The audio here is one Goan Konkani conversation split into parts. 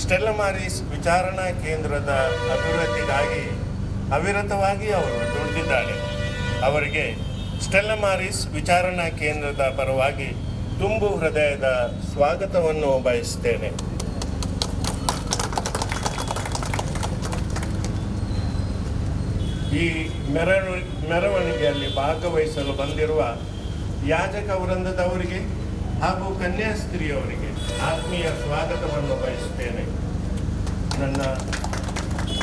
ಸ್ಟೆಲ್ಲಾ ಮಾರಿಸ್ ವಿಚಾರಣಾ ಕೇಂದ್ರದ ಅಭಿವೃದ್ಧಿಗಾಗಿ ಅವಿರತವಾಗಿ ಅವರು ದುಡಿದಿದ್ದಾರೆ. ಅವರಿಗೆ ಸ್ಟೆಲ್ಲಾ ಮಾರಿಸ್ ವಿಚಾರಣಾ ಕೇಂದ್ರದ ಪರವಾಗಿ ತುಂಬು ಹೃದಯದ ಸ್ವಾಗತವನ್ನು ಬಯಸುತ್ತೇನೆ. ಈ ಮೆರವಣಿಗೆಯಲ್ಲಿ ಭಾಗವಹಿಸಲು ಬಂದಿರುವ ಯಾಜಕ ವೃಂದದವರಿಗೆ ಹಾಗೂ ಕನ್ಯಾಸ್ತ್ರೀಯವರಿಗೆ ಆತ್ಮೀಯ ಸ್ವಾಗತವನ್ನು ಬಯಸುತ್ತೇನೆ. ನನ್ನ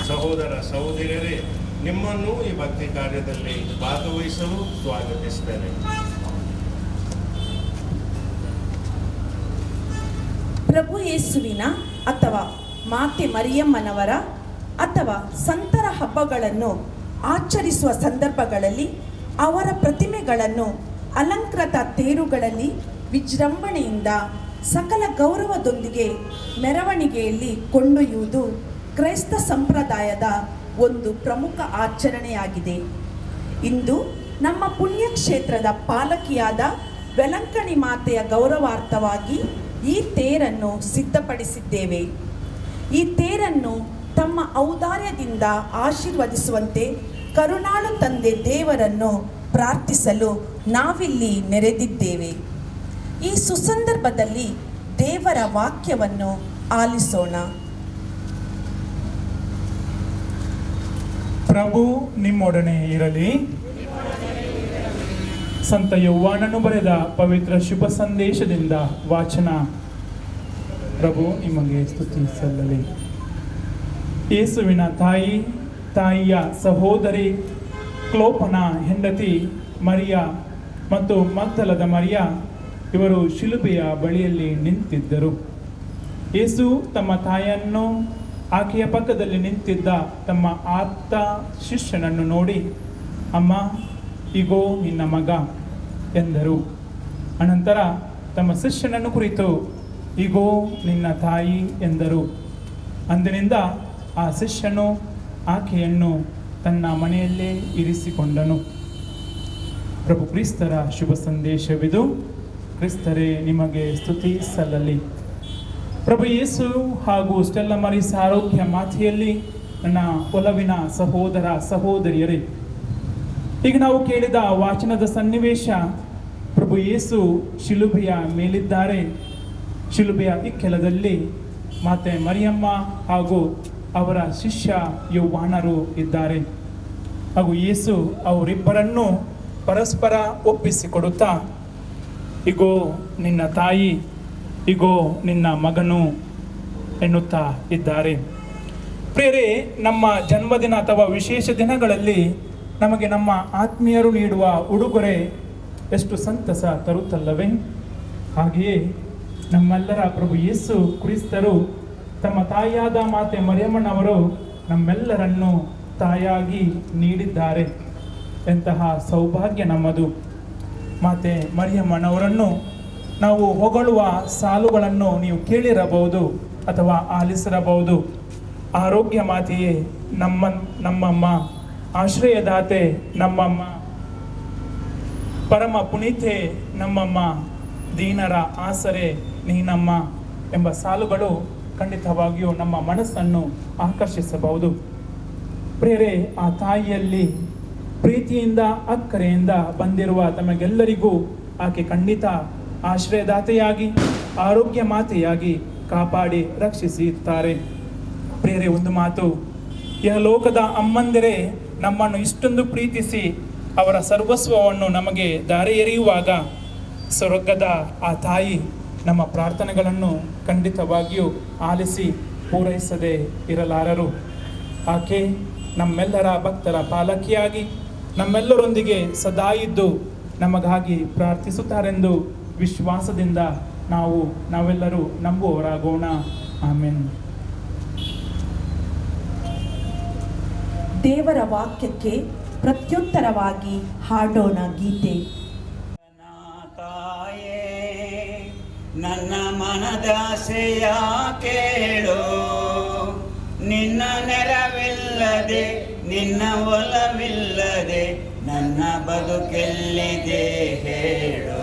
ಸಹೋದರ ಸಹೋದರಿಯರೇ, ನಿಮ್ಮನ್ನು ಈ ಭಕ್ತಿ ಕಾರ್ಯದಲ್ಲಿ ಭಾಗವಹಿಸಲು ಸ್ವಾಗತಿಸುತ್ತೇನೆ. ಪ್ರಭು ಯೇಸುವಿನ ಅಥವಾ ಮಾತೆ ಮರಿಯಮ್ಮನವರ ಅಥವಾ ಸಂತರ ಹಬ್ಬಗಳನ್ನು ಆಚರಿಸುವ ಸಂದರ್ಭಗಳಲ್ಲಿ ಅವರ ಪ್ರತಿಮೆಗಳನ್ನು ಅಲಂಕೃತ ತೇರುಗಳಲ್ಲಿ ವಿಜೃಂಭಣೆಯಿಂದ ಸಕಲ ಗೌರವದೊಂದಿಗೆ ಮೆರವಣಿಗೆಯಲ್ಲಿ ಕೊಂಡೊಯ್ಯುವುದು ಕ್ರೈಸ್ತ ಸಂಪ್ರದಾಯದ ಒಂದು ಪ್ರಮುಖ ಆಚರಣೆಯಾಗಿದೆ. ಇಂದು ನಮ್ಮ ಪುಣ್ಯಕ್ಷೇತ್ರದ ಪಾಲಕಿಯಾದ ವೆಲಂಕಣಿ ಮಾತೆಯ ಗೌರವಾರ್ಥವಾಗಿ ಈ ತೇರನ್ನು ಸಿದ್ಧಪಡಿಸಿದ್ದೇವೆ. ಈ ತೇರನ್ನು ತಮ್ಮ ಔದಾರ್ಯದಿಂದ ಆಶೀರ್ವದಿಸುವಂತೆ ಕರುಣಾಳು ತಂದೆ ದೇವರನ್ನು ಪ್ರಾರ್ಥಿಸಲು ನಾವಿಲ್ಲಿ ನೆರೆದಿದ್ದೇವೆ. ಈ ಸುಸಂದರ್ಭದಲ್ಲಿ ದೇವರ ವಾಕ್ಯವನ್ನು ಆಲಿಸೋಣ. ಪ್ರಭು ನಿಮ್ಮೊಡನೆ ಇರಲಿ. ಸಂತ ಯೌವಾನನು ಬರೆದ ಪವಿತ್ರ ಶುಭ ಸಂದೇಶದಿಂದ ವಾಚನ. ಪ್ರಭು ನಿಮಗೆ ಸ್ತುತಿ ಸಲ್ಲಲಿ. ಯೇಸುವಿನ ತಾಯಿ, ತಾಯಿಯ ಸಹೋದರಿ, ಕ್ಲೋಪನ ಹೆಂಡತಿ ಮರಿಯ ಮತ್ತು ಮಗ್ದಲದ ಮರಿಯ ಇವರು ಶಿಲುಬೆಯ ಬಳಿಯಲ್ಲಿ ನಿಂತಿದ್ದರು. ಯೇಸು ತಮ್ಮ ತಾಯಿಯನ್ನು, ಆಕೆಯ ಪಕ್ಕದಲ್ಲಿ ನಿಂತಿದ್ದ ತಮ್ಮ ಆಪ್ತ ಶಿಷ್ಯನನ್ನು ನೋಡಿ, ಅಮ್ಮ, ಇಗೋ ನಿನ್ನ ಮಗ ಎಂದರು. ಅನಂತರ ತಮ್ಮ ಶಿಷ್ಯನನ್ನು ಕುರಿತು, ಇಗೋ ನಿನ್ನ ತಾಯಿ ಎಂದರು. ಅಂದಿನಿಂದ ಆ ಶಿಷ್ಯನು ಆಕೆಯನ್ನು ತನ್ನ ಮನೆಯಲ್ಲೇ ಇರಿಸಿಕೊಂಡನು. ಪ್ರಭು ಕ್ರಿಸ್ತರ ಶುಭ ಸಂದೇಶವಿದು. ಕ್ರಿಸ್ತರೇ ನಿಮಗೆ ಸ್ತುತಿ ಸಲ್ಲಲಿ. ಪ್ರಭು ಯೇಸು ಹಾಗೂ ಸ್ಟೆಲ್ಲಾ ಮಾರಿಸ್ ಆರೋಗ್ಯ ಮಾತೆಯಲ್ಲಿ ನನ್ನ ಒಲವಿನ ಸಹೋದರ ಸಹೋದರಿಯರೇ, ಈಗ ನಾವು ಕೇಳಿದ ವಾಚನದ ಸನ್ನಿವೇಶ, ಪ್ರಭು ಯೇಸು ಶಿಲುಬೆಯ ಮೇಲಿದ್ದಾರೆ. ಶಿಲುಬೆಯ ಇಕ್ಕೆಲದಲ್ಲಿ ಮಾತೆ ಮರಿಯಮ್ಮ ಹಾಗೂ ಅವರ ಶಿಷ್ಯ ಯೌವಾನರು ಇದ್ದಾರೆ. ಹಾಗೂ ಯೇಸು ಅವರಿಬ್ಬರನ್ನು ಪರಸ್ಪರ ಒಪ್ಪಿಸಿಕೊಡುತ್ತಾ, ಇಗೋ ನಿನ್ನ ತಾಯಿ, ಇಗೋ ನಿನ್ನ ಮಗನು ಎನ್ನುತ್ತಾ ಇದ್ದಾರೆ. ಪ್ರೇರೆ, ನಮ್ಮ ಜನ್ಮದಿನ ಅಥವಾ ವಿಶೇಷ ದಿನಗಳಲ್ಲಿ ನಮಗೆ ನಮ್ಮ ಆತ್ಮೀಯರು ನೀಡುವ ಉಡುಗೊರೆ ಎಷ್ಟು ಸಂತಸ ತರುತ್ತಲ್ಲವೇ? ಹಾಗೆಯೇ ನಮ್ಮೆಲ್ಲರ ಪ್ರಭು ಯೇಸು ಕ್ರಿಸ್ತರು ತಮ್ಮ ತಾಯಿಯಾದ ಮಾತೆ ಮರಿಯಮ್ಮನವರು ನಮ್ಮೆಲ್ಲರನ್ನು ತಾಯಾಗಿ ನೀಡಿದ್ದಾರೆ. ಎಂತಹ ಸೌಭಾಗ್ಯ ನಮ್ಮದು! ಮಾತೆ ಮರಿಯಮ್ಮನವರನ್ನು ನಾವು ಹೊಗಳುವ ಸಾಲುಗಳನ್ನು ನೀವು ಕೇಳಿರಬಹುದು ಅಥವಾ ಆಲಿಸಿರಬಹುದು. ಆರೋಗ್ಯ ಮಾತೆಯೇ ನಮ್ಮಮ್ಮ, ಆಶ್ರಯದಾತೆ ನಮ್ಮಮ್ಮ, ಪರಮ ಪುನೀತೆ ನಮ್ಮಮ್ಮ, ದೀನರ ಆಸರೆ ನೀನಮ್ಮ ಎಂಬ ಸಾಲುಗಳು ಖಂಡಿತವಾಗಿಯೂ ನಮ್ಮ ಮನಸ್ಸನ್ನು ಆಕರ್ಷಿಸಬಹುದು. ಪ್ರೇರೆ, ಆ ತಾಯಿಯಲ್ಲಿ ಪ್ರೀತಿಯಿಂದ ಅಕ್ಕರೆಯಿಂದ ಬಂದಿರುವ ತಮಗೆಲ್ಲರಿಗೂ ಆಕೆ ಖಂಡಿತ ಆಶ್ರಯದಾತೆಯಾಗಿ, ಆರೋಗ್ಯ ಮಾತೆಯಾಗಿ ಕಾಪಾಡಿ ರಕ್ಷಿಸುತ್ತಾರೆ. ಪ್ರೇರೆ, ಒಂದು ಮಾತು, ಇಹಲೋಕದ ಅಮ್ಮಂದಿರೇ ನಮ್ಮನ್ನು ಇಷ್ಟೊಂದು ಪ್ರೀತಿಸಿ ಅವರ ಸರ್ವಸ್ವವನ್ನು ನಮಗೆ ದಾರಿ ಎರೆಯುವಾಗ ಸ್ವರ್ಗದ ಆ ತಾಯಿ ನಮ್ಮ ಪ್ರಾರ್ಥನೆಗಳನ್ನು ಖಂಡಿತವಾಗಿಯೂ ಆಲಿಸಿ ಪೂರೈಸದೆ ಇರಲಾರರು. ಆಕೆ ನಮ್ಮೆಲ್ಲರ ಭಕ್ತರ ಪಾಲಕಿಯಾಗಿ ನಮ್ಮೆಲ್ಲರೊಂದಿಗೆ ಸದಾ ಇದ್ದು ನಮಗಾಗಿ ಪ್ರಾರ್ಥಿಸುತ್ತಾರೆಂದು ವಿಶ್ವಾಸದಿಂದ ನಾವೆಲ್ಲರೂ ನಂಬುವವರಾಗೋಣ. ಆಮೇನ್. ದೇವರ ವಾಕ್ಯಕ್ಕೆ ಪ್ರತ್ಯುತ್ತರವಾಗಿ ಹಾಡೋಣ ಗೀತೆ. ತಾಯೇ ನನ್ನ ಮನದಾಸೆಯ ಕೇಳು, ನಿನ್ನ ನೆರವಿಲ್ಲದೆ ನಿನ್ನ ಒಲವಿಲ್ಲದೆ ನನ್ನ ಬದುಕೆಲ್ಲಿದೆ ಹೇಳು.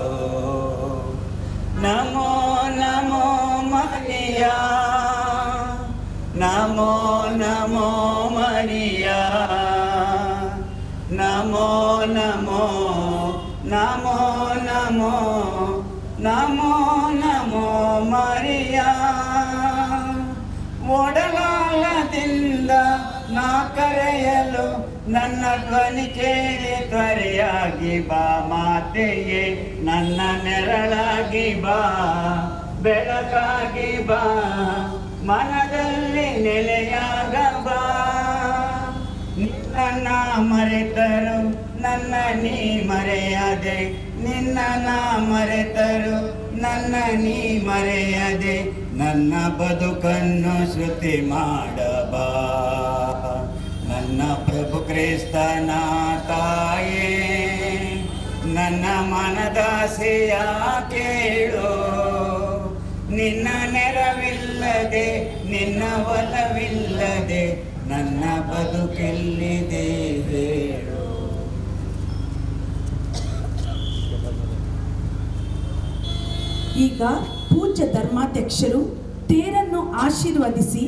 ನಮೋ ನಮೋ ಮರಿಯ, ನಮೋ ನಮೋ ಮರಿಯ, ನಮೋ ನಮೋ ನಮೋ ನಮೋ ನಮೋ ನಮೋ ಮರಿಯ. ಒಡಲಾಲದಿಂದ ನಾ ಕರೆಯಲು ನನ್ನ ಧ್ವನಿ ಕೇಳಿ ತ್ವರೆಯಾಗಿ ಬಾ ಮಾತೆಯೇ, ನನ್ನ ನೆರಳಾಗಿ ಬಾ, ಬೆಳಕಾಗಿ ಬಾ, ಮನದಲ್ಲಿ ನೆಲೆಯಾಗ ಬಾ. ನಿನ್ನ ಮರೆತರು ನನ್ನ ನೀ ಮರೆಯದೆ, ನಿನ್ನ ಮರೆತರು ನನ್ನ ನೀ ಮರೆಯದೆ, ನನ್ನ ಬದುಕನ್ನು ಶ್ರುತಿ ಮಾಡಬಾ. ನನ್ನ ಪ್ರಭು ಕ್ರಿಸ್ತನ ತಾಯೇ, ನನ್ನ ಮನದಾಸೆಯ ಕೇಳು. ನಿನ್ನ ನೆರವಿಲ್ಲದೆ ನಿನ್ನ ಒಲವಿಲ್ಲದೆ ನನ್ನ ಬದುಕೆಲ್ಲಿದೆ ಹೇಳು. ಈಗ ಪೂಜ್ಯ ಧರ್ಮಾಧ್ಯಕ್ಷರು ತೇರನ್ನು ಆಶೀರ್ವದಿಸಿ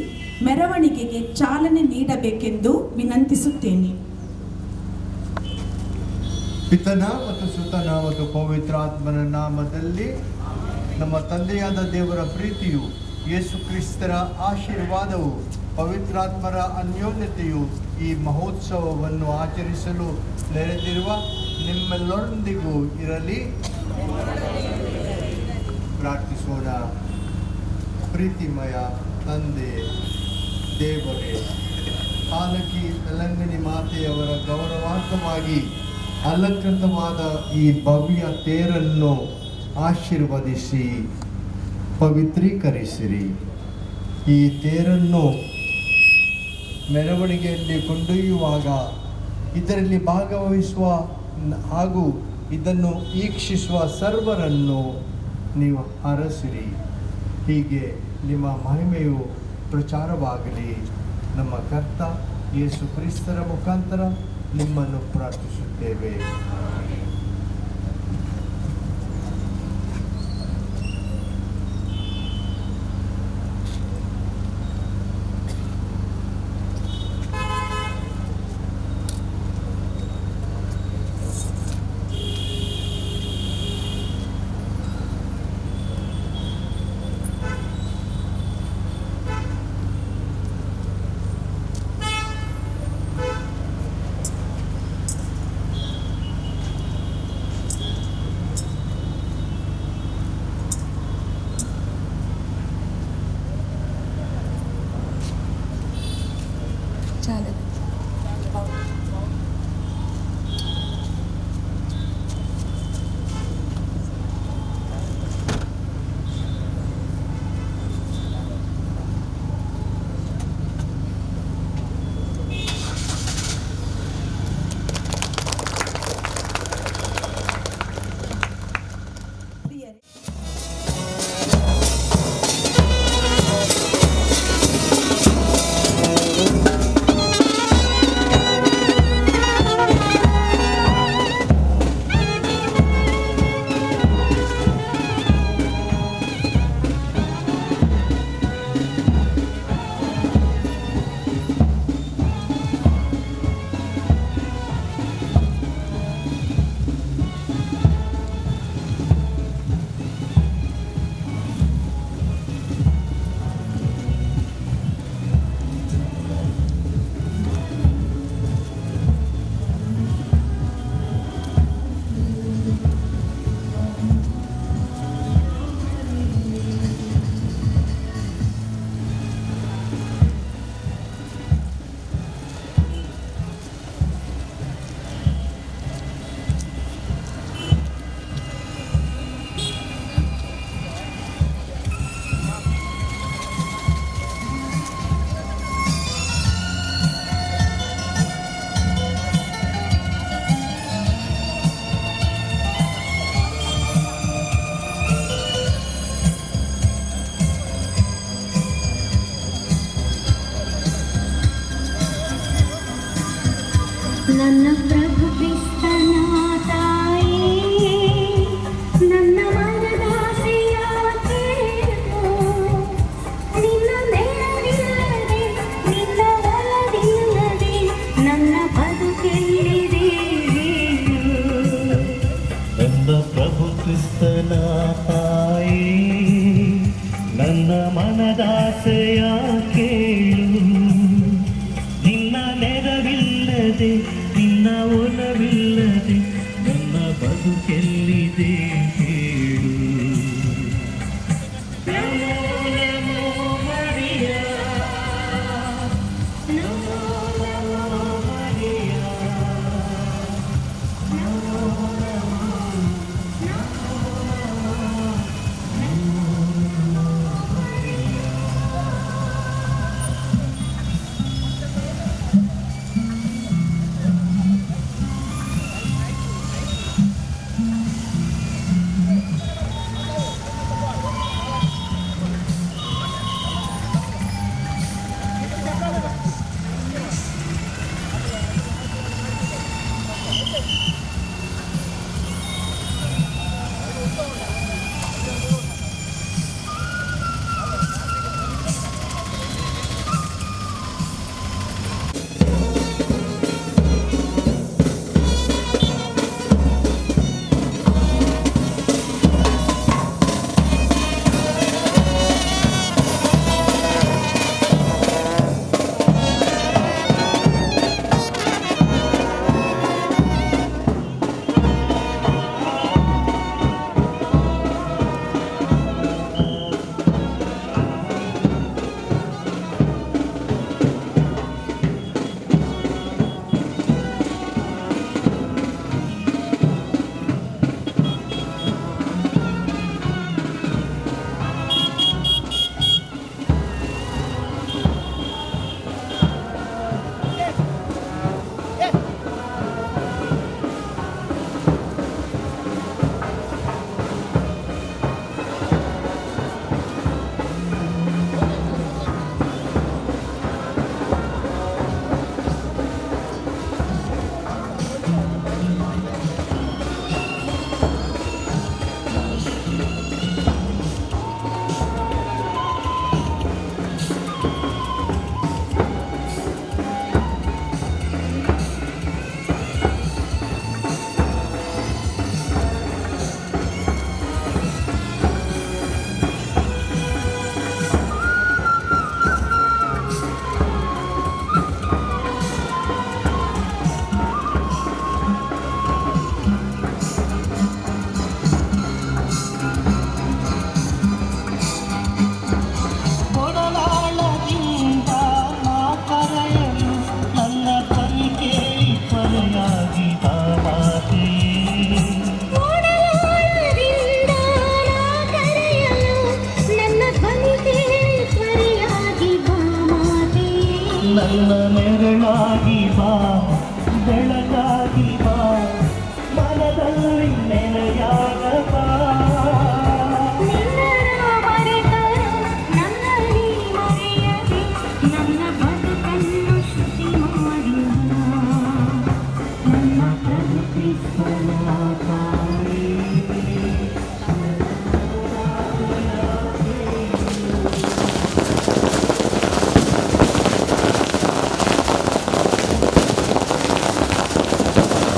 ಮೆರವಣಿಗೆಗೆ ಚಾಲನೆ ನೀಡಬೇಕೆಂದು ವಿನಂತಿಸುತ್ತೇನೆ. ಪಿತನ ಮತ್ತು ಸುತನ ಮತ್ತು ಪವಿತ್ರಾತ್ಮನ ನಾಮದಲ್ಲಿ ನಮ್ಮ ತಂದೆಯಾದ ದೇವರ ಪ್ರೀತಿಯು, ಯೇಸು ಕ್ರಿಸ್ತರ ಆಶೀರ್ವಾದವು, ಪವಿತ್ರಾತ್ಮರ ಅನ್ಯೋನ್ಯತೆಯು ಈ ಮಹೋತ್ಸವವನ್ನು ಆಚರಿಸಲು ನೆರೆದಿರುವ ನಿಮ್ಮೆಲ್ಲರೊಂದಿಗೂ ಇರಲಿ. ಪ್ರಾರ್ಥಿಸೋಣ. ಪ್ರೀತಿಮಯ ತಂದೆ ದೇವರೇ, ಪಾಲಕಿ ತೆಲಂಗಣಿ ಮಾತೆಯವರ ಗೌರವಾರ್ಥವಾಗಿ ಅಲಂಕೃತವಾದ ಈ ಭವ್ಯ ತೇರನ್ನು ಆಶೀರ್ವದಿಸಿ ಪವಿತ್ರೀಕರಿಸಿರಿ. ಈ ತೇರನ್ನು ಮೆರವಣಿಗೆಯಲ್ಲಿ ಕೊಂಡೊಯ್ಯುವಾಗ ಇದರಲ್ಲಿ ಭಾಗವಹಿಸುವ ಹಾಗೂ ಇದನ್ನು ವೀಕ್ಷಿಸುವ ಸರ್ವರನ್ನು ನೀವು ಹರಸಿರಿ. ಹೀಗೆ ನಿಮ್ಮ ಮಹಿಮೆಯು ಪ್ರಚಾರವಾಗಲಿ. ನಮ್ಮ ಕರ್ತ ಯೇಸು ಕ್ರಿಸ್ತರ ಮುಖಾಂತರ ನಿಮ್ಮನ್ನು ಪ್ರಾರ್ಥಿಸುತ್ತೇವೆ. ನನ್ನ ಪ್ರಭು ಕ್ರಿಸ್ತನ ತಾಯೇ, ನನ್ನ ಮನದಾಸೆಯ ಕೇಳು. ನಿನ್ನ ನೆರವಿಲ್ಲದೆ ಕ್ರಿಸ್ತನ ತಾಯಿ, ನನ್ನ ಮನದಾಸೆಯ ಕೇಳು. ನಿನ್ನ ನೆರವಿಲ್ಲದೆ, ನಿನ್ನ ಒಲವಿಲ್ಲದೆ ನನ್ನ ಬದುಕೆಲ್ಲಿದೆ ಹೇಳು. ನಮೋ ನಮೋ ಮರಿಯ, ನಮೋ ನಮೋ ಮರಿಯ, ನಮೋ ನಮೋ ನಮೋ ನಮೋ ನಮೋ ಮರಿಯ. ಕೊಡಲಾಳದಿಂದ ನಾ ಕರೆಯಲು ನನ್ನ ಧ್ವನಿ ಕೇಳಿ ತ್ವರೆಯಾಗಿ ಬಾ ಮಾತೆಯೇ. ಓಡಲಾಳದಿಂದ ನಾ ಕರೆಯಲು ನನ್ನ ಧ್ವನಿ ಕೇಳಿ ತ್ವರೆಯಾಗಿ ಬಾ ಮಾತೆಯೇ. ನನ್ನ ನೆರಳಾಗಿ ಬಾ, ಬೆಳಗಾಗಿ ಬಾ, ಮನದಲ್ಲಿ ನೆಲೆಯಾಗ ಬಾ. ನಿನ್ನ ಮರೆತರು ನನ್ನ ನೀ ಮರೆಯದೆ ನನ್ನ ಬದುಕನ್ನು ಶುಚಿ ಮಾಡುವ ನನ್ನ ಪ್ರಭು ಕ್ರಿಸ್ತನ ತಾಯಿ. ಿ.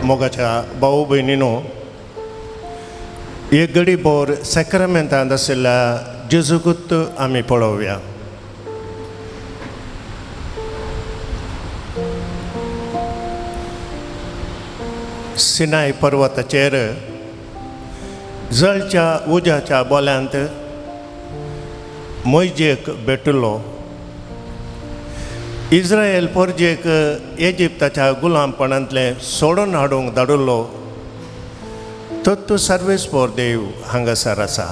मोगाच्या भाऊ भयणीनो, एक घडी भर सॅक्रामेंतांत आशिल्ल्या जेजूकूच आमी पळोवया. सिनाय पर्वताचेर जळच्या उज्याच्या बोल्यांत मोयजेक भेटलो. इस्रायल पोरजेक इजिप्ताच्या गुलामपणांतलें सोडून हाडूंक धाडिल्लो तत्व सर्वेस्पोर देव हांगासर आसा.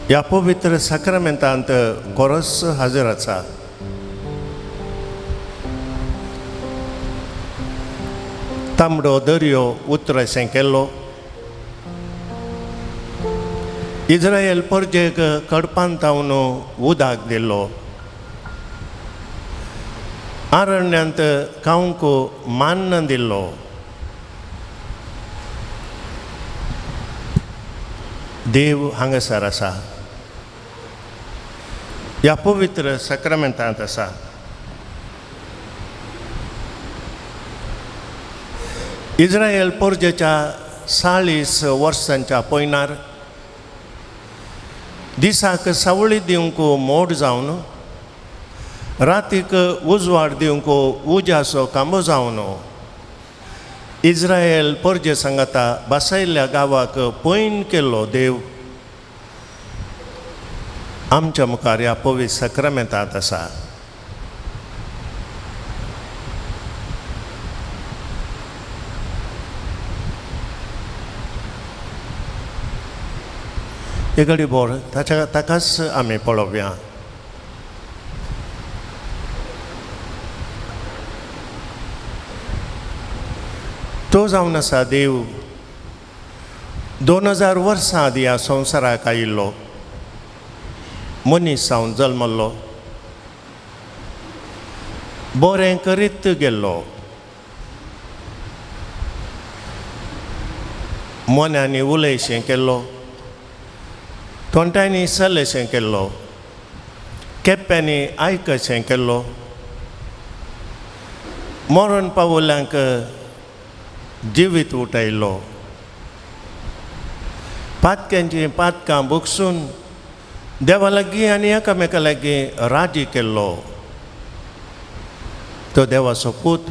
ह्या पवित्र साक्रामेंतांत गोरस हाजीर आसा. तांबडो दर्यो उतरशें केल्लो. इस्रायल परजेक कडपान तावन उदक दिल्लो. आरण्यांत खावंक मान्न दिल्लो. देव हांगासर आसा, ह्या पवित्र साक्रामेंतांत आसा. इस्रायल पोरजेच्या 40 वर्सांच्या पयनार दिसाक सावळी दिवंक मोड जावन, रातीक उजवाड दिवंक उज्याचो कांबो जावन इस्रायल परजे सांगाता बसयल्ल्या गांवाक पयन केल्लो देव आमच्या मुखार ह्या पवित्र साक्रामेंतांत आसा. एक घडी भर ताच्या ताकाच आमी पळोवया. तो जावन आसा देव 2000 वर्सां आदीं ह्या संवसाराक आयिल्लो, मनीस जावन जल्मल्लो, बरें करीत गेल्लो, मोन्यांनी उलयशें केल्लो, तोंडांनी चलयशें केल्लो, केप्प्यांनी आयकशें केल्लो, मरण पावल्यांक जिवीत उठयलो, पातक्यांची पातकां भोगसून देवा लागीं आनी एकामेका लागीं राजी केल्लो. तो देवाचो पूत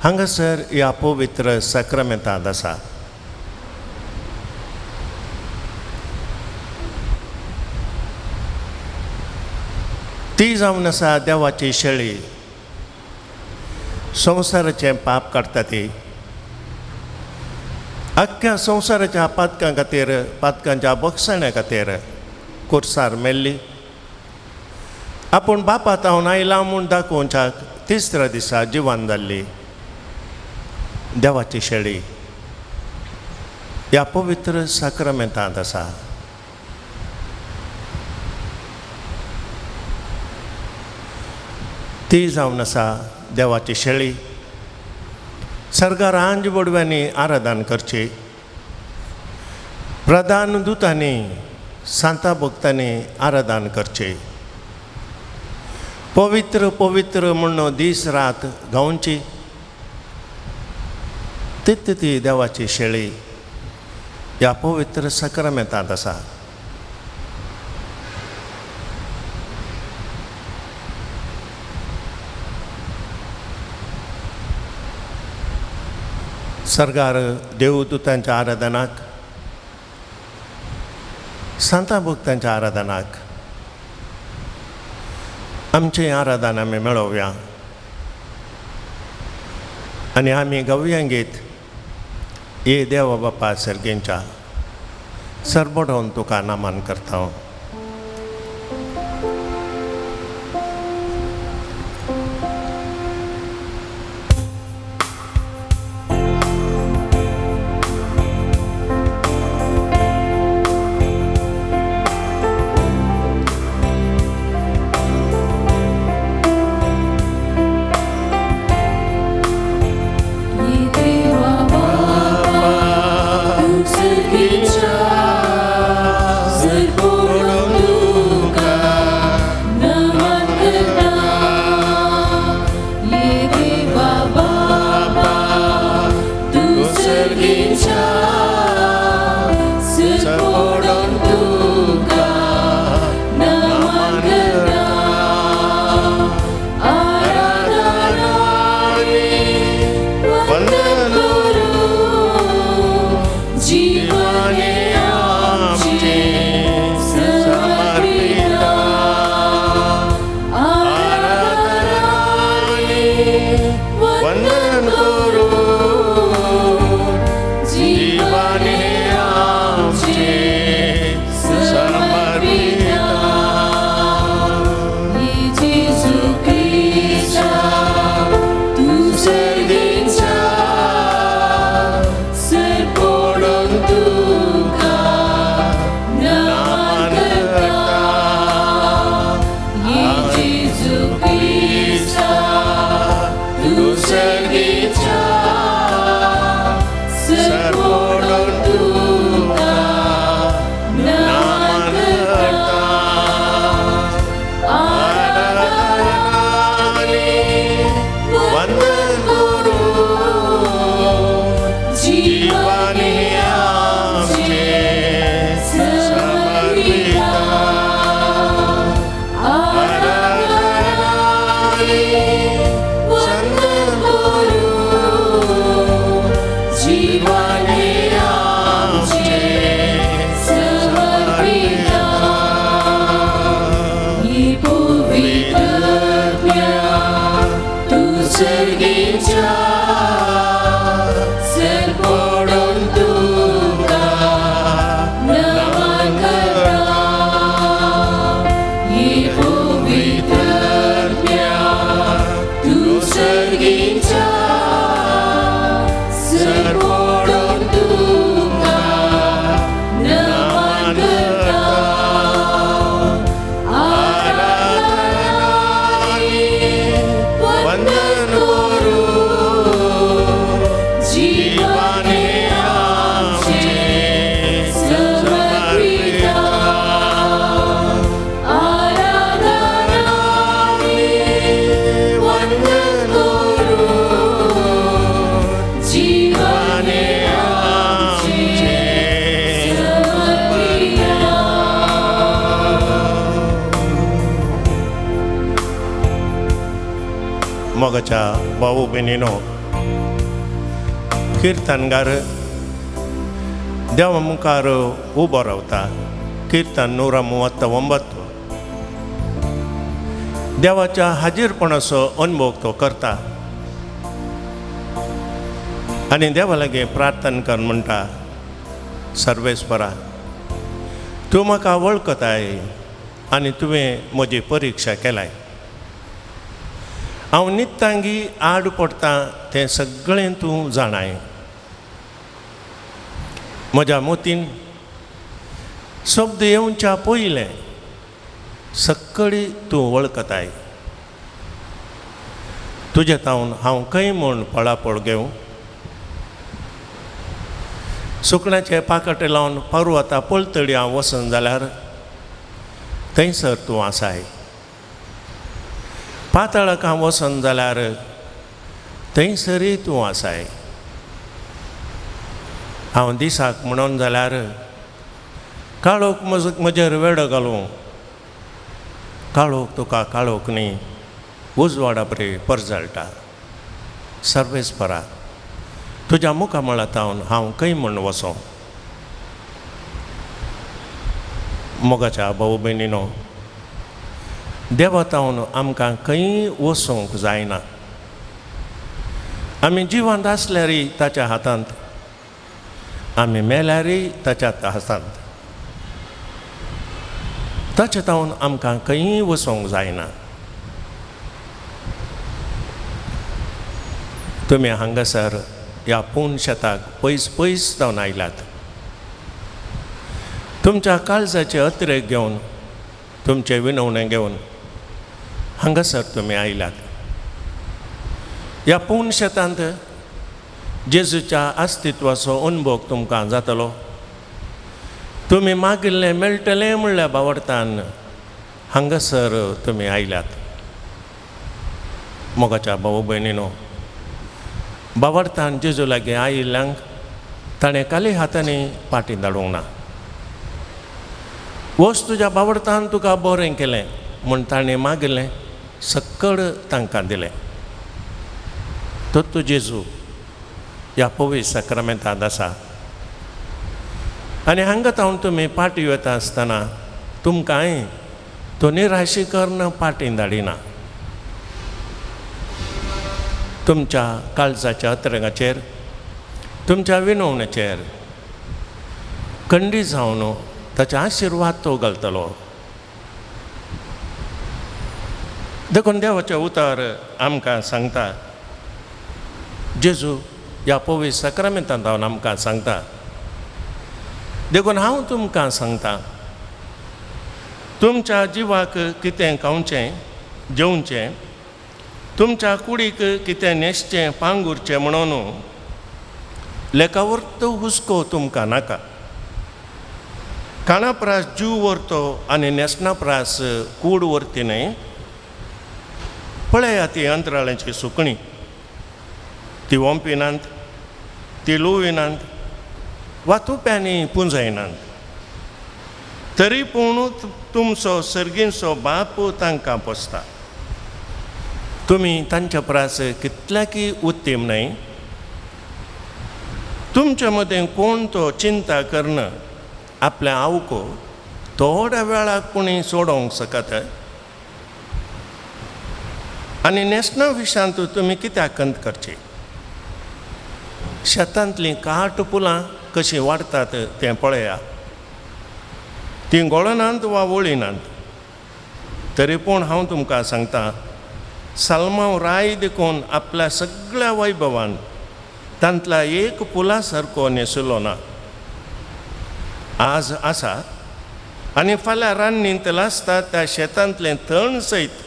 हांगासर ह्या पवित्र साक्रामेंतांत आसा. ती जावन आसा देवाची शेळी, संवसाराचें पाप काडटा ती. आख्ख्या संवसाराच्या पातकां खातीर, पातकांच्या बक्षण्या खातीर कुर्सार मेल्ली. आपूण बापा तावन आयला म्हूण दाखोवच्याक तिसऱ्या दिसा जिवान जाल्ली देवाची शेळी ह्या पवित्र साक्रामेंतांत आसा. ती जावन आसा देवाची शेळी. सर्गार आंज बोडव्यांनी आराधन करची, प्रधान दुतांनी सांता भक्तांनी आराधन करची, पवित्र पवित्र म्हूण दीस रात गावची. तित ती देवाची शेळी ह्या पवित्र साक्रामेंतांत आसा. सर्गार देवदूतांच्या आराधनाक, सांता भक्तांच्या आराधनाक आमचें आराधन आमी मेळोवया आनी आमी गावया गीत ये देवा बापा सर्गेंच्या सरबडोवन तुका नामान करता. Serpor सर्गीच्या सर पडून तुका नमन करता ये पवित्र आत्म्या तूं सर्गीच्या सर पडून तुका नमन करता आराधना वंदन करू जीवने आमचे समर्पिता आराधना वंदन करू जीवने आमचे समर्पिता. मोगाच्या भाऊ भयणीनो, किर्तनगार देवा मुखार उबो रावता. किर्तन 139. देवाच्या हाजीरपणाचो अनुभव तो करता आनी देवा लागीं प्रार्थना कर म्हणटा, सर्वेस्परा, तूं म्हाका वळखताय आनी तुवें म्हजी परिक्षा केलाय. हांव नित्तांगी आड पडटा तें सगळें तूं जाणाय. म्हज्या मोतीन शब्द येवच्या पयलें सक्कळी तूं वळखताय. तुजे तावन हांव खंय म्हूण पळापळ घेवं? सुकण्याचें पाकट लावन पर्वता पलतडी हांव वचन जाल्यार थंयसर तूं आसाय. पातळाक हांव वचन जाल्यार थंयसरय तूं आसाय. हांव दिसाक म्हणून जाल्यार काळोख म्हजेर वेडो घालूं, काळोख तुका काळोख न्ही, उजवाडा बरी परजळटा. सर्वेस्परा, तुज्या मुखामळा तावन हांव खंय म्हूण वचों? मोगाच्या भाऊ भयणीनो, देवा तावन आमकां खंय वचूंक जायना. आमी जिवंत आसल्यारय ताच्या हातांत, आमी मेल्यारय ताच्या हातांत. ताचे तावन आमकां खंय वचूंक जायना. तुमी हांगासर ह्या पूण शेताक पयस पयस जावन आयल्यात. तुमच्या काळजाचे अतिरेक घेवन, तुमचे विनवणें घेवन हांगासर तुमी आयल्यात. ह्या पूण शेतांत जेजूच्या अस्तित्वाचो अनुभव तुमकां जातलो. तुमी मागिल्लें मेळटलें म्हणल्या बावडतान हांगासर तुमी आयल्यात. मोगाच्या भाऊ भयणीनो, बावडतान जेजू लागीं आयिल्ल्यांक ताणें काली हातांनी पाटी धाडूंक ना. वच तुज्या बावडतान तुका बरें केलें म्हूण ताणें मागिल्लें सक्कड तांकां दिलें. तर तूं जेजू ह्या पवित्र साक्रामेंतांत आसा आनी हांगा तावन तुमी पाटी वता आसतना तुमकांय तो निराशी करून पाटी धाडिना. तुमच्या काळजाच्या अतरंगाचेर, तुमच्या विनवण्याचेर खंडी जावन ताचे आशिर्वाद तो घालतलो. देखून देवाचें उतर आमकां सांगता, जेजू ह्या पवित्र साक्रामेंतांत जावन आमकां सांगता, देखून हांव तुमकां सांगता, तुमच्या जिवाक कितें खावचें जेवचें, तुमच्या कुडीक कितें न्हेसचें पांगुरचें म्हणून लेखावर्त हुस्को तुमकां नाका. खाणा प्रास जीव व्हरतो आनी न्हेसणा प्रास कूड व्हरती न्हय. पळया ती अंतराळ्यांची सुकणी, ती वोंपिनात, ती लुविनात वा तुप्यांनी पुंजयनात, तरी पूण तुमचो सर्गींचो बाप तांकां पोसता. तुमी तांच्या प्रास कितल्याकी उत्तीम न्हय? तुमच्या मदें कोण तो चिंता करना आपल्या आवको थोड्या वेळाक कोणी सोडोवंक शकत? आनी न्हेसणा विशयांत तुमी कित्याक खंत करची? शेतांतलीं काट फुलां कशीं वाडटात तें पळया. तीं गोळनात वा वळिनात. तरी पूण हांव तुमकां सांगता, साल्मांव राय देखून आपल्या सगळ्या वैभवान तांतल्या एक फुला सारको न्हेसलो ना. आज आसा आनी फाल्यां रान्नींत लासता त्या शेतांतलें तण सयत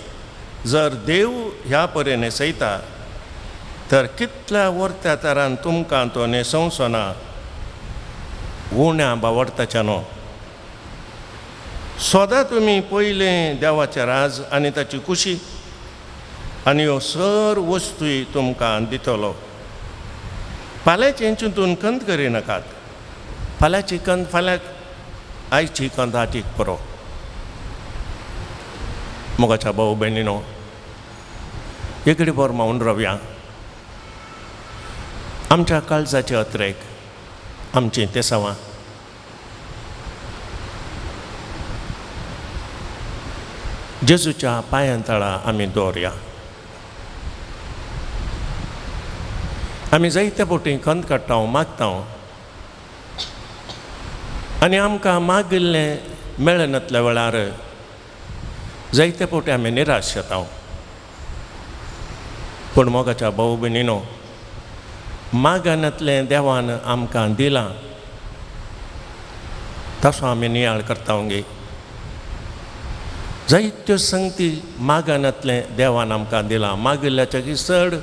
जर देव ह्या परे न्हेसयता तर कितल्या वर्त्या तरान तुमकां तो न्हेसोवचो ना. उण्या बावडताच्या न्हू. सदां तुमी पयलें देवाचें राज आनी ताची खुशी आनी ह्यो सर वस्तूय तुमकां दितलो. फाल्यांचें चिंतून खंत करिनाकात. फाल्यांची खंत फाल्यांक, आयची खंत आयचीक पुरो. मोगाच्या भाव भयणीनो, एकडे भर मावन रावया. आमच्या काळजाचे अत्रेक, आमचीं तेसांवां जेजूच्या पांयां तळा आमी दवरया. आमी जायते फावटी खंत काडटा, मागता आनी आमकां मागिल्लें मेळनातल्या वेळार जायते फावटी आमी निराश जाता. पूण मोगाच्या भाव भयणीनो, मागनातलें देवान आमकां दिलां तसो आमी नियाळ करता गे. जायत्यो संगती मागनातलें देवान आमकां दिलां. मागिल्ल्याच्या की चड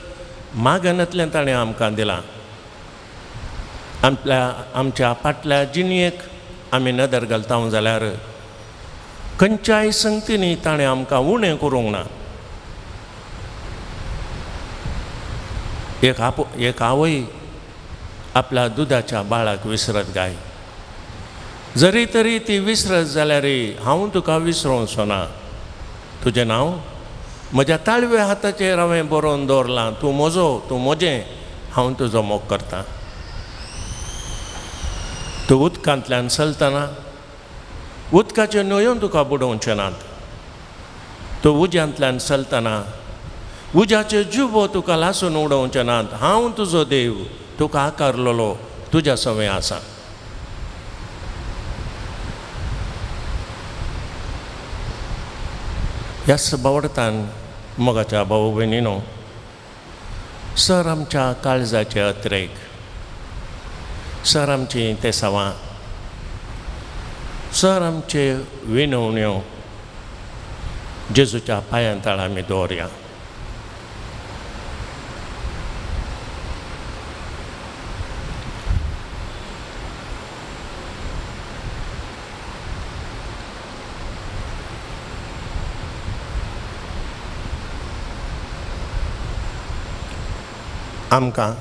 मागनातलें ताणें आमकां दिलां. आपल्या आमच्या फाटल्या जिणेक आमी नदर घालता जाल्यार खंयच्याय संगतींनी ताणें आमकां उणें करूंक ना. एक आवय आपल्या दुदाच्या बाळाक विसरत गाय, जरी तरी ती विसरत जाल्यार हांव तुका विसरोवचो ना. तुजें नांव म्हज्या ताळव्या हाताचेर हांवें बरोवन दवरलां. तूं म्हजो, तूं म्हजें, हांव तुजो मोग करतां. तूं उदकांतल्यान चलतना उदकाच्यो न्हंयो तुका बुडोवच्यो नात. तूं उज्यांतल्यान चलतना उज्याच्यो जुबो तुका लासून उडोवच्यो नात. हांव तुजो देव, तुका आकारलेलो तुज्या सवें आसा. ह्याच बावडतान मोगाच्या भाव भयणीनो, सर आमच्या काळजाचे अत्रेक, सर आमचीं तेसांवां, सर आमचे विनवण्यो जेजूच्या पांयां तळा आमी दवरया. आमकां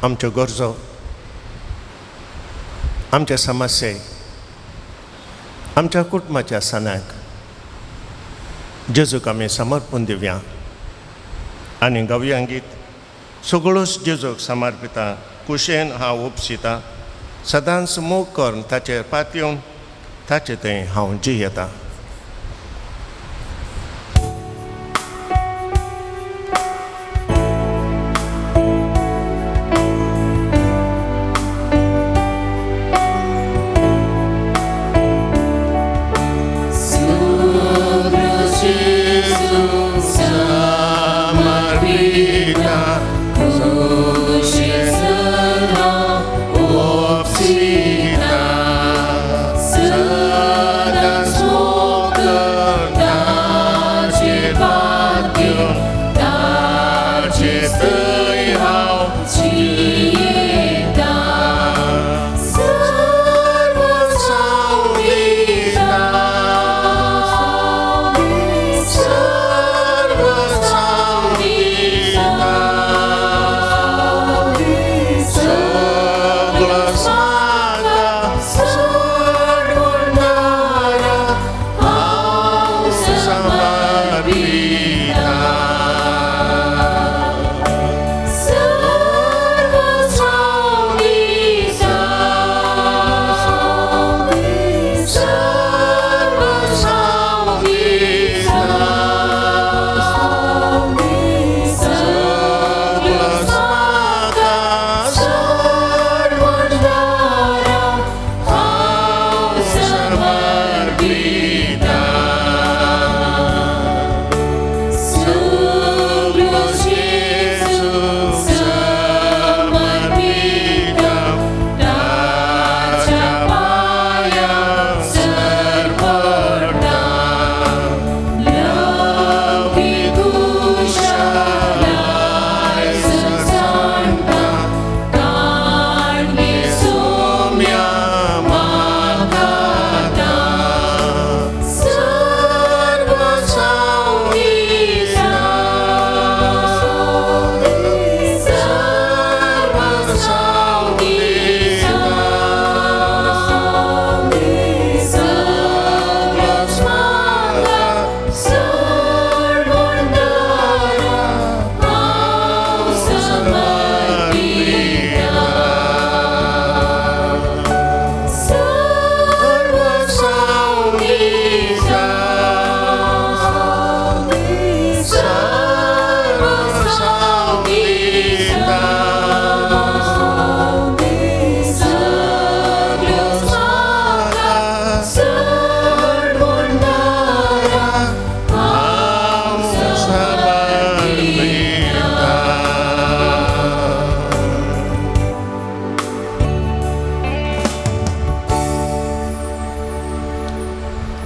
आमच्यो गरजो, आमचे समस्ये, आमच्या कुटुंबाच्या सणाक जेजूक आमी समर्पण दिवया आनी गावया गीत सगळोच जेजूक समर्पिता. कुशेन हांव उपसिता, सदांच मोग करून ताचेर पातयेवन ताचे थंय हांव जियेता. Sada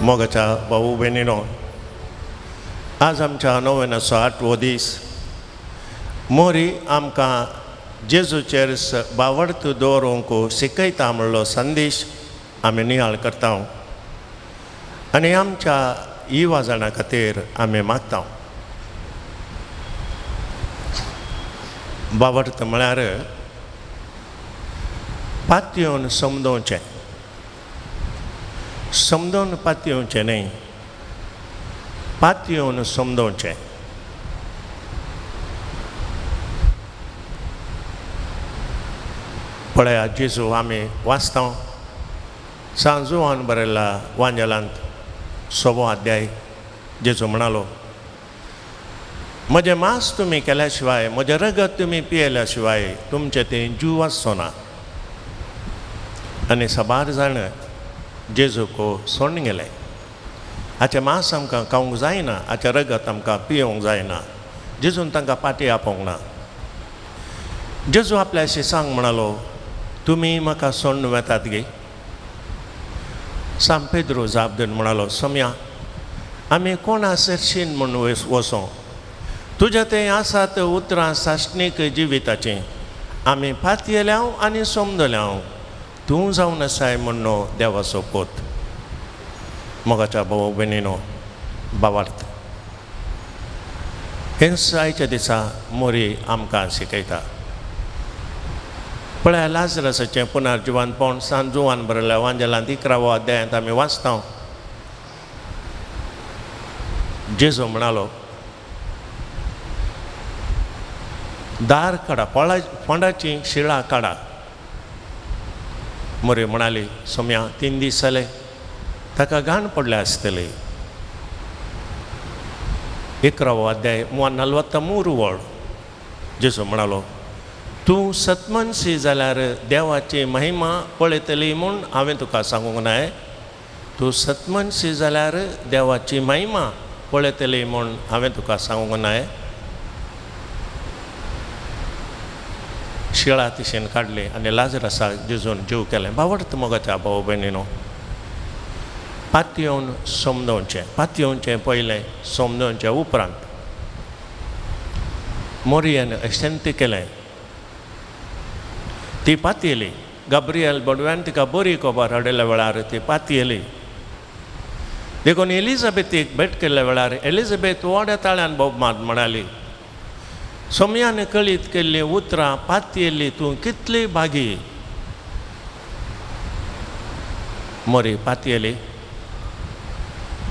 मोगाच्या भाऊ भयणीनो, आज आमच्या नोवेनाचो आठवो दीस. मोरी आमकां जेजूचेर बावडत दवरूंक शिकयता म्हणलो संदेश आमी नियाळ करता आनी आमच्या युवा जाणां खातीर आमी मागता. बावडत म्हळ्यार पातयेवन समजोवचें, समजून पातयेवचें न्हय, पातयेवन समजोवचें. पळया जेजू आमी वाचता सांत जुवान बरयल्ल्या वांजेलांत 6वो अध्याय. जेजू म्हणालो, म्हजें मांस तुमी केल्या शिवाय, म्हजें रगत तुमी पियेल्या शिवाय तुमचें तें जीव आसचो ना. आनी साबार जाण जेजूक सोडून गेले. हाचें मांस आमकां खावंक जायना, हाचें रगत आमकां पियोवंक जायना. जेजून तांकां पाटी आपोवंक ना. जेजू आपल्या शिसांक म्हणालो, तुमी म्हाका सोडून वेतात गे? सांत पेद्रू जाप दिवन म्हणालो, सोम्या, आमी कोणा सरशीन म्हूण वचों? तुज्या तें आसात उतरां सासणीक जिविताचीं. आमी पातयेल्याव आनी समजल्याव तूं जावन आसाय म्हूण देवाचो पोत. मोगाच्या भाव भयणीनो, बावार्थ हेंच आयच्या दिसा मोरी आमकां शिकयता. पळया लाजरसाचें पुनर्जिवनपण सांत जुवान बरयल्या वांजेलांत 11वो अध्यायांत आमी वाचता. जेजू म्हणालो, दार काडा, फोंडाची शिळा काडा. मोरी म्हणाली, सोम्या, 3 दीस जाले, ताका घाण पडल्या आसतली. 11वो अध्याय 43 वळ. जेजू म्हणालो, तूं सतमनशी जाल्यार देवाची महिमा पळयतली म्हूण हांवें तुका सांगूंक नाय. तूं सतमनशी जाल्यार देवाची महिमा पळयतली म्हूण हांवें तुका सांगूंक नाय. शिळा तिशेन काडली आनी लाजरसाक जेजून जीव केलें. बावडत मोगाच्या भाव भयणीनो, पातयेवन समजोवचें, पातयेवचें पयलें, समजोवचें उपरांत. मोरियन अशेंत केलें, ती पातयेली. गाब्रियल बडव्यान तिका बरी खबर हाडिल्ल्या वेळार ती पातयेली. देखून एलिझाबेथीक भेट केल्ल्या वेळार एलिझाबेथ व्हड्या ताळ्यान बोब मात म्हणाली, सोम्यान कळीत केल्लीं उतरां पातयेल्ली तूं कितली भागी. मोरी पातयेली.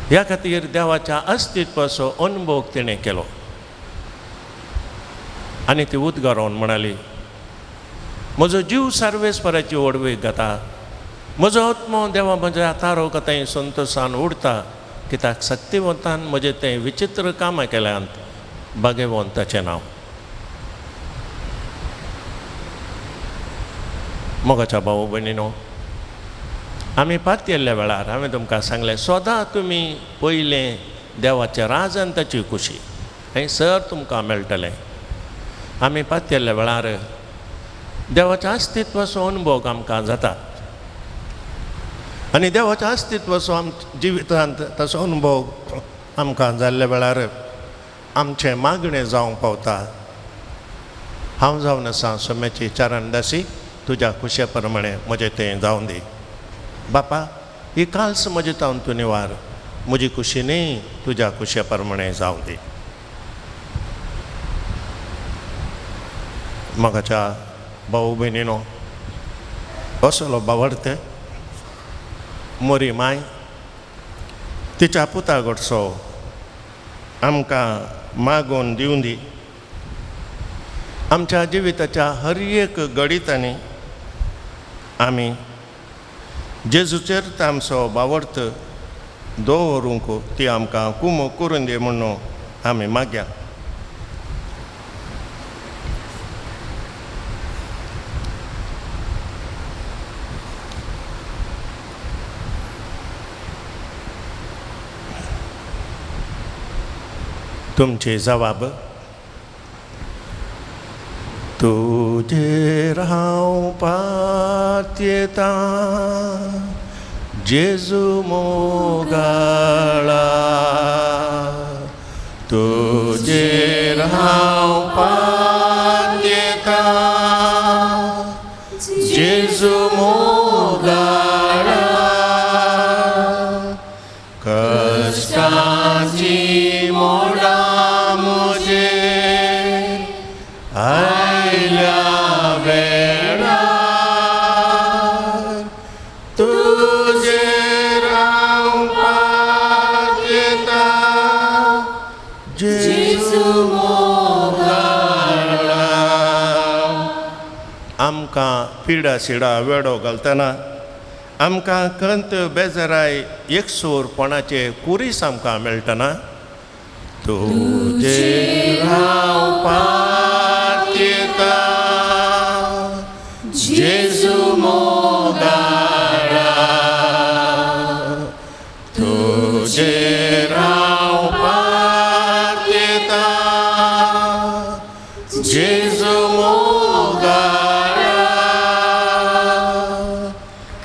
ह्या खातीर देवाच्या अस्तित्वाचो अनुभव तिणें केलो आनी ती उदगारोवन म्हणाली, म्हजो जीव सर्वेस्पराची व्हडवीक गाता, म्हजो आत्मो देवा म्हज्या तारो कथाय संतोशान उडता, कित्याक शक्तिवंतान म्हजें तें विचित्र कामां केल्यांत, भाग्यवंताचें नांव. मोगाच्या भाऊ भयणीनो, आमी पातयेल्ल्या वेळार हांवें तुमकां सांगलें, सदां तुमी पयलें देवाचें राज आनी ताची खुशी हें सर तुमकां मेळटलें. आमी पातयेल्ल्या वेळार देवाच्या अस्तित्वाचो अनुभव आमकां जाता आनी देवाच्या अस्तित्वाचो आमच्या जिवितांत ताचो अनुभव आमकां जाल्ल्या वेळार आमचें मागणें जावंक पावता. हांव जावन आसा सोम्याची चारणदासी, तुज्या खुशे प्रमाणें म्हजें तें जावं दी. बापा, ही काल्स म्हजे तावन तूं निवार, म्हजी खुशी न्ही तुज्या खुशे प्रमाणें जावं दी. मोगाच्या भाऊ भयणीनो, असलो बावडते मोरी माय तिच्या पुता घडचो आमकां मागून दिवं दी. आमच्या जिविताच्या हर एक घडितांनी आमी जेजूचेर तामचो बावडत दवरूंक ती आमकां कुमो करून दी म्हणून आमी मागया. तुमची जवाब, तुजेर हांव पातयेता जेजू मोगाळा, तुजेर हांव पातयेता, जेजू मोगाळा, कश्टांची मोडां म्हजेर आयल्या वेळार, तुजेर हांव पातयेता, जेजू मोगाळा. आमकां पिडा सिडा वेडो घालतना, आमकां खंत बेजाराय एकसूरपणाचे कुरीस आमकां मेळटना, तुजेर हांव पातयेता, जेजू मोगाळा, तुजेर हांव पातयेता, जेजू मोगाळा,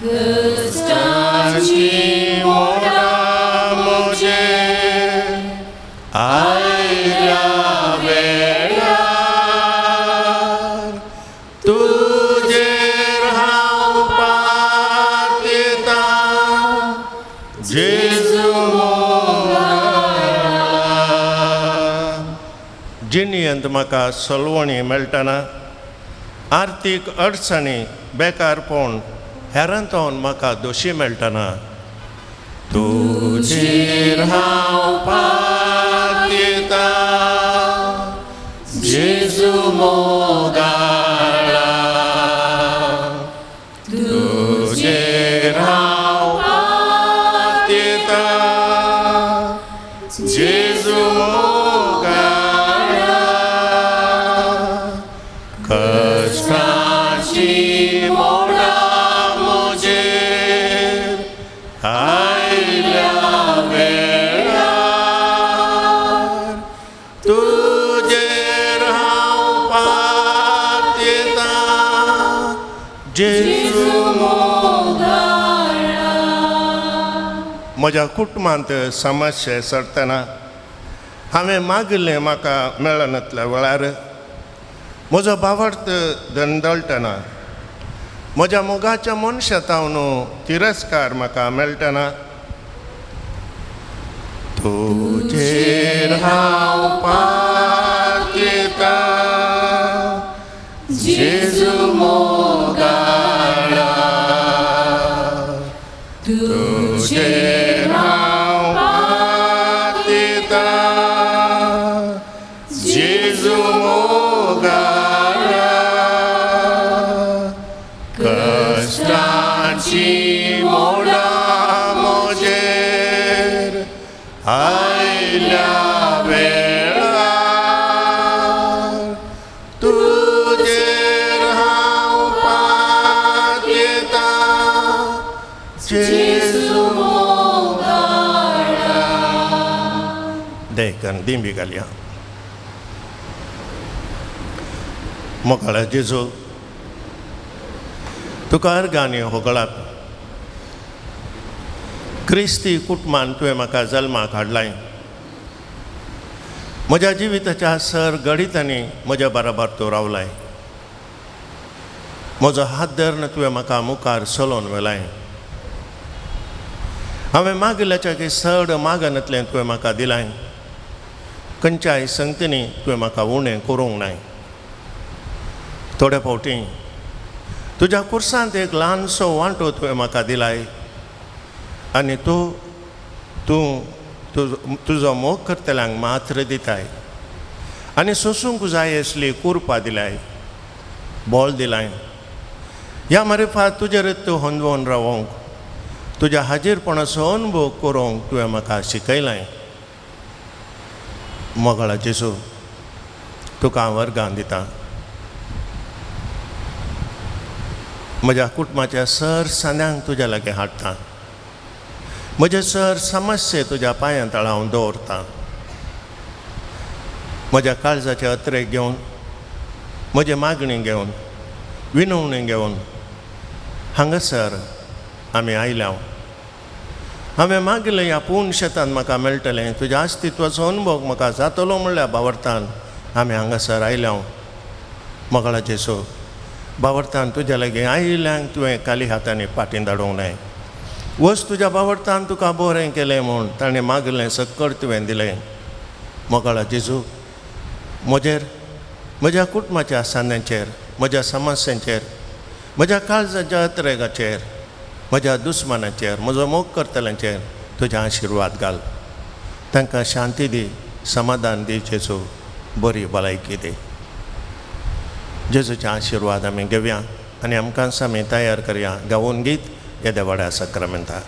कश्टांची मोडां म्हजेर आयल्या वेळार, तुजेर हांव पातयेता, जेजू मोगाळा. जिणेंत म्हाका सलवणी मेळटना, आर्थीक अडचणी बेकारपण हेरांतून म्हाका दोशी मेळटना, तुजेर हांव पातयेता, जेजू मोगाळा, तुजेर हांव पातयेता, जेजू मोगाळा, कश्टांची मोडां म्हजेर आयल्या वेळार, तुजेर हांव पातयेता, जेजू मोगाळा. म्हज्या कुटुंबांत समस्या सरतना, हांवें मागिल्लें म्हाका मेळनातल्या वेळार, म्हजो भावार्थ धंदळटना, म्हज्या मोगाच्या मनशा तावन तिरस्कार म्हाका मेळटना, तुजेर हांव पातयेता, जेजू मोगाळा, तुजेर हांव पातयेता, जेजू मोगाळा, कश्टांची मोडां म्हजेर आयल्या वेळार, तुजेर हांव पातयेता, जेजू मोगाळा. देखन दिंबी घालया. मोगाळा जेजू, तुका अर्गांनी होगळाप, क्रिस्ती कुटुंबान तुवें म्हाका जल्माक हाडलाय, म्हज्या जिविताच्या सर गणितांनी म्हज्या बराबर तूं रावलाय, म्हजो हात धरून तुवें म्हाका मुखार चलोवन व्हेलाय, हांवें मागिल्ल्याच्या की चड मागनातलें तुवें म्हाका दिलाय, खंयच्याय संगतींनी तुवें म्हाका उणें करूंक नाय. थोडे फावटी तुज्या कुर्सांत एक ल्हानसो वांटो तुवें म्हाका दिलाय आनी तूं तूं तुजो मोग करतल्यांक मात्र दिताय आनी सोसूंक जाय आसली कुरपा दिलाय, बोल दिलाय. ह्या मारिफात तुजेर तूं होंदवोन रावोंक, तुज्या हाजीरपणाचो अनुभव करूंक तुवें म्हाका शिकयलाय. मोगाळा जेजू, तुका हांव वर्गान दितां. म्हज्या कुटुंबाच्या सर सांद्यांक तुज्या लागीं हाडटा, म्हजे सर समस्ये तुज्या पांयां तळा हांव दवरतां. म्हज्या काळजाचे अत्रेक घेवन, म्हजे मागणी घेवन, विनवणी घेवन हांगासर आमी आयल्या. हांवें मागलें ह्या पूर्ण शेतान म्हाका मेळटलें, तुज्या अस्तित्वाचो अनुभव म्हाका जातलो म्हणल्यार बावरतान आमी हांगासर आयल्या. मोगाळा जेजू, बावरतान तुज्या लागीं आयिल्ल्यांक तुवें खाली हातांनी फाटीं धाडूंक नाय. वच तुज्या बावरतान तुका बरें केलें म्हूण ताणें मागलें सक्कड तुवें दिलें. मोगाळा जेजू, म्हजेर, म्हज्या कुटुंबाच्या सांद्यांचेर, म्हज्या समस्यांचेर, म्हज्या काळजाच्या अत्रेगाचेर, म्हज्या दुस्मानाचेर, म्हजो मोग करतल्यांचेर तुज्या आशिर्वाद घाल. तांकां शांती दी, समाधान दी जेजू, बरी भलायकी दी. जेजूचे आशिर्वाद आमी घेवया आनी आमकां आमी तयार करया गावून गीत येद्या व्हडा साक्रामेंताक.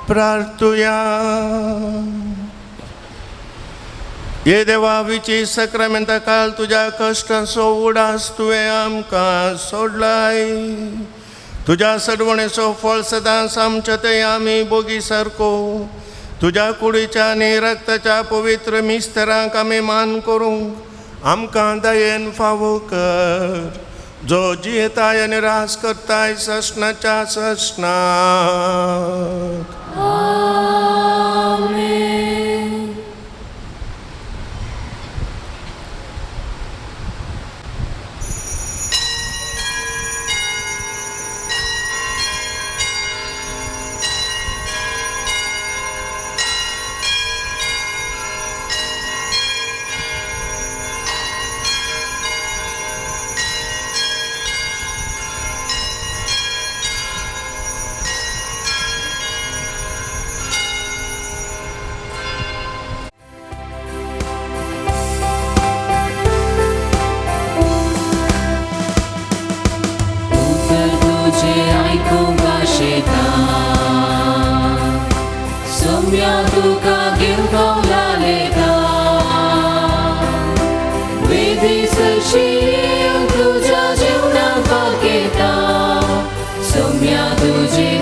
प्रार्थुया. ये देवा विची सक्रामेंता काल तुज्या कश्टांचो उडास तुवें आमकां सोडलाय. तुज्या सडवणेचो फळ सदांच आमच्या थंय आमी बोगी सारको तुज्या कुडीच्या आनी रक्ताच्या पवित्र मिस्तरांक आमी मान करूंक आमकां दयेन फावो कर, जो जियेताय आनी रास करताय ससनाच्या ससनाक. तुझ्या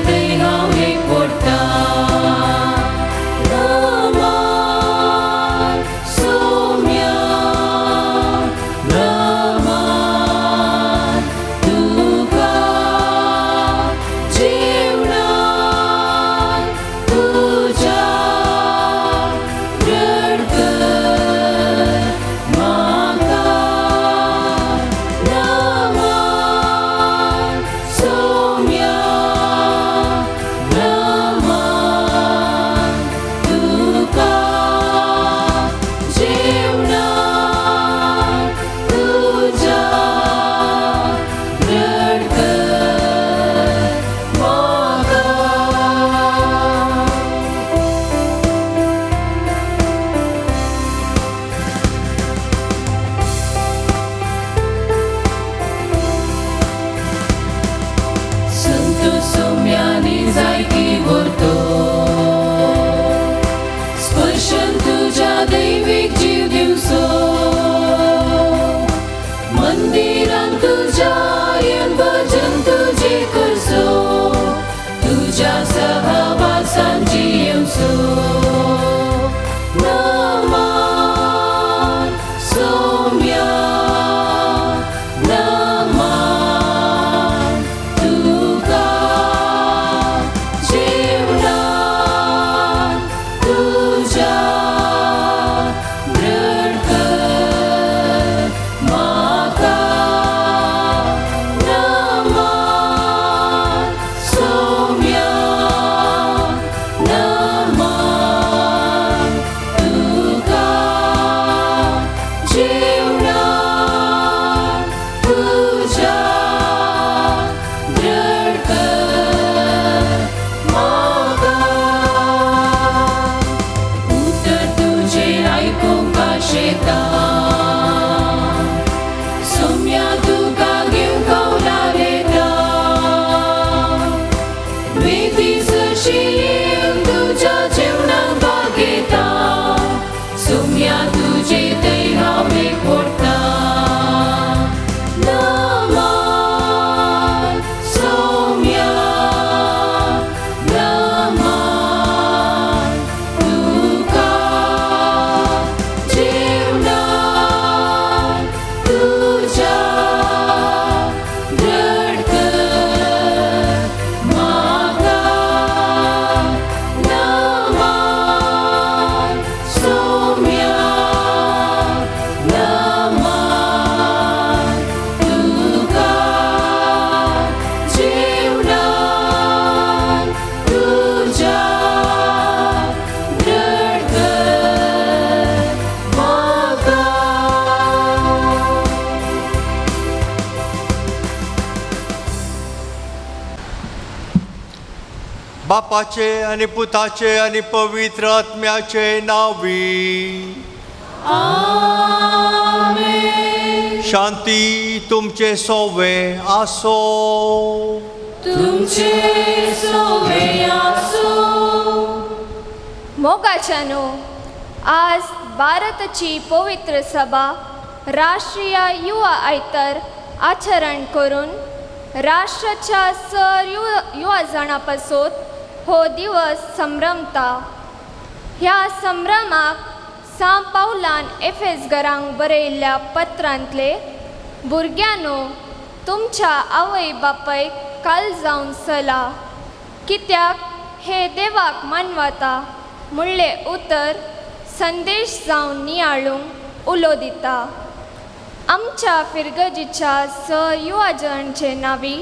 बापाचे आनी पुताचे आनी पवित्र आत्म्याचे नांवी. शांती तुमचे सोवे आसो. तुमचे सोवे आसो. मोगाच्यानो, आज भारताची पवित्र सभा राष्ट्रीय युवा आयतार आचरण करून राष्ट्राच्या सर युवा जाणां पासत हो दिवस संभ्रमता. ह्या संभ्रमाक सां पावलान एफेसगरांक बरयल्ल्या पत्रांतले भुरग्यांनो, तुमच्या आवय बापायक काल जावन सला, कित्याक हे देवाक मानवता म्हणलें उतर संदेश जावन नियाळूंक उलो दिता. आमच्या फिरगजीच्या स युवाजणचे नावी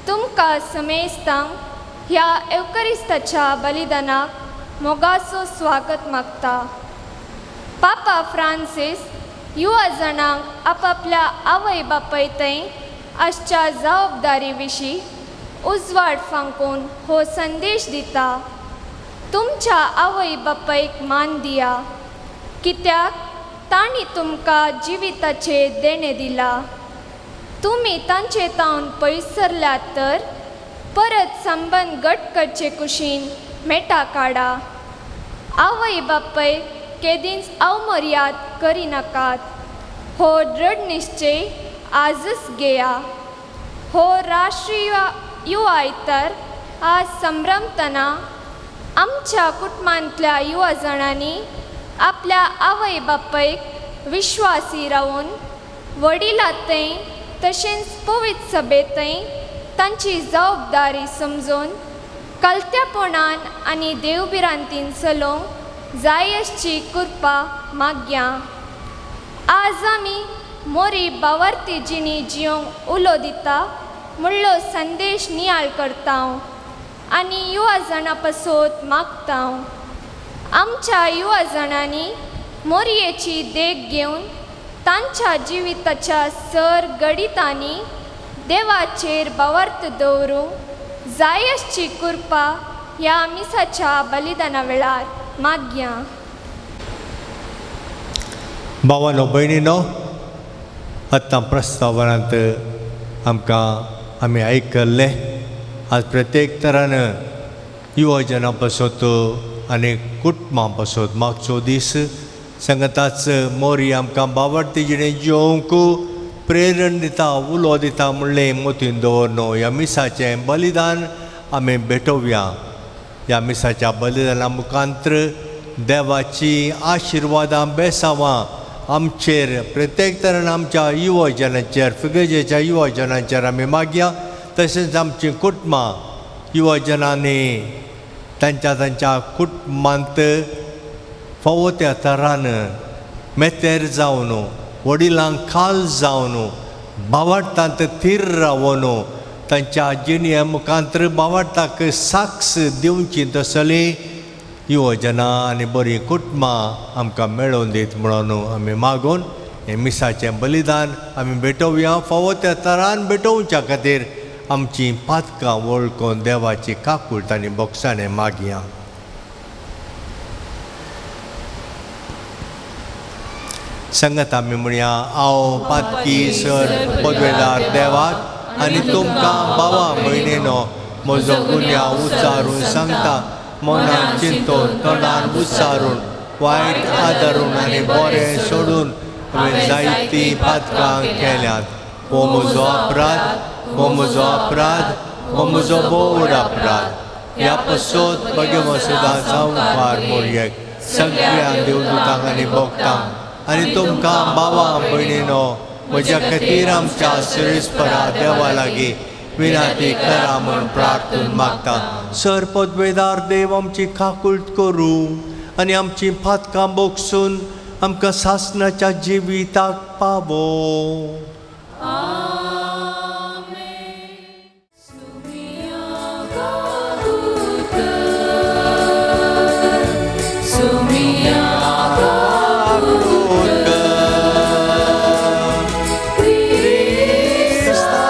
तुमकां समेस्तांक ह्या एवकरिस्ताच्या बलिदानाक मोगाचो स्वागत मागता. पापा फ्रांसीस युवा जाणांक आपापल्या आवय बापाय थंय आसच्या जबाबदारी विशीं उजवाड फांकून हो संदेश दिता. तुमच्या आवय बापायक मान दिया, कित्याक तांणी तुमकां जिविताचें देणें दिलां. तुमी तांचे तावन पयस सरल्यात तर परत संबंद घट करचे कुशीन मेटा काडा. आवय बापाय केदींच अवमर्याद करिनाकात, हो दृढ निश्चय आजच घेया. हो राष्ट्रीय युवा आयतार आज संभ्रमतना आमच्या कुटुंबांतल्या युवा जाणांनी आपल्या आवय बापायक विश्वासी रावन वडिलां थंय तशेंच पवित्र सभेंतय तांची जबाबदारी समजून कलत्यापणान आनी देवभिरांतीन चलोवंक जाय आसची कृपा मागया. आज आमी मोरी बावर्ती जिणी जियोंक उलो दिता म्हणलो संदेश नियाळ करता आनी युवा जाणां पासत मागता. आमच्या युवा जाणांनी मोरयेची देख घेवन तांच्या जिविताच्या सर गडितांनी देवाचेर बावर्त दवरूंक जाय आसची कृपा ह्या मिसाच्या बलिदाना वेळार मागया. भावानो भयणीनो, आतां प्रस्तावनांत आमकां आमी आयकल्लें आज प्रत्येक तरान युवजना पासत आनी कुटुंबां पासत मागचो दीस सांगताच मोरी आमकां बावडती जिणें जिवंक प्रेरण दिता, उलो दिता म्हणलें मोतीन दवर न्हू. ह्या मिसाचें बलिदान आमी भेटोवया. ह्या मिसाच्या बलिदाना मुखांत्र देवाची आशिर्वादां बेसावां आमचेर प्रत्येक तरेन आमच्या युवजनांचेर, फिगर्जेच्या युवजनांचेर आमी मागया. तशेंच आमचीं कुटुंबां युवजनांनी तांच्या तांच्या कुटुंबांत फावो त्या तरान मेतेर जावन, वडिलांक खाल जावन, बावडटांत थीर रावन तांच्या जिणे मुखांत्र बावडटाक साक्ष दिवची तसली युवजनां आनी बरीं कुटुंबां आमकां मेळोवन दीत म्हणून आमी मागून हें मिसाचें बलिदान आमी भेटोवया. फावो त्या तरान भेटोवच्या खातीर आमचीं पातकां वळखून देवाची काकूळट आनी बोगसाणें मागया. संगत आमी म्हणया, हांव पातकी सर पदवेदार देवाक आनी तुमकां भावा भयणीनो म्हजो गुन्यांव उच्चारून सांगता. मनान चिंतून, तोंडान उच्चारून, वायट आदारून आनी बरें सोडून हांवें जायतीं पातकां केल्यांत. हो म्हजो अपराध, हो म्हजो अपराध, हो म्हजो भोव अपराध. ह्या पसत भगवंत सदां संवसार मोरयेक सगळ्या देवदूतांक आनी भक्तांक आनी तुमकां भावा भयणीनो म्हज्या खातीर आमच्या सुरेस्परा देवा लागीं विनाती करा म्हूण प्रार्थून मागता. सर पदवेदार देव आमची काकूळट करूं आनी आमची पातकां बोगसून आमकां सासणाच्या जिविताक पावो. Krista,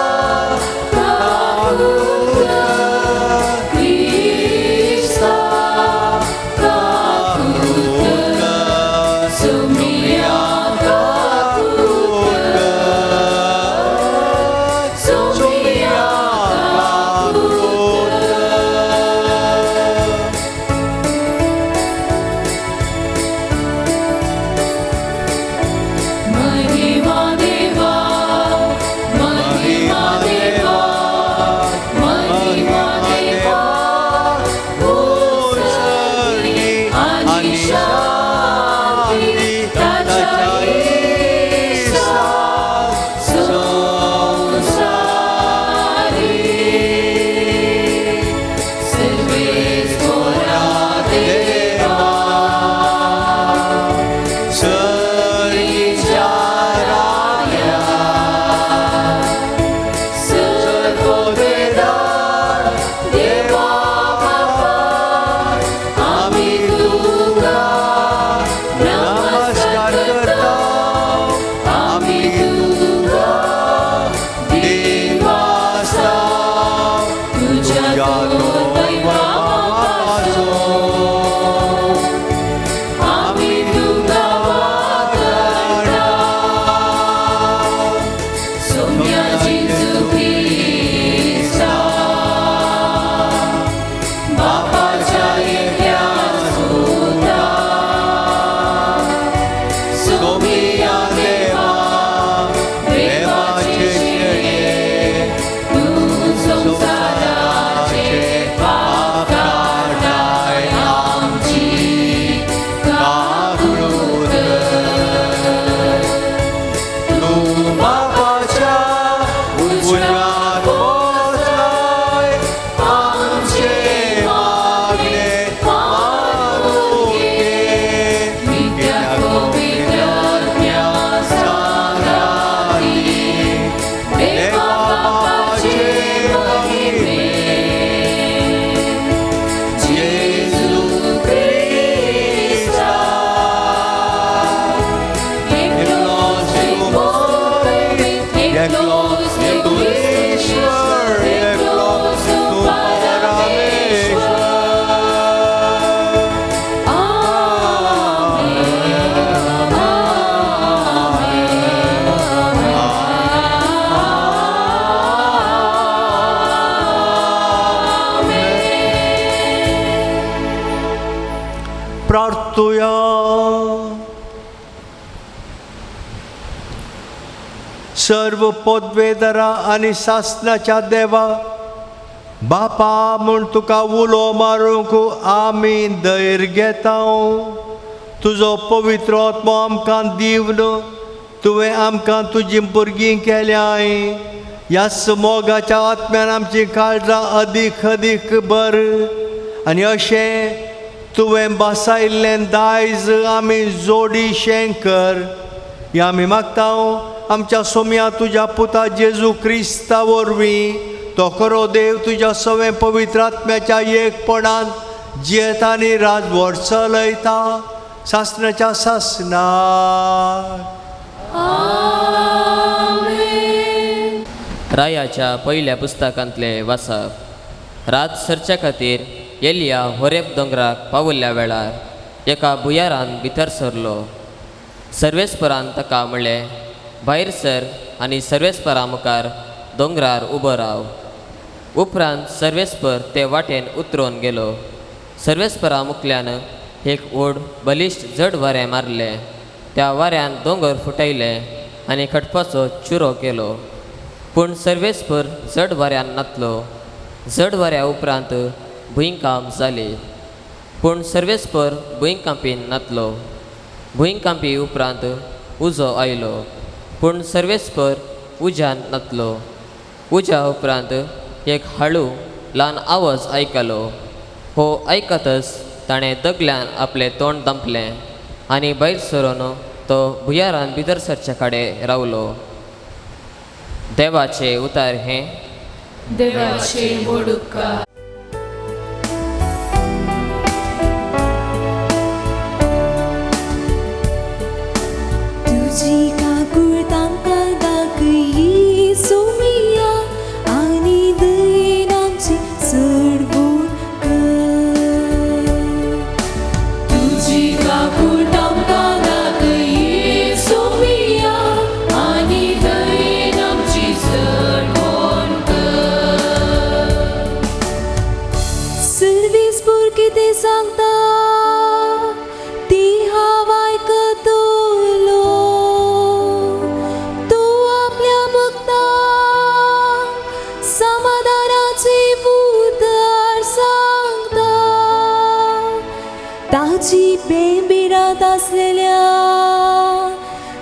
सर्व पदवेदारा आनी सासनाच्या देवा बापा म्हूण तुका उलो मारूंक आमी धैर्य घेता. तुजो पवित्र आत्मो आमकां दिवन तुवें आमकां तुजी भुरगीं केल्याय. ह्याच मोगाच्या आत्म्यान आमची काळजां अदीक अदीक बर आनी अशें तुवें बसायल्लें दायज आमी जोडी शेंकर. हें आमी मागता आमच्या सोम्या तुज्या पुता जेजू क्रिस्ता वरवीं. तो खरो देव तुज्या सवें पवित्र आत्म्याच्या एकपणान जियेता आनी राजवट चलयता सासनाच्या सासनाक. रायाच्या पयल्या पुस्तकांतले वाचप. रात सरच्या खातीर एलिया होरेब दोंगराक पावल्ल्या वेळार एका भुयारान भितर सरलो. सर्वेस्परान ताका म्हणलें, भायर सर आनी सर्वेस्परा मुखार दोंगरार उबो राव. उपरांत सर्वेस्पर ते वाटेन उतरून गेलो. सर्वेस्परा मुखल्यान एक व्हड बलिश्ट जड वारें मारलें. त्या वाऱ्यान दोंगर फुटयले आनी खटपाचो चुरो केलो. पूण सर्वेस्पर जड वाऱ्यान नातलो. जड वाऱ्या उपरांत भुंयकांप जाली, पूण सर्वेस्पर भुंयकांपीन नातलो. भुंयकांपी उपरांत उजो आयलो, पूण सर्वेस्पर उज्यान नातलो. उज्या उपरांत एक हाळू ल्हान आवाज आयकलो. हो आयकतच ताणें दगल्यान आपलें तोंड दांपलें आनी भायर सरून तो भुयारान भितर सरच्या कडेन रावलो. देवाचें उतार हें देवाचें व्हड उपकार. तुजी काकूळ तांकां दाखय सोमिया आनी दयेन आमची चडवण कर. तुजी काकूळ तांकां दाखय सोमिया आनी दयेन आमची चडवण कर. सर्वीस पूर कितें सांगता ती हांव आयकतलो. तूं आपल्या भक्तांक समाधानाचें उतर सांगता. ताची बेंबिरात आसलेल्या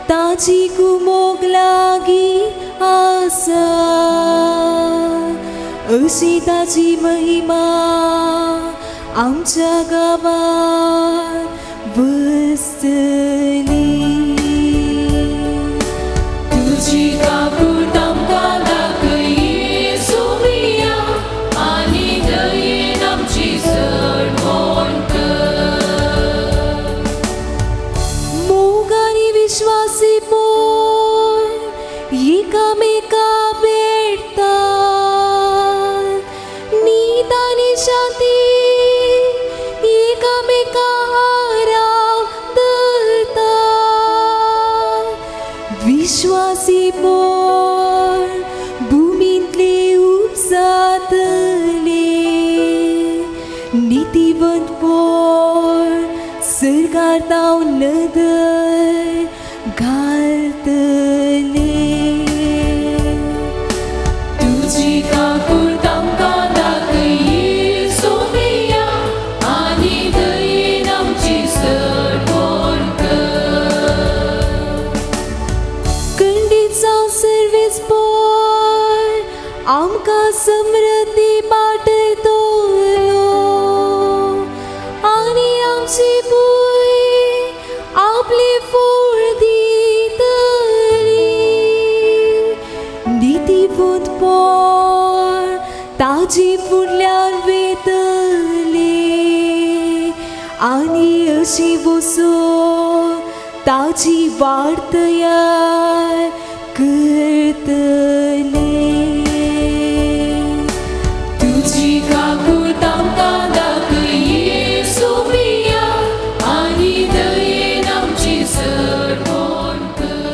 ताची कुमोक लागीं आसा. अशी ताची महिमा आमच्या गांवांत वसतली. तुजी काकूळ तांकां दाखय सोमिया आनी दयेन आमची चडवण कर. मोग आनी विश्वासी पोर एकामेका भेटतात. नीत आनी शांती एकामेका आराम धरतात. विश्वासी पोर भुमींतले उपजातले. नितीवंत पोर सरकार ताव नदर घालतले. तुजी काकूळ तांकां दाखय सोमिया आनी दयेन आमची चडवण कर. खंडीत जावं सर्वीस पोर आमकां समृद्धी पाटयतलो आनी आमची भूंय आपली फूळ दितली. नितीवंत पोर ताजी फुडल्यान वेतली आनी अशी वसो ताजी वाट तयार करतले. तुजी काकूळ तांकां दाखय सोमिया आनी दयेन आमची चडवण कर.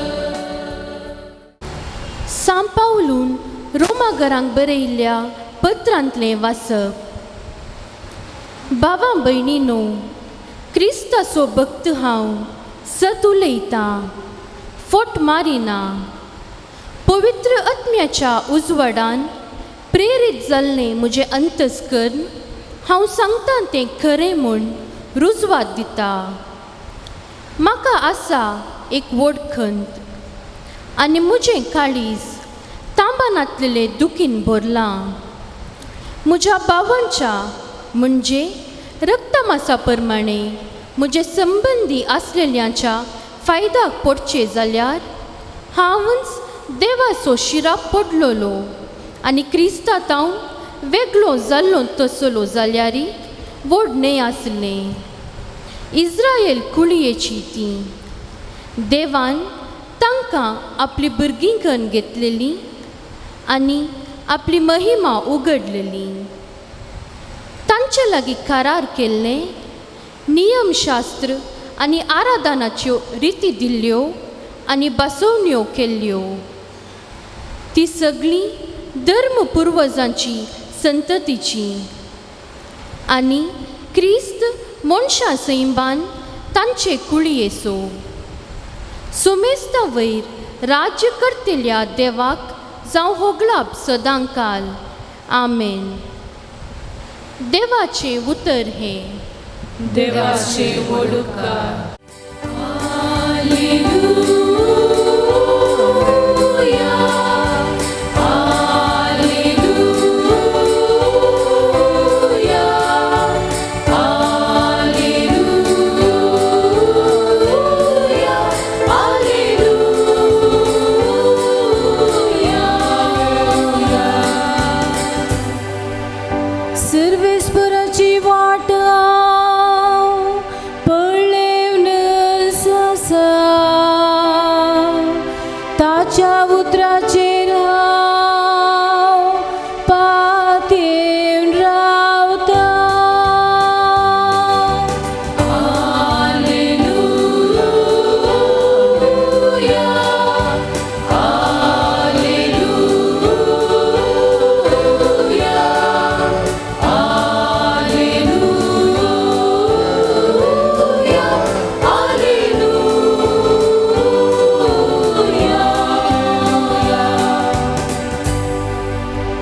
सांपावलून रोमागरांक बरयल्ल्या पत्रांतलें वाचप. बाबा भयणीनो, क्रिस्ताचो भक्त हांव सत उलयतां, फोट मारिना. पवित्र आत्म्याच्या उजवाडान प्रेरीत जाल्लें म्हजें अंतस्कर्ण हांव सांगता तें खरें म्हूण रुजवात दिता. म्हाका आसा एक व्हड खंत आनी म्हजें काळीज तांबानातलेले दुखीन भरलां. म्हज्या भावांच्या म्हणजे रक्तमासा प्रमाणे म्हजे संबंदी आसलेल्यांच्या फायद्याक पडचें जाल्यार हांवच देवाचो शिराप पडलेलो आनी क्रिस्ता तावन वेगळो जाल्लो तसलो जाल्यारी व्हड न्हय आसलें. इज्रायल कुळयेची ती देवान तांकां आपली भुरगीं करून घेतलेली आनी आपली महिमा उगडलेली. तांचे लागीं करार केल्लें नियमशास्त्र आनी आराधनाच्यो रिती दिल्ल्यो आनी बसवण्यो केल्ल्यो. ती सगळीं धर्म पुर्वजांची संततीची आनी क्रिस्त मनशां सैंबान तांचे कुळयेचो. सुमेस्ता वयर राज्य करतल्या देवाक जावं होगळाप सदांकाल. आमेन. देवाचें उतर हें. देवाचे व्हड उपकार. सर्वेस्पराची वाट हांव पळेवन आसा, ताच्या उतराचेर हांव पातयेवन रावता.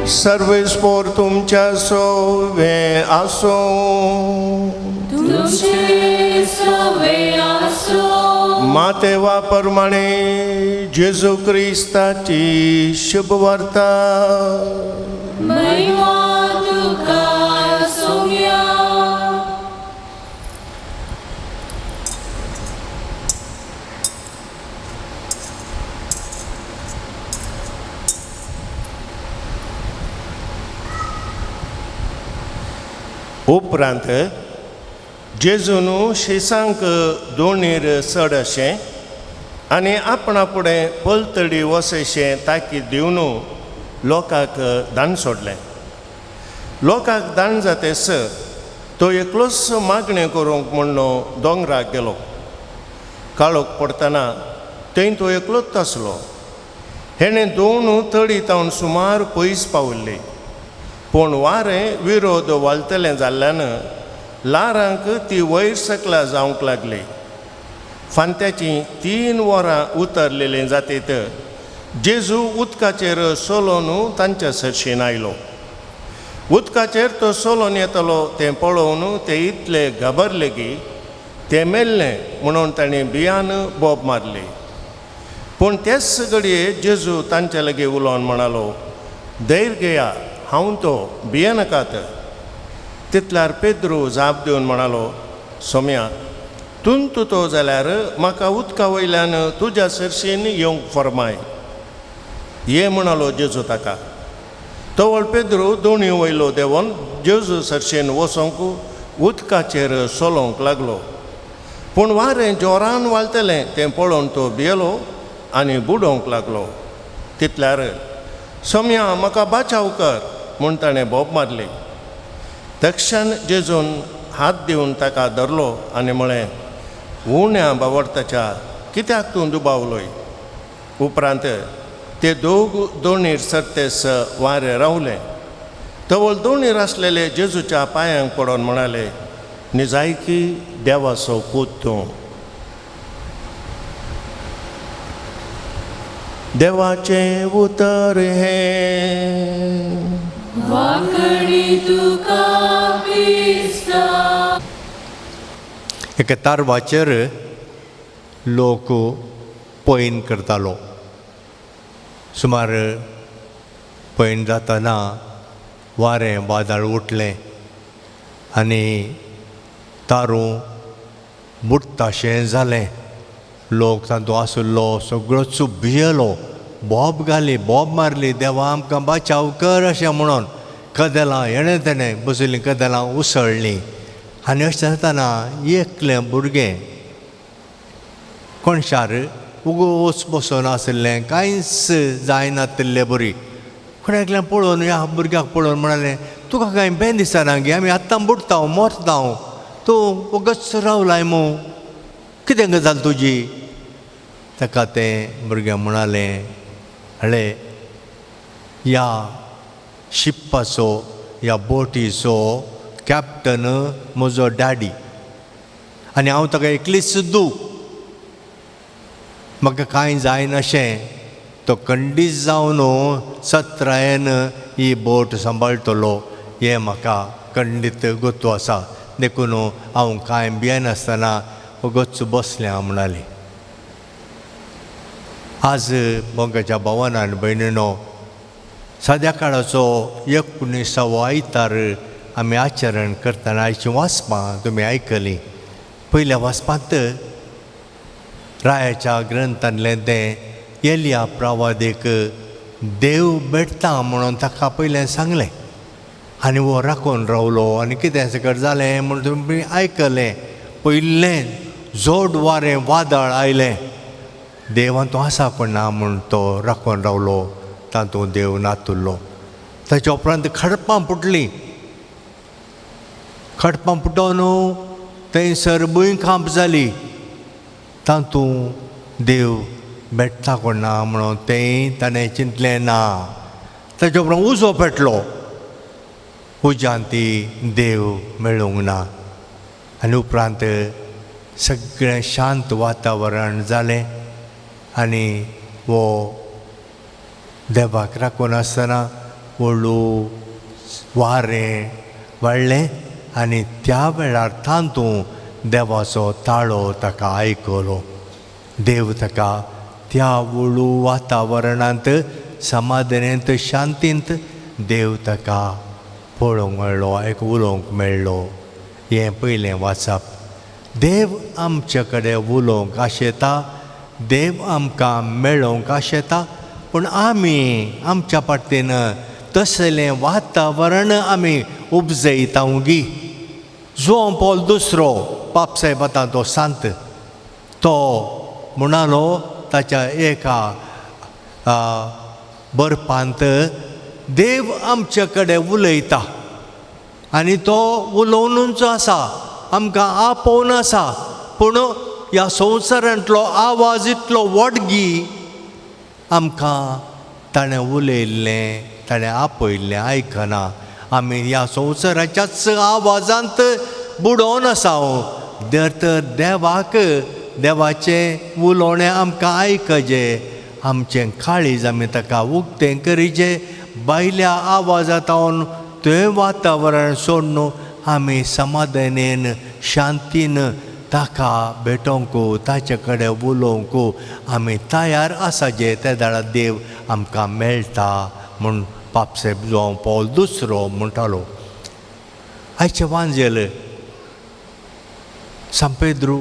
सर्वेस्पोर तुमच्या सोवे आसूं. तुमचे सवे आसूं. मातेवा प्रमाणे जेजू क्रिस्ताची शुभवार्ता. महिमा तुका सोम्या. उपरांत जेजून शिसांक दोणीर चड अशें आनी आपणा फुडें पलतडी वचशें ताकीद दिवन लोकांक दान सोडलें. लोकांक दान जातेस तो एकलोच मागणें करूंक म्हूण दोंगराक गेलो. काळोख पडटना थंय तो एकलोच आसलो. हेणें दोन तडी तावन सुमार पयस पाविल्ली, पूण वारें विरोध वालतलें जाल्ल्यान ल्हारांक ती वयर सकला जावंक लागली. फांत्याचीं 3 वरां उतरलेलीं जातीत जेजू उदकाचेर सोलोन तांच्या सरशीन आयलो. उदकाचेर तो सोलोन येतलो तें पळोवन ते इतले घाबरले की ते मेल्लें म्हणून ताणें बियान बोब मारली. पूण तेच घडये जेजू तांच्या लागीं उलोवन म्हणालो, धैर्य घेया, हांव तो, भियेनाकात. तितल्यार पेद्रू जाप दिवन म्हणालो, सोम्या, तूं तो जाल्यार म्हाका उदका वयल्यान तुज्या सरशीन येवंक फर्माय. ये म्हणालो जेजू ताका. तवळ पेद्रू दोणी वयलो देंवन जेजू सरशीन वचोंक उदकाचेर चलोवंक लागलो. पूण वारें जोरान वालतलें तें पळोवन तो भियेलो आनी बुडोवंक लागलो. तितल्यार सोम्या, म्हाका बाचाव कर म्हूण ताणें बोब मारली. तक्षण जेजून हात दिवन ताका धरलो आनी म्हळें, उण्या बावडताच्या कित्याक तूं दुबावलोय? उपरांत ते दोग दोणीर सरतेस वारें रावलें. तवळ दोणीर आसलेले जेजूच्या पांयांक पडोन म्हणाले, निजायकी देवाचो पूत तूं. देवाचें उतर हें. वाकडी तुका क्रिस्ता. एका तारवाचेर लोक पयण करतालो. सुमार पयण जातना वारें वादळ उठलें आनी तारूं बुडटाशें जालें. लोक तातूंत आशिल्लो सगळोच भियेलो, बोब घाली, बोब मारली, देवा आमकां बचाव कर अशें म्हणून. कदेलां हेणें तेणें बशिल्लीं कदेलां उसळ्ळीं. आनी अशें जातना एकलें भुरगें कोणशार उगोच बसून आशिल्लें, कांयच जायनातिल्ले बरी. कोणें एकल्यान पळोवन ह्या भुरग्याक पळोवन म्हणालें, तुका कांय बेन दिसना गे, आमी आत्तां बुडटा मरता, तूं वगच रावलाय मू, कितें गजाल तुजी? ताका तें भुरगें म्हणालें, हळे ह्या शिप्पाचो ह्या बोटीचो कॅप्टन म्हजो डॅडी आनी हांव ताका एकलीच दू, म्हाका कांय जायनाशें, तो खंडीत जावन सत्रायेन ही बोट सांबाळटलो हें म्हाका खंडीत गोत्व आसा, देखून हांव कांय भियेनासतना वगच बसलें हांव म्हणाली. आज मोगाच्या भावान आनी भयणीनो, साद्या काळाचो 19वो आयतार आमी आचरण करतना आयचीं वाचपां तुमी आयकलीं. पयल्या वाचपांत रायाच्या ग्रंथांतलें तें एलिया प्रवादीक देव भेटता म्हणून ताका पयलें सांगलें आनी हो राखून रावलो आनी कितें सकट जालें म्हूण तुमी आयकलें. पयलें जोड वारें वादळ आयलें, देवान तो आसा कोण ना म्हूण तो राखून रावलो, तातूंत देव नातुल्लो. ताच्या उपरांत खडपां फुटलीं, खडपां फुटोवन थंयसर भुंयकांप जाली, तातूंत देव भेटता कोण ना म्हणून तेंय ताणें चिंतलें ना. ताच्या उपरांत उजो पेटलो, उज्यान ती देव मेळूंक ना. आनी उपरांत सगळें शांत वातावरण जालें आनी हो देवाक राखून आसतना व्हडू वारें वाडलें आनी त्या वेळार तातूंत देवाचो ताळो ताका आयकलो. देव ताका त्या व्हडू वातावरणांत समाधानेंत शांतींत देव ताका पळोवंक मेळ्ळो, एक उलोवंक मेळ्ळो. हें पयलें वाचप. देव आमचे कडेन उलोवंक आशेता, देव आमकां मेळोवंक आशेता, पूण आमी आमच्या पार्टीन तसलें वातावरण आमी उपजयता गी. जुआंव पॉल दुसरो पापसाहेब आतां तो सांत, तो म्हणालो ताच्या एका बरपांत, देव आमचे कडेन उलयता आनी तो उलोवनूच आसा, आमकां आपोवन आसा, पूण ह्या संवसारांतलो आवाज इतलो वडगी आमकां ताणें उलयल्लें ताणें आपयल्लें आयकना. आमी ह्या संवसाराच्याच आवाजांत बुडोवन आसा. दर तर देवाक देवाचें उलोवणें आमकां आयकजे, आमचें काळीज आमी ताका उक्तें करीजे, भायल्या आवाजांत तें वातावरण सोडून आमी समाधानेन शांतीन ताका भेटोवंक ताचे कडेन उलोवंक आमी तयार आसा जे त्या वेळार देव आमकां मेळटा म्हूण पापसाहेब जुआंव पॉल दुसरो म्हणटालो. आयचें वांजेल सांत पेद्रू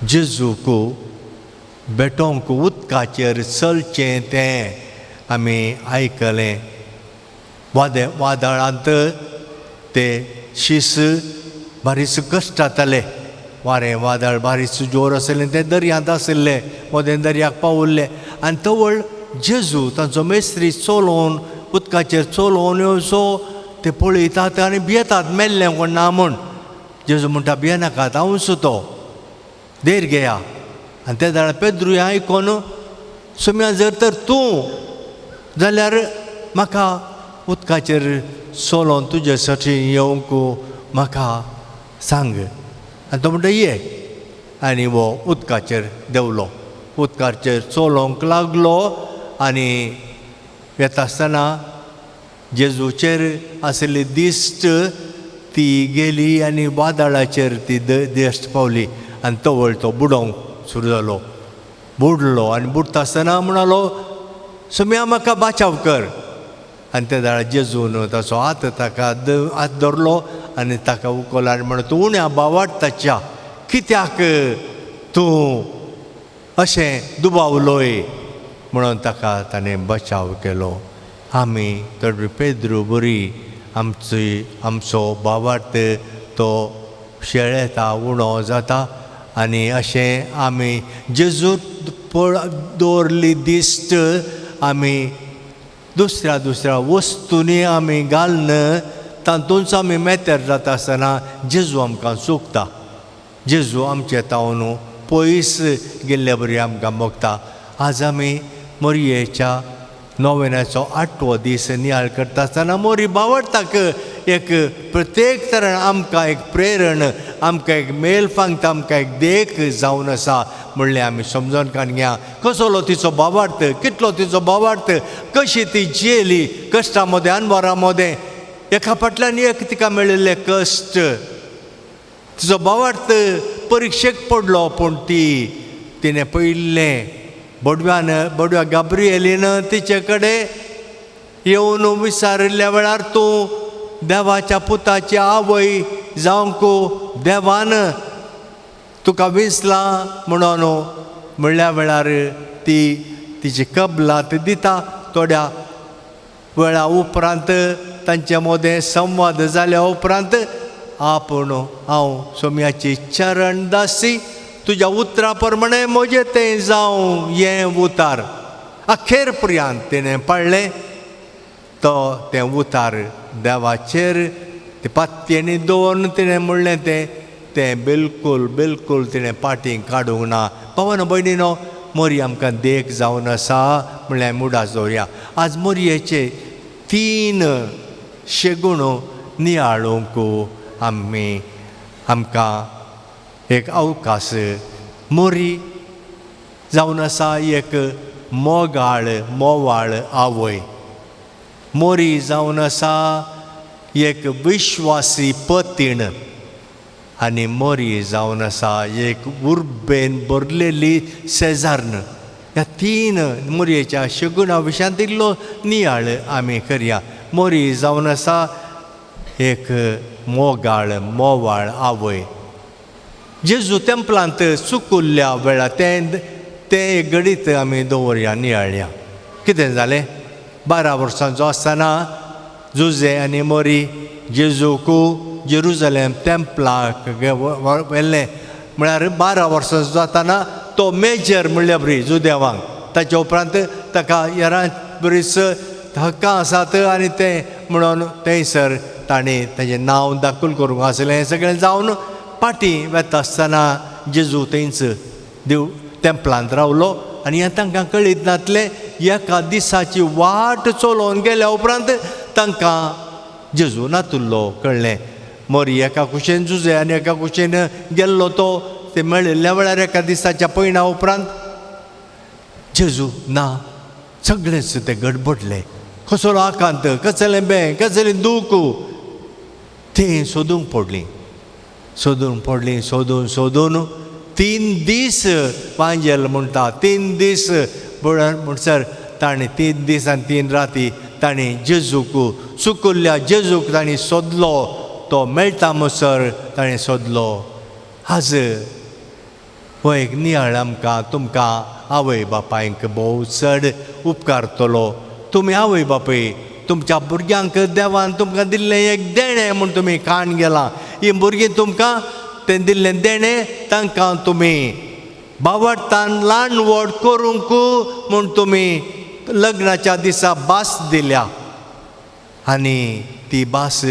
जेजूक भेटोवंक उदकाचेर चलचें तें आमी आयकलें. वादळांत ते शीस बारीस कश्ट जाताले, वारें वादळ बारीस जोर आशिल्लें, ते दर्यांत आशिल्ले, मदें दर्याक पावुल्ले आनी तवळ जेजू तांचो मेस्त्री चलोवन उदकाचेर चलोवन येवचो ते पळयतात आनी भियेतात मेल्लें कोण ना म्हूण. जेजू म्हणटा भियेनाकात, हांवूच तो, देर घेया. आनी ते जाल्यार पेद्रू हें आयकोन, सुम्या जर तर तूं जाल्यार म्हाका उदकाचेर चलोवन तुजे साठी येवंक म्हाका सांग. आनी तो म्हणटा ये. आनी हो उदकाचेर देंवलो. उदकाचेर चलोवंक लागलो आनी येता आसतना जेजूचेर आशिल्ली दिश्ट ती गेली आनी वादळाचेर ती दिश्ट पावली आनी तवळ तो बुडोवंक सुरू जालो. बुडलो आनी बुडटा आसतना म्हणालो, सोम्या म्हाका बाचाव कर. आनी त्या वेळार जेजून ताचो हात ताका हात धरलो आनी ताका उखलो आनी म्हणलो, तूं उण्या बावाडटाच्या कित्याक तूं अशें दुबावलोय म्हणून ताका ताणें बचाव केलो. आमी तर पेद्रू बरी आमची आमचो बावार्थ तो शेळेता, उणो जाता आनी अशें आमी जेजू दवरली दिश्ट आमी दुसऱ्या दुसऱ्या वस्तूंनी आमी घालून तातूंच आमी मेतेर जाता आसतना जेजू आमकां चुकता. जेजू आमचे तावन पयस गेल्ले बरी आमकां मोगता. आज आमी मोरयेच्या नोवेनाचो आठवो दीस नियाळ करता आसतना मोरी बावडटाक एक प्रत्येक तरेन आमकां एक प्रेरण, आमकां एक मेल फांगता, आमकां एक देख जावन आसा म्हणलें आमी समजून काडया. कसलो तिचो बावार्थ, कितलो तिचो बावार्थ, कशी ती जियेली कश्टा मदें, अनवरा मदें, एका फाटल्यान एक तिका मेळिल्ले कश्ट. तिचो बावार्थ परिक्षेक पडलो, पूण ती तिणें पळयल्लें बोडव्यान बोडव्या गाब्रिएलीन तिचे कडेन येवन विचारिल्ल्या वेळार, तूं देवाच्या पुताची आवय जावंक देवान तुका विसलां म्हणून म्हणल्या वेळार ती तिची कबलात दिता. थोड्या वेळा उपरांत तांचे मदें संवाद जाल्या उपरांत आपूण हांव सोम्याची चरण दासी, तुज्या उतरा प्रमाणें म्हजें तें जावं हें उतार. अखेर पर्यंत तिणें पाळ्ळें तो तें उतार देवाचेर ते पातयेनी दवरून तिणें म्हणलें तें तें बिलकूल बिलकूल तिणें पाटी काडूंक ना. भावानो भयणीनो, मोरी आमकां देख जावन आसा म्हणल्यार मुडास दवरया. आज मोरयेचे 3 शेगुण नियाळूंक आमी आमकां एक अवकाश. मोरी जावन आसा एक मोगाळ मोवाळ आवय, मोरी जावन आसा एक विश्वासी पतीण आनी मोरी जावन आसा एक उर्बेन भरलेली शेजान्न. ह्या 3 मोरयेच्या शगुणा विशयांत इल्लो नियाळ आमी करया. मोरी जावन आसा एक मोगाळ मोवाळ आवय. जेजू तेंपलांत चुकुल्ल्या वेळार तें तें एक घडीत आमी दवरया, नियाळया. कितें जालें, 12 वर्सांचो आसतना जुजे आनी मोरी जेजूक जेरुजलेम तेंपलाक व्हेल्लें. म्हळ्यार 12 वर्सांचो जातना तो मेजर म्हणल्या बरी जुदेवांक. ताच्या उपरांत ताका हेरां बरीच हक्कां आसात आनी तें म्हणून थंयसर ताणें ताजें नांव दाखल करूंक आसलें. हें सगळें जावन पाटी वेता आसतना जेजू थंयच देव तेंपलांत रावलो आनी हें तांकां कळीत नासलें. एका दिसाची वाट चलोवन गेल्या उपरांत तांकां जेजू नातुल्लो कळ्ळें. मोरी एका कुशेन जुजे आनी एका कुशेन गेल्लो तो ते मेळिल्ल्या वेळार एका दिसाच्या पयणा उपरांत जेजू ना, सगळेंच ते गडबडलें. कसलो आकांत, कसलें बें, कसलें दूख, तें सोदूंक पडलीं, सोदून पडलीं, सोदून सोदून 3 दीस पांजेल म्हणटा, 3 दीस म्हणसर ताणें 3 दीस आनी 3 राती ताणें जेजूक चुकुल्ल्या जेजूक ताणें सोदलो. तो मेळटा म्हणसर ताणें सोदलो. आज हो एक नियाळ आमकां तुमकां आवय बापायंक भोव चड उपकारतलो. तुमी आवय बापूय तुमच्या भुरग्यांक देवान तुमकां दिल्लें एक देणें म्हूण तुमी काण गेलां. हीं भुरगीं तुमकां तें दिल्लें देणें तांकां तुमी बावडटान ल्हान व्हड करूंक म्हूण तुमी लग्नाच्या दिसा भास दिल्या आनी ती भास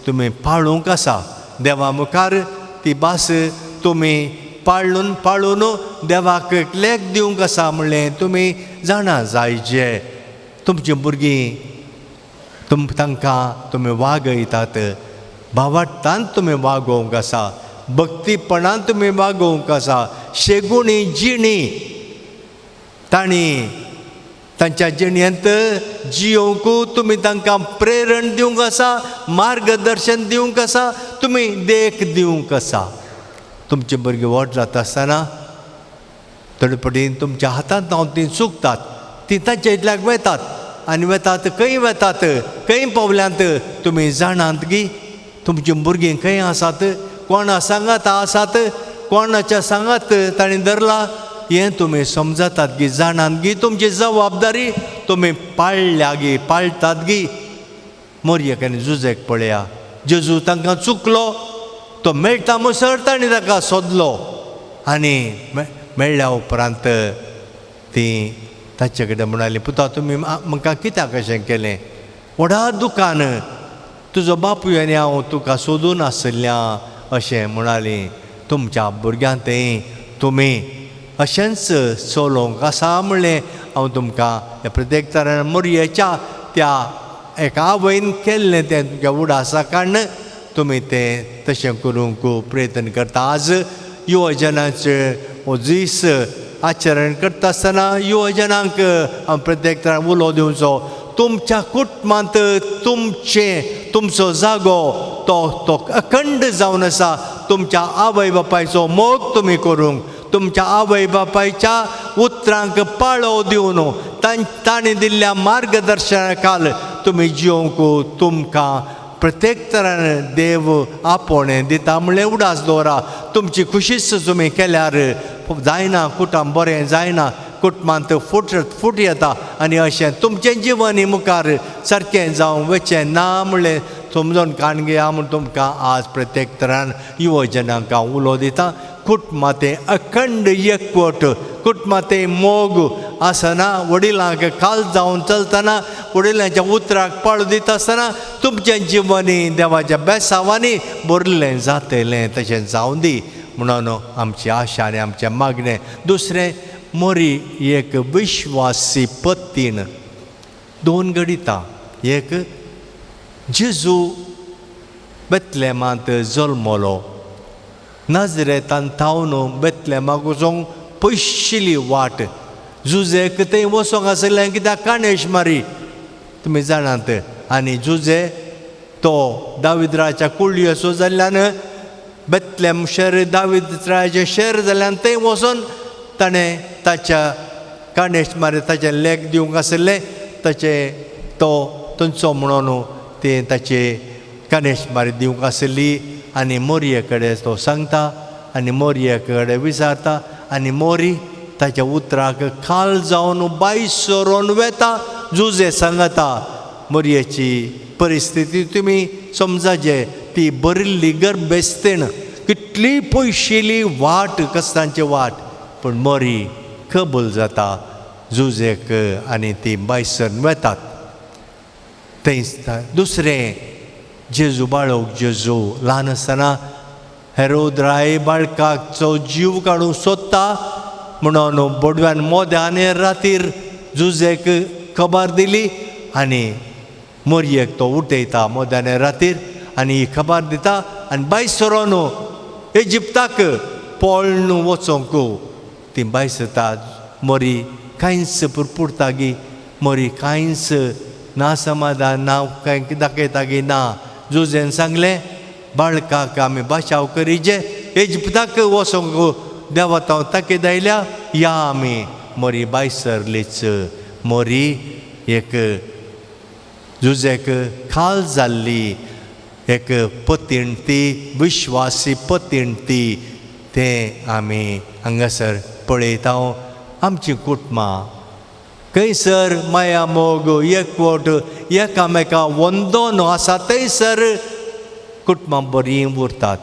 तुमी पाळूंक आसा. देवा मुखार ती भास तुमी पाळून पाळून देवाक लेख दिवंक आसा म्हणलें तुमी जाणा जायचे. तुमचीं भुरगीं तांकां तुमी वागयतात, भावार्थान तुमी वागोवंक आसा, भक्तीपणान तुमी वागोवंक आसा, शेगुणी जिणी तांणी तांच्या जिणेंत जियोवंक तुमी तांकां प्रेरण दिवंक आसा, मार्गदर्शन दिवंक आसा, तुमी देख दिवंक आसा. तुमचे भुरगीं व्हड जाता आसतना थोडे पटीन तुमच्या हातांत हांव तीं चुकतात, तीं तांच्या इतल्याक वेतात आनी वेतात खंय वेतात, खंय पावल्यांत तुमी जाणात गी? तुमचीं भुरगीं खंय आसात, कोणा सांगात आसात, कोणाच्या सांगात तांणी धरला हें तुमी समजतात गी, जाणात गी? तुमची जबाबदारी तुमी पाळ्ळ्या गी, पाळटात गी? मोरयेक आनी जुजेक पळया, जेजू तांकां चुकलो, तो मेळटा म्हणसर तांणी ताका सोदलो आनी मेळ्ळ्या उपरांत तीं ताचे कडेन म्हणाली, पुता तुमी म्हाका कित्याक अशें केलें? व्हडा दुकान तुजो बापूय आनी हांव तुका सोदून आशिल्ल्या अशें म्हणाली. तुमच्या भुरग्यांक थंय तुमी अशेंच चलोवंक आसा म्हणलें हांव तुमकां ह्या प्रत्येक तरान मोरयेच्या त्या एका आवयन केल्लें तें तुमच्या उडासा काडून तुमी तें तशें करूंक प्रयत्न करता. आज युवजनांचे हो दीस आचरण करता आसतना युवजनांक हांव प्रत्येक तरान उलो दिवचो, तुमच्या कुटुंबांत तुमचें तुमचो जागो तो तो अखंड जावन आसा. तुमच्या आवय बापायचो मोग तुमी करूंक, तुमच्या आवय बापायच्या उतरांक पाळो दिवन तांणी दिल्ल्या मार्गदर्शना खाल तुमी जियोवंक तुमकां प्रत्येक तरान देव आपोवणें दिता म्हणलें उडास दवरा. तुमची खुशीच तुमी केल्यार जायना, कुटुंब बरें जायना, कुटुंबांत फूट फूट येता आनी अशें तुमचें जिवन मुखार सारकें जावं वचें ना म्हणलें समजून काण घेया म्हूण तुमकां आज प्रत्येक तरान युवजनांक हांव उलो दिता. कुटुंबांत अखंड एकवट, कुटुंबांत मोग आसना, वडिलांक खाल जावन चलतना, वडिलांच्या उतराक पाळो दिता आसतना तुमचें जिवन देवाच्या बेसांवांनी भरलें जातलें. तशें जावं दी म्हणून आमची आशा आनी आमचें मागणें. दुसरें, मोरी एक विश्वासी पत्तीन दोन घडितां. एक, जेजू बेतलेमांत जल्मलो, नाजरेतान थावन बेतलेमाक वचोंक पयशिल्ली वाट, जुजेक थंय वचोंक आसलें कित्याक काणेश मारी तुमी जाणात. आनी जुजे तो दाविद्राच्या कुळयेचो जाल्ल्यान बेतलेम शहर दाविद्राचें शहर जाल्ल्यान थंय वचोन ताणें ताच्या काणेश मारी ताचें लेख दिवंक आसलें, ताचें तो थंयचो म्हणून तें ताचे काणेश मारी दिवंक आसली. आनी मोरये कडेन तो सांगता आनी मोरये कडेन विचारता आनी मोरी ताच्या उतराक खाल जावन बाय सरोन वेता, जुजे सांगता. मोरयेची परिस्थिती तुमी समजाचे, ती भरिल्ली गर्भेस्तीण, कितली पयशिल्ली वाट, कश्टांची वाट, पूण मोरी कबूल जाता जुजेक आनी ती बायसर वेतात. थंय दुसरें, जेजू बाळोक जेजू ल्हान आसतना हेरोद राय बाळकाचो जीव काडूंक सोदता म्हणून बोडव्यान मोद्यान रातीर जुजेक खबर दिली आनी मोरयेक तो उठयता मोद्यान रातीर आनी ही खबर दिता आनी बाय सरोन इजिप्ताक पळून वचोंक ती बाय सरता. मोरी कांयच पुरपुरता गी, मोरी कांयच ना समाधान ना कांय दाखयता गी ना. जुजेन सांगलें बाळकाक आमी बाशाव करीजे, इजिप्ताक वचोंक देवा हांव ताकीद आयल्या, या आमी. मोरी बाय सरलीच. मोरी एक जुजेक खाल जाल्ली एक पतीण, ती विश्वासी पतीण ती, तें आमी हांगासर पळयता. आमचीं कुटुंबां खंयसर माया मोग एकवट एकामेका वंदन आसा थंयसर कुटुंबां बरीं उरतात,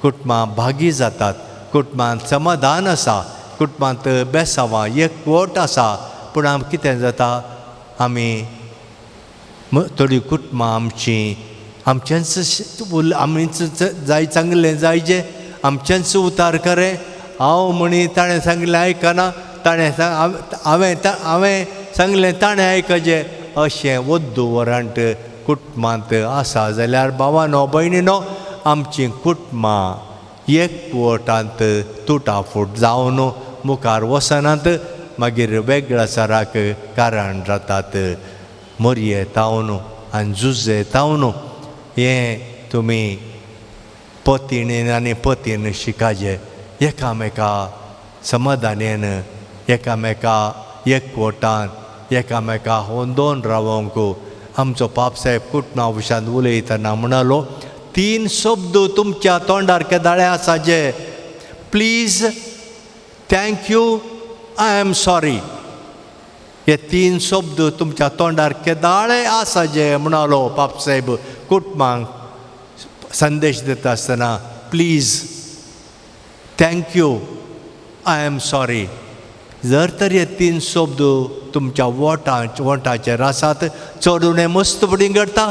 कुटुंबां भागी जातात, कुटुंबांत समाधान आसा, कुटुंबांत बेसांवां एकवट आसा. पूण आम कितें जाता, आमी थोडीं कुटुंबां आमचीं आमचेंच आमीच जाय सांगलें जायजें, आमचेंच उतार करें. हांव म्हणी ताणें सांगलें आयकना, ताणें हांवें हांवें सांगलें ताणें आयकचें, अशें वद्दू वरांट कुटुंबांत आसा जाल्यार भावानो भयणीनो आमचीं कुटुंबां एकवटांत तुटाफूट जावन मुखार वचनात. मागीर वेगळाचाराक कारण जातात. मोरये तावन आनी जुजे तावन हें तुमी पतीणेन आनी पतीन शिकाजे, एकामेका समाधानेन, एकामेका एकवटान, एकामेका होंदोन रावोंक. आमचो पापसाहेब कुटुंबा विशांत उलयतना म्हणालो, 3 शब्द तुमच्या तोंडार केदाळे आसा जे please, thank you, I am sorry. हे 3 शब्द तुमच्या तोंडार केदाळे आसा जे म्हणालो पापसाहेब कुटुंबांक संदेश दिता आसतना. Please, thank you, I am sorry. जर तर हे 3 शब्द तुमच्या वोंठाचेर आसात, चड उणें मस्त फुडें घडटा,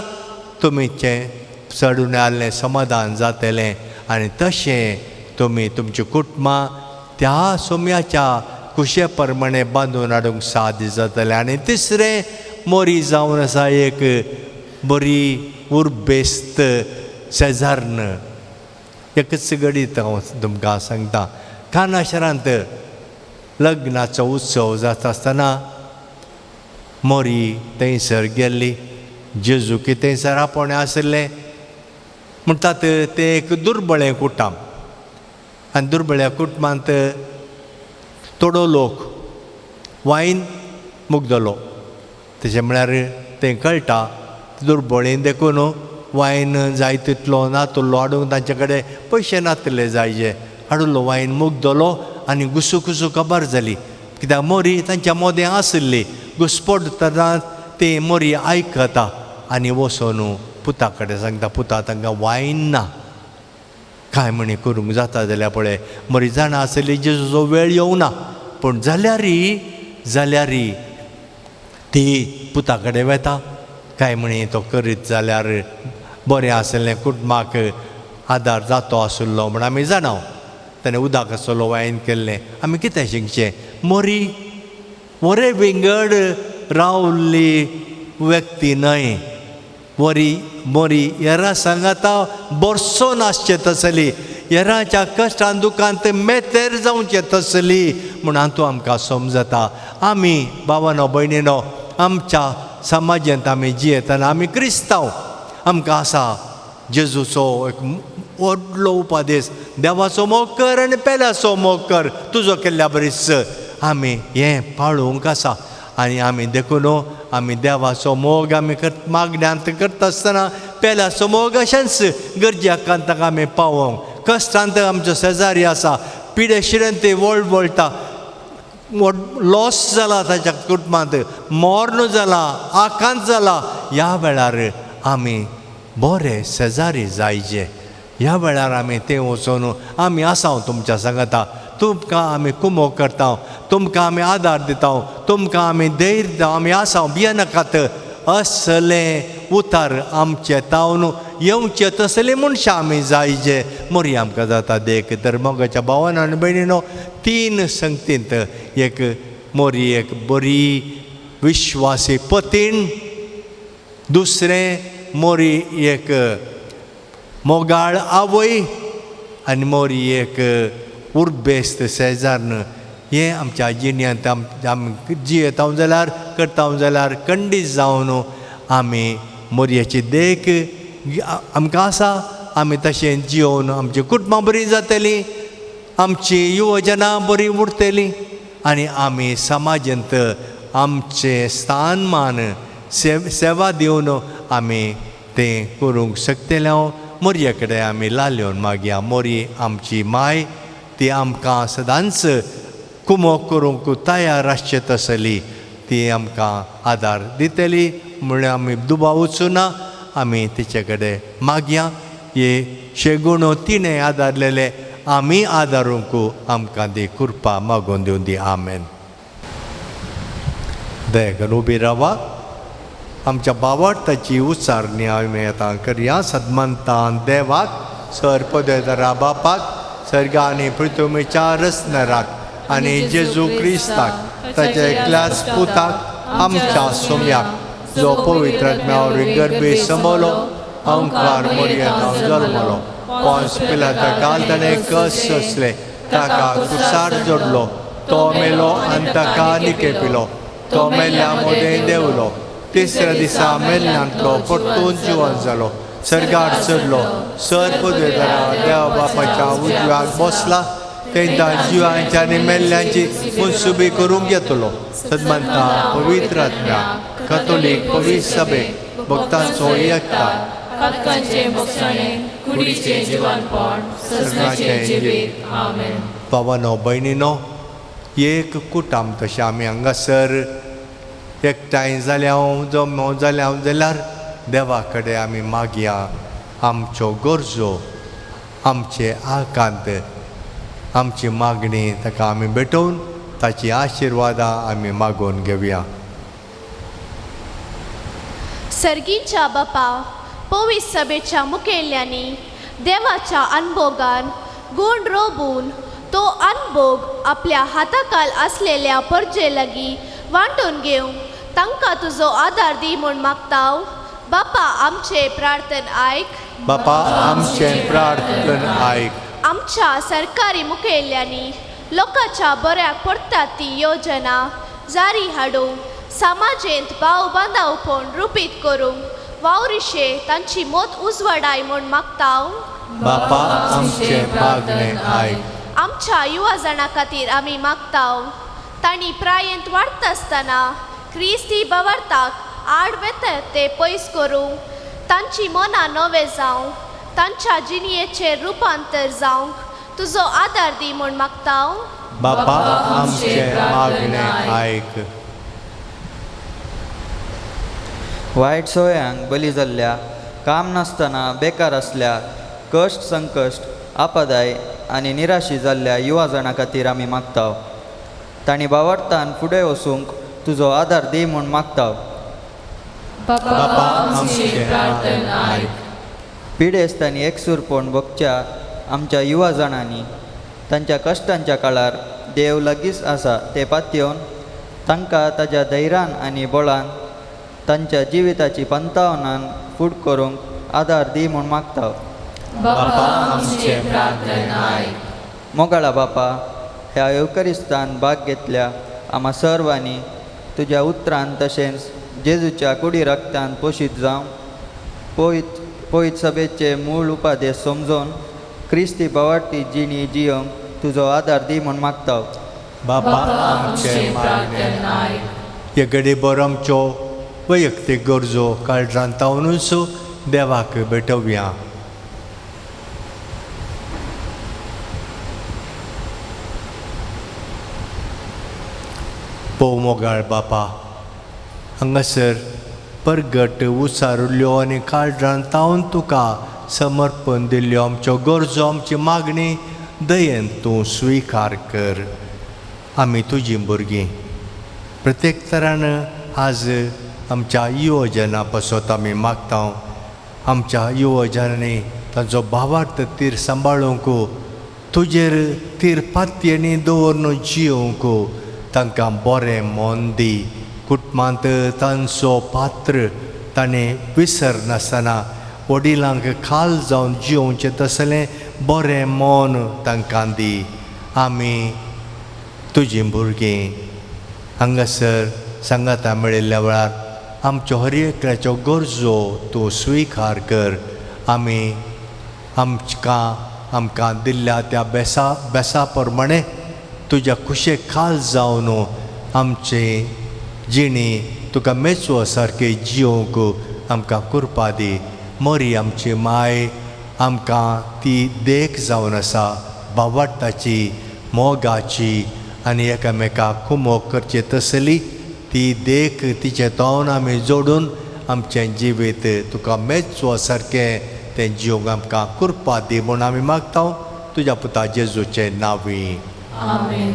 तुमचें चड उणें आहलें समाधान जातलें आनी तशें तुमी तुमची कुटुंबां त्या सोम्याच्या कुशे प्रमाणे बांदून हाडूंक साध्य जातलें. आनी तिसरें, मोरी जावन आसा एक बरी उर्बेस्त शेजान्न. एकच घडीत हांव तुमकां सांगता, काना शारांत लग्नाचो उत्सव जाता आसतना मोरी थंयसर गेल्ली, जेजुकी थंयसर आपोवणें आशिल्लें. म्हणटात तें एक दुर्बळें कुटुंब आनी दुर्बळ्या कुटुंबांत थोडो लोक वायन मुगदलो. तशें म्हळ्यार तें कळटा दुर्बळें देखून वायन जाय तितलो नातुल्लो हाडूंक तांचे कडेन पयशे नातले जायजे, हाडुल्लो वायन मुगदलो आनी घुसू घुसू खबर जाली, कित्याक मोरी तांच्या मोदें आशिल्ली. घुसपडटना ती मोरी आयकता आनी वचून पुता कडेन सांगता, पुता तांकां वायन ना, कांय म्हणी करूंक जाता जाल्यार पळय. मोरी जाणा आशिल्ली जेजूचो वेळ येवना, पूण जाल्यार ती पुता कडेन वेता, कांय म्हणी तो करीत जाल्यार बरें आशिल्लें, कुटुंबाक आदार जातो आशिल्लो म्हूण आमी जाणाव. ताणें उदक आसलो वायन केल्लें. आमी कितें शिकचें, मोरी वरे विंगड रावल्ली व्यक्ती न्हय, वरी मोरी येरा सांगाता बरसोन आसचें तसली, येराच्या कश्टान दुकान मेतेर जावचें तसली म्हूण हातूंत आमकां समजता. आमी भावानो भयणीनो आमच्या समाजांत आमी जियेतना आमी क्रिस्तांव, आमकां आसा जेजूचो एक व्हडलो उपदेश, देवाचो मोग कर आनी पेल्याचो मोग कर तुजो केल्ल्या बरीच. आमी हें पाळूंक आसा आनी आमी देखून आमी देवाचो मोग आमी मागण्यांत करता आसतना पेल्याचो मोग अशेंच गरजे कांताक आमी पावोवंक. कश्टांत आमचो शेजारी आसा, पिडे शिरेन ते वळवळटा, लॉस जाला ताच्या कुटुंबांत, मर्ण जाला, आकांत जाला, ह्या वेळार आमी बरे शेजारी जायचे. ह्या वेळार आमी ते वचून आमी आसा तुमच्या सांगता, तुमकां आमी कुमोक करता, तुमकां आमी आदार दिता, तुमकां आमी धैर्य दिता, आमी आसा भियेनाकात. असलें उतार आमचे तावन येवचें तसलीं मनशां आमी जायचे. मोरी आमकां जाता देख. तर मोगाच्या भावान आनी भयणीनो 3 संगतींत एक मोरी एक बरी विश्वासी पतीण, दुसरें मोरी एक मोगाळ आवय आनी मोरी एक उर्बेस्त शेजान्न. हें आमच्या जिणेंत आमी जियेता जाल्यार करता जाल्यार खंडीत जावन आमी मोरयेची देख आमकां आसा. आमी तशें जियोवन आमची कुटुंबां बरीं जातलीं, आमची युवजनां बरीं उरतलीं आनी आमी समाजांत आमचें स्थानमान सेवा दिवन आमी तें करूंक शकतले. मोरये कडेन आमी लाल्योन मागया. मोरी आमची माय, ती आमकां सदांच कुमोक करूंक तयार आसचे तसली, ती आमकां आदार दितली म्हणल्यार आमी दुबाव वचूना. आमी तिचे कडेन मागया. हे शेगुणो तिणें आदारलेले आमी आदारूंक आमकां ती कृपा मागून दिवन दी. आमेन. दया करून उबी रावा. आमच्या बावडताची उच्चारणी आमी आतां करया. सदमंतान देवाक, सर पदयतरा बापाक, सर्गा आनी पृथ्वीच्या रचणाराक आनी जेजू क्रिस्ताक ताच्या एकल्याच पुताक आमच्या सोम्याक, जो पवित्र आत्म्या वरवीं गर्भे समवलो, अंकार मोरयेंत जल्मलो, पोंस पिलाता काल ताणें कस सोंसले, ताका कुसार जोडलो, तो मेलो आनी ताका निकेपिलो. तो मेल्ल्या मदें देंवलो. तिसऱ्या दिसा मेल्ल्यांतलो परतून जिवन जालो. सर्गार चडलो. सर पदवेदारा देवा बापाच्या उजव्याक बसला. तेंच्या जिवांच्या आनी मेल्ल्यांची मनसुबी करूंक येतलो. सदमंता पवित्र आत्म्या कथोलीक पवित्र सभे भक्तांचो एकता पातकांचें भोगसणें कुडीचें जिवनपण सजनाचें जिवीत. आमेन. बाबानो भयणीनो, एक कुटाम तशें आमी हांगासर एकठांय जाल्या जमो जाल्या जाल्यार देवा कडेन आमी मागया आमच्यो गरजो, आमचे आकांत, आमची मागणी ताका आमी भेटोवन ताची आशिर्वादां आमी मागोवन घेवया. सर्गीच्या बापा, पवित्र सभेच्या मुखेल्यांनी देवाच्या अनभोगान गूण रोबून तो अनभोग आपल्या हाताकाल आसलेल्या परजे लागीं वांटून घेवंक तांकां तुजो आदार दी म्हूण मागताव. बापा आमचें प्रार्थन आयक. बापा आमचें प्रार्थन आयक. आमच्या सरकारी मुखेल्यांनी लोकांच्या बऱ्याक पडटा ती योजना जारी हाडूंक समाजेंत भाव बांदावपण रुपीत करूंक वावरिशे तांची मत उजवाडाय म्हूण मागताव. बापा आमचें मागणें आयक. आमच्या युवा जाणां खातीर आमी मागताव तांणी प्रायेंत वाडटा आसतना क्रिस्ती बावार्थाक आड वेतात ते पयस करूंक तांची मनां नवें जावंक तांच्या जिणयेचेर रुपांतर जावंक तुजो आदार दी म्हूण मागताव. बापा आमचें मागणें आयक. वायट सोयांक बली जाल्ल्या, काम नासतना बेकार आसल्या, कश्ट संकश्ट आपदाय आनी निराशी जाल्ल्या युवा जाणां खातीर आमी मागताव. तांणी बावडतान फुडें वचूंक तुजो आदार दी म्हूण मागताव. बापा आमचें प्रार्थन आयक. पिडेस्त आनी एकसूरपण भोगच्या आमच्या युवा जाणांनी तांच्या कश्टांच्या काळार देव लागींच आसा तें पातयेवन तांकां ताज्या धैर्यान आनी बळान तांच्या जिविताची पंतावनान फूड करूंक आदार दी म्हूण मागताव. बापा आमचें प्रार्थन आयक. मोगाळा बापा, ह्या येवकरिस्तान भाग घेतल्या आमा सर्वांनी तुज्या उतरान तशेंच जेजूच्या कुडी रक्तान पोशीत जावं पवित्र सभेचे मूळ उपादेश समजून क्रिस्ती बावाटी जिणी जियोंक तुजो आदार दी म्हूण मागताव. बापा आमचें मागणें आयक. हे घडी बरो आमच्यो वैयक्तीक गरजो काळजान तावनूच देवाक भेटोवया. भोव मोगाळ बापा, हांगासर परगट उसारुल्ल्यो आनी काळजान तावन तुका समर्पण दिल्ल्यो आमच्यो गरजो, आमची मागणी दयेन तूं स्विकार कर. आमी तुजीं भुरगीं प्रत्येक तरान आज आमच्या युवजना पासत आमी मागता. आमच्या युवजनांनी तांचो भावार्थ तीर सांबाळूंक, तुजेर तीर पातयेंनी दवरून जियोवंक तांकां बरें मन दी. कुटुंबांत तांचो पात्र ताणें विसरनासतना वडिलांक खाल जावन जियोवचें तसलें बरें मन तांकां दी. आमी तुजीं भुरगीं हांगासर सांगाता मेळिल्ल्या वेळार आमच्यो हर एकल्याच्यो गरजो तूं स्विकार कर. आमी आमकां आमकां दिल्ल्या त्या बेसा बेसा प्रमाणें तुज्या खुशे खाल जावन आमची जिणी तुका मेचो सारकी जियोवंक आमकां कृपा दी. मरी आमची माय आमकां ती देख जावन आसा, बावडटाची, मोगाची आनी एकामेकाक कुमोक करची तसली ती देख तिचे तोंड आमी जोडून आमचें जिवीत तुका मेचो सारकें तें जिवंक आमकां कृपा दी म्हूण आमी मागता तुज्या पुता जेजूचें नांवी. आमेन.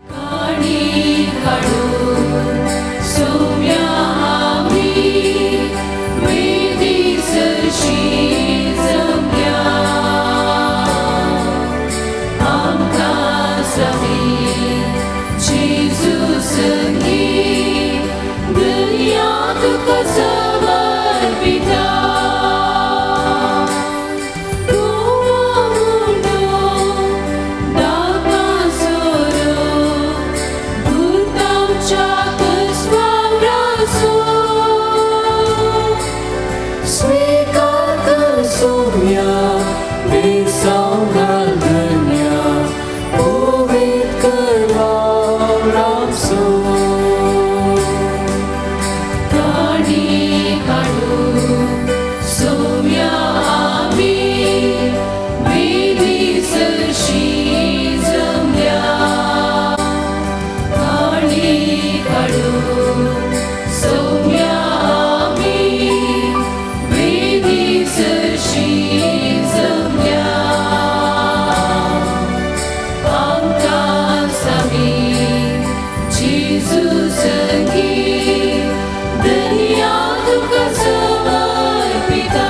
काणी काडून सोम्या आमी वेदी सरशी जमल्या आमकां समी जेजू संगी दुनिया तुका समर्पिता. तूं उडो दाका सोरो तुका समर्पिता.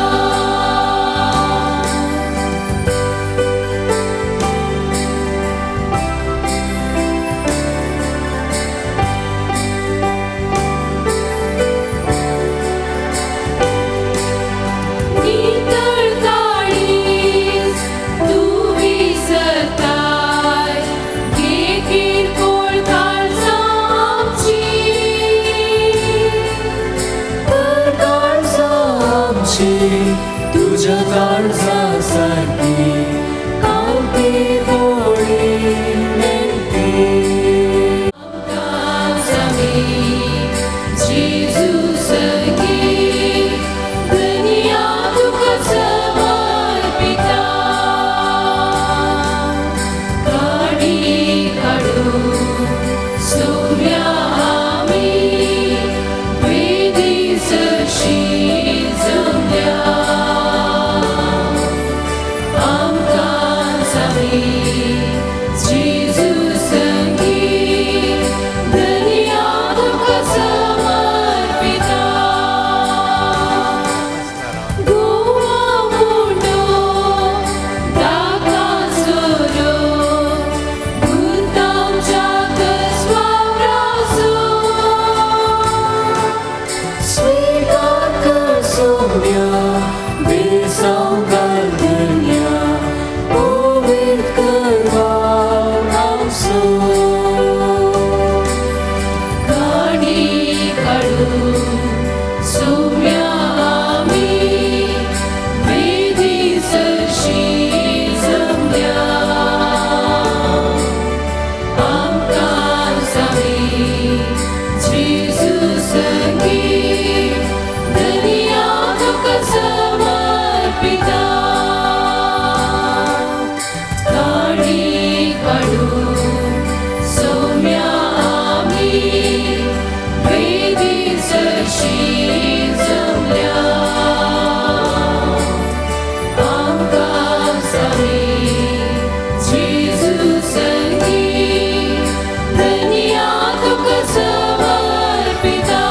नितळ काळीज तूं विसरताय, घे किरकोळ काळजां आमची, तर काळजां आमची तुज्या काळजा सारकी कांती गोडी मेणती. आमकां जामी जेजू सगीं धनया तुका समर्पिता. काडी काडून सोम्या आमी वेदी सरशी जमल्या. आमकां जामी जेजू संगीं धनया तुका समर्पिता. गोवा मुंडो दाका सोरो भुतांच्या कसवावरासो, स्वीकार कर सोम्या बेसांव घाल धन्या पवित्र कर भाव आमचो. काडी काडून सोम्या आमी वेदी सरशी जमल्या. आमकां जामी जेजू संगीं धनया तुका समर्पिता. काडी काडून सोम्या आमी वेदी सरशी जमल्या. आमकां जामी जेजू संगीं धनया तुका समर्पिता.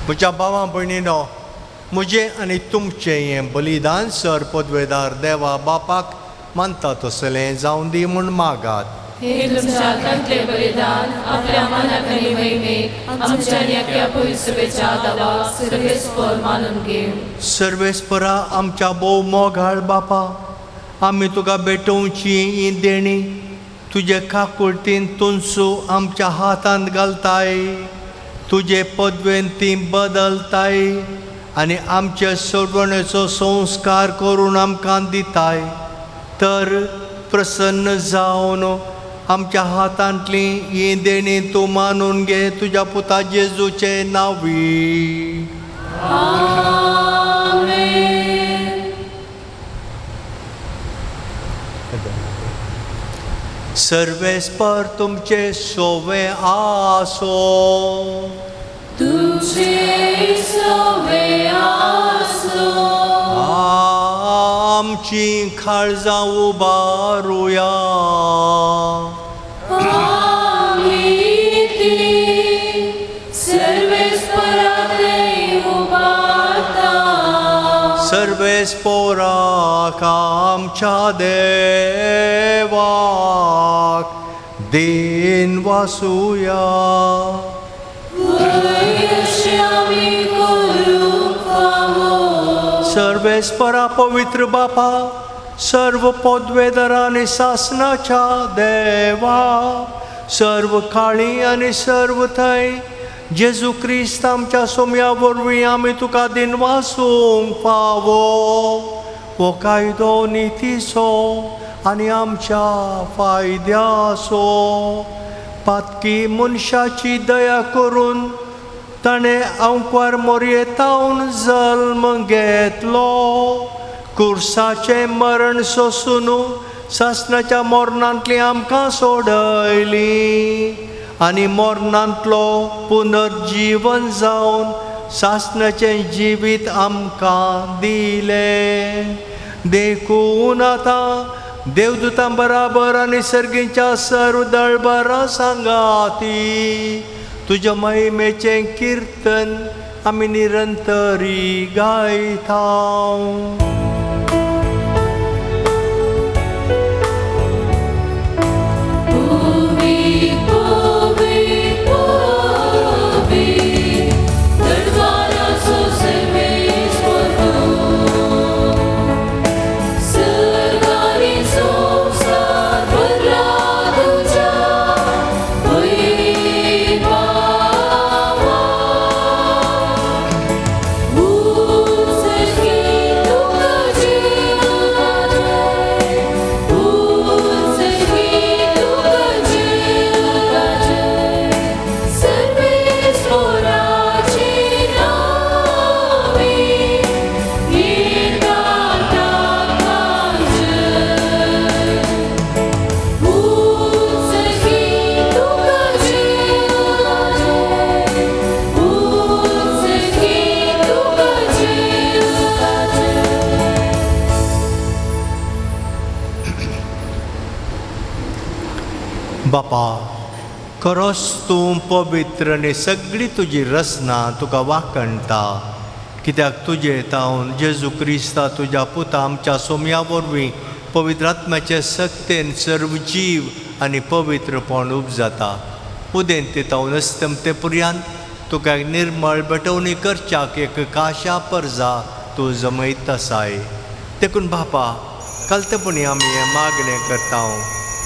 म्हज्या भावा भयणीनो, म्हजें आनी तुमचें हें बलिदान सर पदवेदार देवा बापाक मानता तसलें जावं दी म्हूण मागात. हे तुमच्या हातांतले बलिदान आपल्या मनाक आनी महिमेक आमच्या आनी अख्ख्या पवित्र देवाक सर्वेस्पर मानून घेवं. सर्वेस्परा आमच्या भोव मोगाळ बापा, आमी तुका भेटोवची ही देणी तुजे काकुळटीन तुनसू आमच्या हातांत घालताय, तुजे पदवेन ती बदलताय आनी आमचे सोडवणेचो संस्कार करून आमकां दिताय. तर प्रसन्न जावन आमच्या हातांतली ही देणी तूं मानून घे तुज्या पुता जेजूचे नांवी. आमेन. सर्वेस्पर तुमचे सोवे आसो. तुमचे सवे आसो. आमची काळजां उबारुया. आमी ती सर्वेस्पराते उबारता. सर्वेस्पोराक आमच्या देवाक दिन वासुया. वयशी आमी करूंक फावो. सर्वेस्परा पवित्र बापा, सर्व पदवेदर आनी सासनाच्या देवा, सर्व काळी आनी सर्व थंय जेजू क्रिस्त आमच्या सोम्या वरवीं आमी तुका दिनवासूंक फावो. हो कायदो नितीचो आनी आमच्या फायद्याचो. पातकी मनशाची दया करून ताणें आंकवार मोरयेतावन जल्म घेतलो. कुर्साचें मरण सोसून सासणाच्या मरणांतली आमकां सोडयली आनी मरणांतलो पुनर्जीवन जावन सासणाचें जिवीत आमकां दिलें. देखून आतां देवदूतां बराबर आनी सर्गीच्या सर्व दळबरां सांगाती तुज्या महिमेचें किर्तन आमी निरंतरी गायता. बापा, खरोच तूं पवित्र आनी सगळी तुजी रचना तुका वाखणटा, कित्याक तुजे तावन जेजू क्रिस्ता तुज्या पुता आमच्या सोम्या वरवीं पवित्र आत्म्याचे सक्तेन सर्व जीव आनी पवित्रपण उपजाता. उदेंते तावन अस्तमते पुर्यान तुका निर्मळ भेटवणी करच्याक एक काशा परजा तूं जमयत आसाय. देखून बापा, कल्तपणी आमी हें मागणें करता,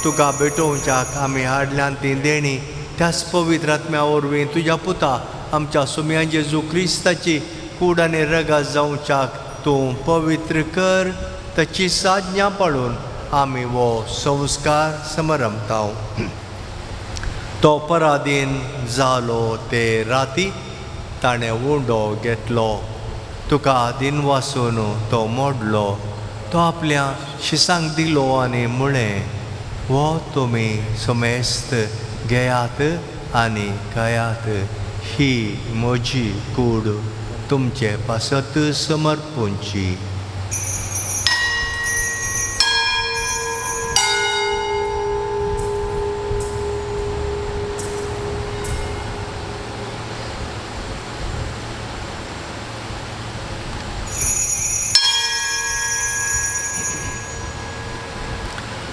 तुका भेटोवच्याक आमी हाडल्यान ती देणी त्याच पवित्र आत्म्या वरवीं तुज्या पुता आमच्या सुम्या जेजू क्रिस्ताची कूड आनी रगात जावच्याक तूं पवित्र कर. ताची साज्ञा पाळून आमी हो संस्कार समरमता. तो पराधीन जालो ते राती ताणें उंडो घेतलो, तुका दिनवासून तो मोडलो, तो आपल्या शिसांक दिलो आनी म्हळें, हो तुमी समेस्त घेयात आनी खायात, ही म्हजी कूड तुमचे पासत समर्पूंची.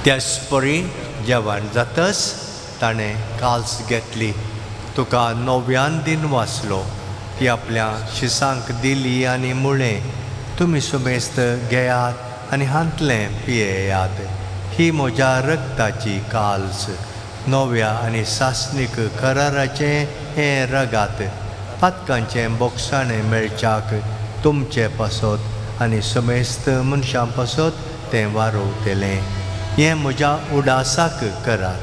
त्याच परी जेवण जातच ताणें काल्स घेतली, तुका नव्यान दिन वाचलो, ती आपल्या शिसांक दिली आनी म्हळें, तुमी सुमेस्त घेयात आनी हांतलें पियेयात, ही म्हज्या रक्ताची काल्स, नव्या आनी सासणीक कराराचें हें रगात, पातकांचें बोगसाणें मेळच्याक तुमचे पासत आनी समेस्त मनशां पासत तें वारोवतलें. हें म्हज्या उडासाक करात.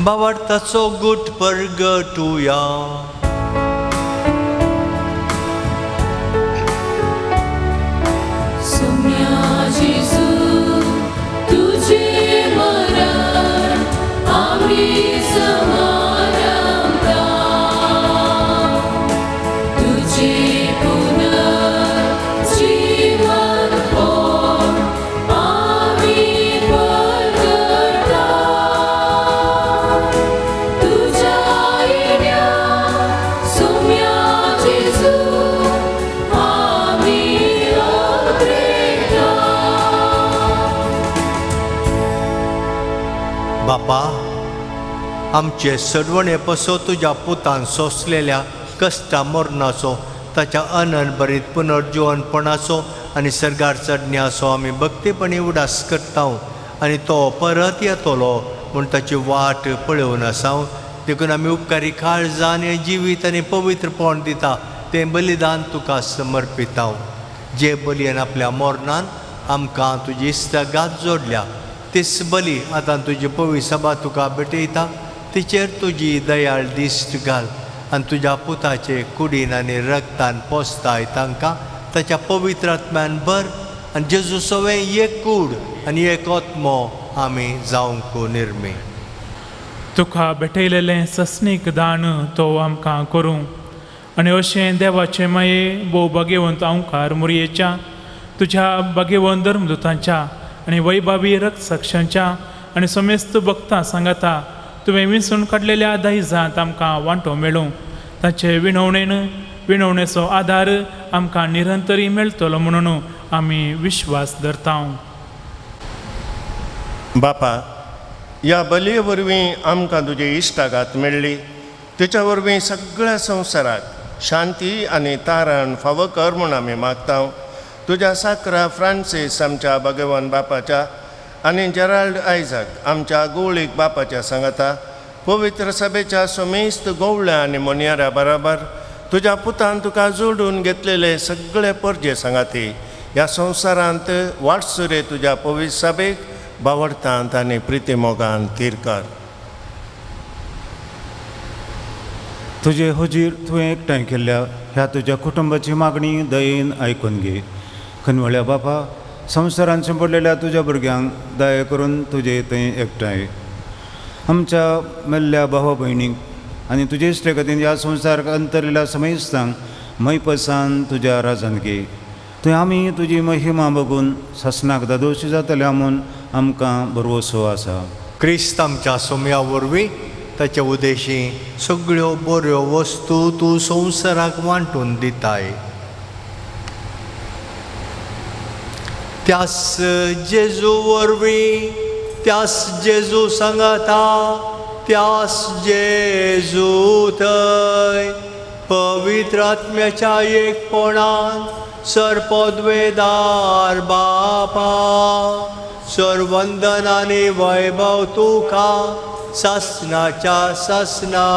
भावार्थाचो गुट परगटुया. बापा, आमचे सडवणे पसो तुज्या पुतान सोंसलेल्या कश्टा मरणाचो, ताच्या अननभरीत पुनर्जिवनपणाचो आनी सर्गार चडण्याचो आमी भक्तीपणी उडास करता आनी तो परत येतलो म्हूण ताची वाट पळोवन आसा. देखून आमी उपकारी काळजान हें जिवीत आनी पवित्रपण दिता तें बलिदान तुका समर्पिता. जे बलयेन आपल्या मरणान आमकां तुजी इश्टागात जोडल्या. तीच बली आतां तुजी पवित्र सभा तुका भेटयता, तिचेर तुजी दयाळ दिश्ट घाल आनी तुज्या पुताचे कुडीन आनी रगतान पोसताय तांकां ताच्या पवित्र आत्म्यान भर आनी जेजू सवें एक कूड आनी एक आत्मो आमी जावंक निर्मी. तुका भेटयलेलें सस्नीक दान तो आमकां करूं आनी अशें देवाचे माये भोव भाग्यवंत अंकार मुरयेच्या तुज्या भाग्यवंत धर्मदुतांच्या आनी वैभावी रक्तसाक्षांच्या आनी समेस्त भक्तां सांगाता तुवें विंचून काडलेल्या दायजांत आमकां वांटो मेळूं. ताचे विणवणेन विणवणेचो आदार आमकां निरंतरी मेळटलो म्हणून आमी विश्वास धरता. बापा, ह्या बलये वरवीं आमकां तुजी इश्टागात मेळ्ळी, तिच्या वरवीं सगळ्या संवसाराक शांती आनी तारण फावो कर म्हूण आमी मागता. तुज्या साकरा फ्रांसीस आमच्या भगवान बापाच्या आनी जेराल्ड आयझाक आमच्या गोवळीक बापाच्या सांगाता पवित्र सभेच्या समेस्त गोवळ्या आनी मोनयाऱ्या बराबर तुज्या पुतान तुका जोडून घेतलेले सगळे परजे सांगाती ह्या संवसारांत वाटसुरे तुज्या पवित्र सभेक बावडतांत आनी प्रितीमोगान थीर कर. तुजे हुजीर तुवें एकठांय केल्ल्या ह्या तुज्या कुटुंबाची मागणी दयेन आयकून घे. खनवळ्या बापा, संवसारान शिंपडलेल्या तुज्या भुरग्यांक दया करून तुजे थंय एकठांय आमच्या मेल्ल्या भावा भयणीक आनी तुजे इश्टे खातीर ह्या संवसाराक अंतरलेल्या समेस्तांक मैपसान तुज्या राजान घे. थंय आमी तुजी महिमा बघून सासणाक दादोशी जातल्या म्हूण आमकां भरवसो आसा. क्रिस्त आमच्या सोम्या वरवीं ताच्या उदेशी सगळ्यो बऱ्यो वस्तू तूं संवसाराक वांटून दिताय. त्यास जेजू वरवीं, त्यास जेजू सांगाता, त्यास जेजू थंय पवित्र आत्म्याच्या एकपणान सर्पद्वेदार बापा सर्वंदन आनी वैभव तुका सासनाच्या सासना.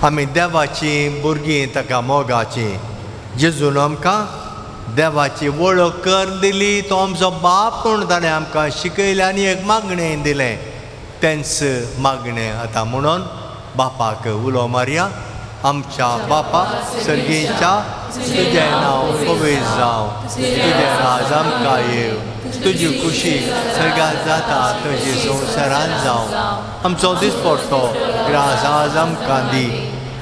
आमी देवाची भुरगीं ताका मोगाची. जेजून आमकां देवाची वळख कर दिली, तो आमचो बाप म्हूण ताणें आमकां शिकयलें आनी एक मागणें दिलें. तेंच मागणें आतां म्हणून बापाक उलो मारया. आमच्या बापा सर्गीच्या, तुजें नांव पवित्र जावं, तुजें राज आमकां येवं, तुजी खुशी सर्गांत जाता तशी संवसारांत जावं. आमचो दिसपडटो ग्रास आज आमकां दी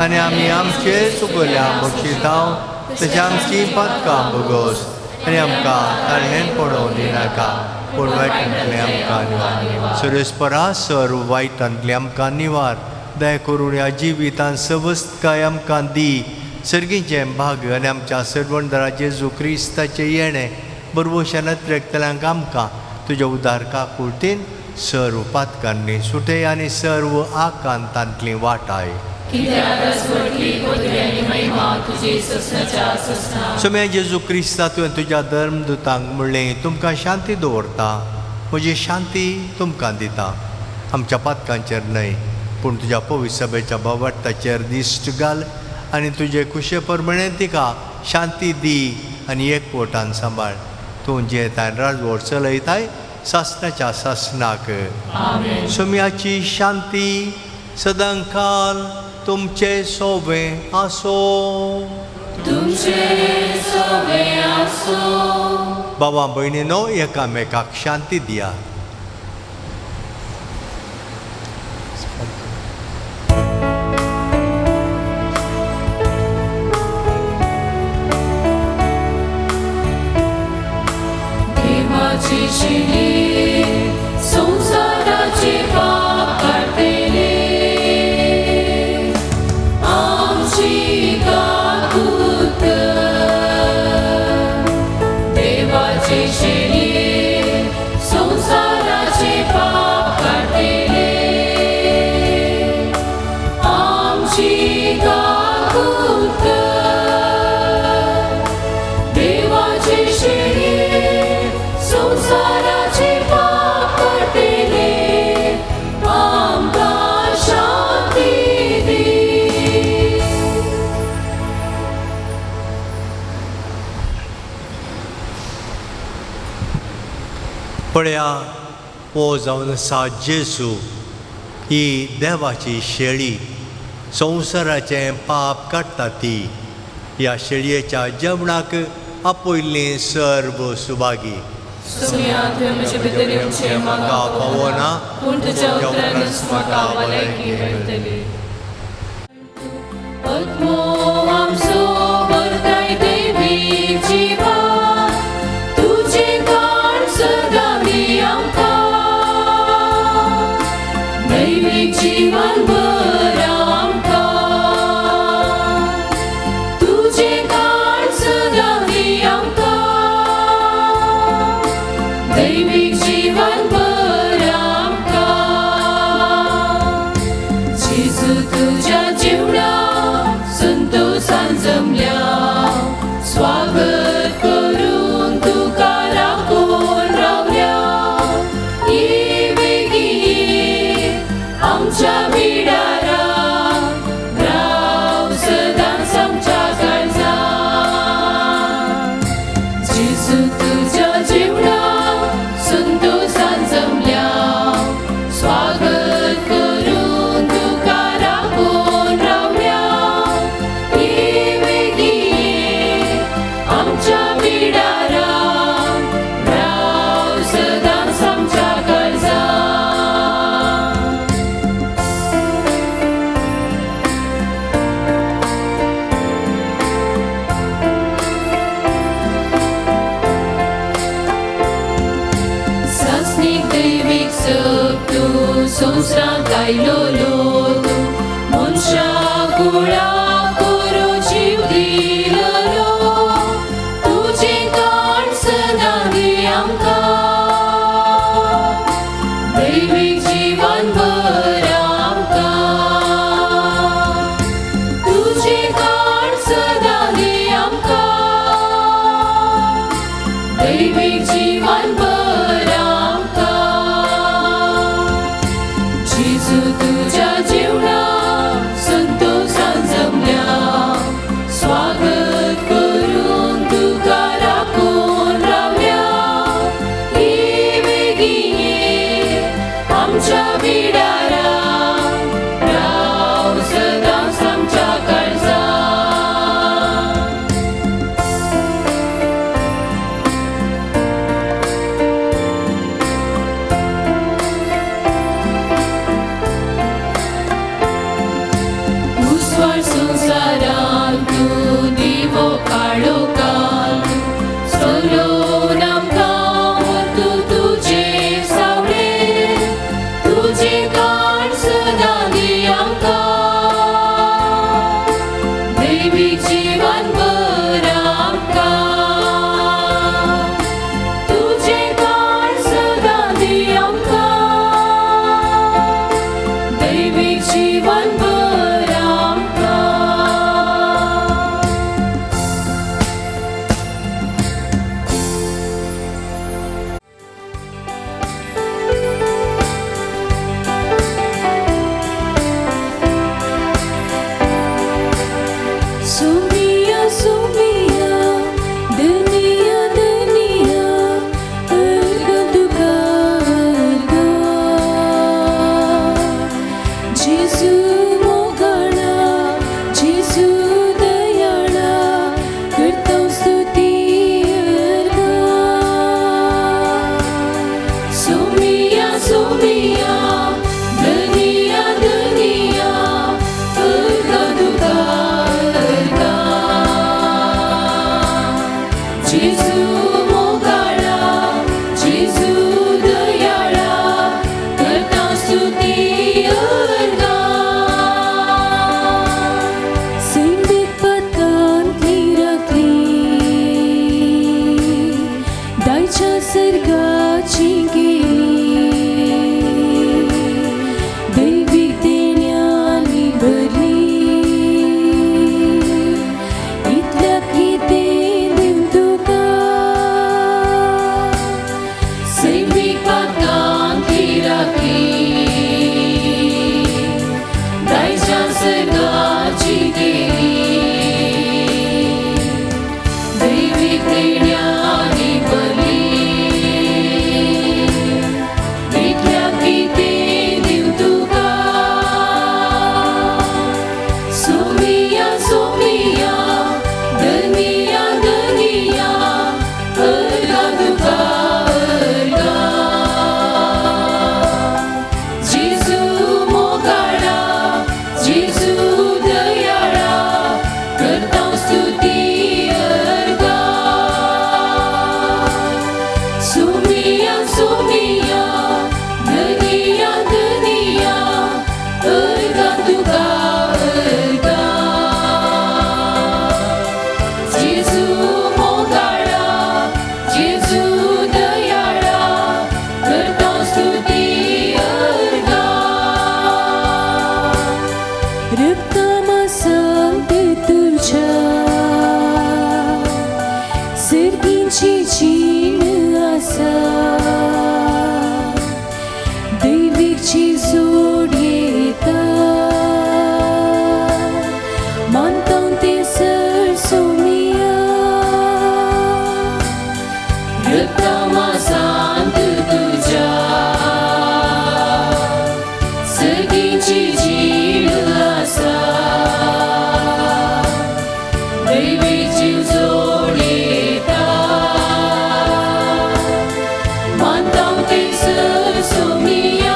आनी आमी आमचे चुकल्या बक्षितां तशें आमची पातकां भोगोस आनी आमकां ताळणेन पडोवं दिनाका, पूण वायटांतलें आमकां निवार. सुरेस्परा सर्व वायटांतलें आमकां निवार. दया करून ह्या जिवितान सवस्तकाय आमकां दी. सर्गीचें भाग आनी आमच्या सर्वंदरा जेजू क्रिस्ताचें येणें बरवशान अत्रेकतल्यांक आमकां तुज्या उदार काकुळतीन सर्व पातकांनी सुटे आनी सर्व आकांतांतली वाटाय. सोम्या जेजू क्रिस्ता, तुवें तुज्या धर्मदुतांक म्हणलें, तुमकां शांती दवरता, म्हजी शांती तुमकां दिता. आमच्या पातकांचेर न्हय पूण तुज्या पवित्र सभेच्या भावार्थाचेर दिश्ट घाल आनी तुजे खुशे प्रमाणे तिका शांती दी आनी एकवटान सांबाळ. तूं जियेताय राजवट चलयताय सासणाच्या सासणाक. सोम्याची शांती सदांकाल तुमचे सोबे आसो. बाबा भयणीनो, एकामेकाक शांती दिया. संसाराचे पाप काडटले आमची काकूत कर. देवाचे शेणये संसाराचे पाप काडटले आमची काकूत कर. देवाचे शेणये संसाराचे पाप काडटले आमकां शांती दी. पळया, हो जावन आसा जेजू, ही देवाची शेळी, संवसाराचें पाप काडटा ती. ह्या शेळयेच्या जेवणाक आपयल्लीं सर्व सुभागी. सोम्या, तुवें म्हजे भितर येवचें म्हाका फावना, पूण तुज्या उतरानच म्हाका भलायकी मेळटली. आत्मो आमचो भरताय दैवीक जिवान, तुजें काण सदां दी आमकां, दैवीक जिवन भर आमकां, तुजें काण सदां दी आमकां, दैवीक जिवन भर आमकां. जेजू तुज्या जेवणा संतोसान जमल्या, स्वागत करून तुका राखून रावल्या. ये बेगी ये आमच्या बिडारा, राव सदांच आमच्या काळजांत. जेजू तुज्या जेवणा संतोसान जमल्या, स्वागत करून तुका राखून रावल्या. ये बेगी ये आमच्या बिडारा, राव सदांच आमच्या काळजांत. सासनीक दैवीक सग तूं संवसारांत आयलोलो तूं, मनशा कुळा करू जीव दिलोलो, तुजें काण सदां दी आमकां, दैवीक जिवन भर आमकां, तुजें काण सदां दी आमकां, दैवीक जिवन भर आमकां. जेजू तुज्या जेवणा संतोसान जमल्या, स्वागत करून तुका राखून रावल्या. ये बेगी ये आमच्या बिडारा, राव सदांच आमच्या काळजांत. उस्वाड संवसारांत तूं दिवो काळोखांत, चलोवन आमकां व्हर तूं तुजे सावळे, तुजें काण सदां दी आमकां, दैवीक जिवन भर आमकां, तुजें काण सदां दी आमकां, दैवीक जिवन भर आमकां. Sumia, sumia, dunia, dunia, erga tuka erga. Jesu mogala, Jesu dayala, करता स्तुति erga. Sumia, sumia, dunia, dunia, erga tuka erga. Jesu मोगाळा, जेजू दयाळा, करता स्तुती अर्गा. सैमीक पदकांतली राखली, दायच्या सर्गाची गेली, दैवीक देण्यांनी भरली, इतल्या कितें दिवं तुका. सर्गींची जीण आसा दैवीची जोड येता मानता ते सर सोमिया रक्तमासांत तुज्या सर्गीची जीण आसा दैवीची जोड येता मानता ते सर सोमिया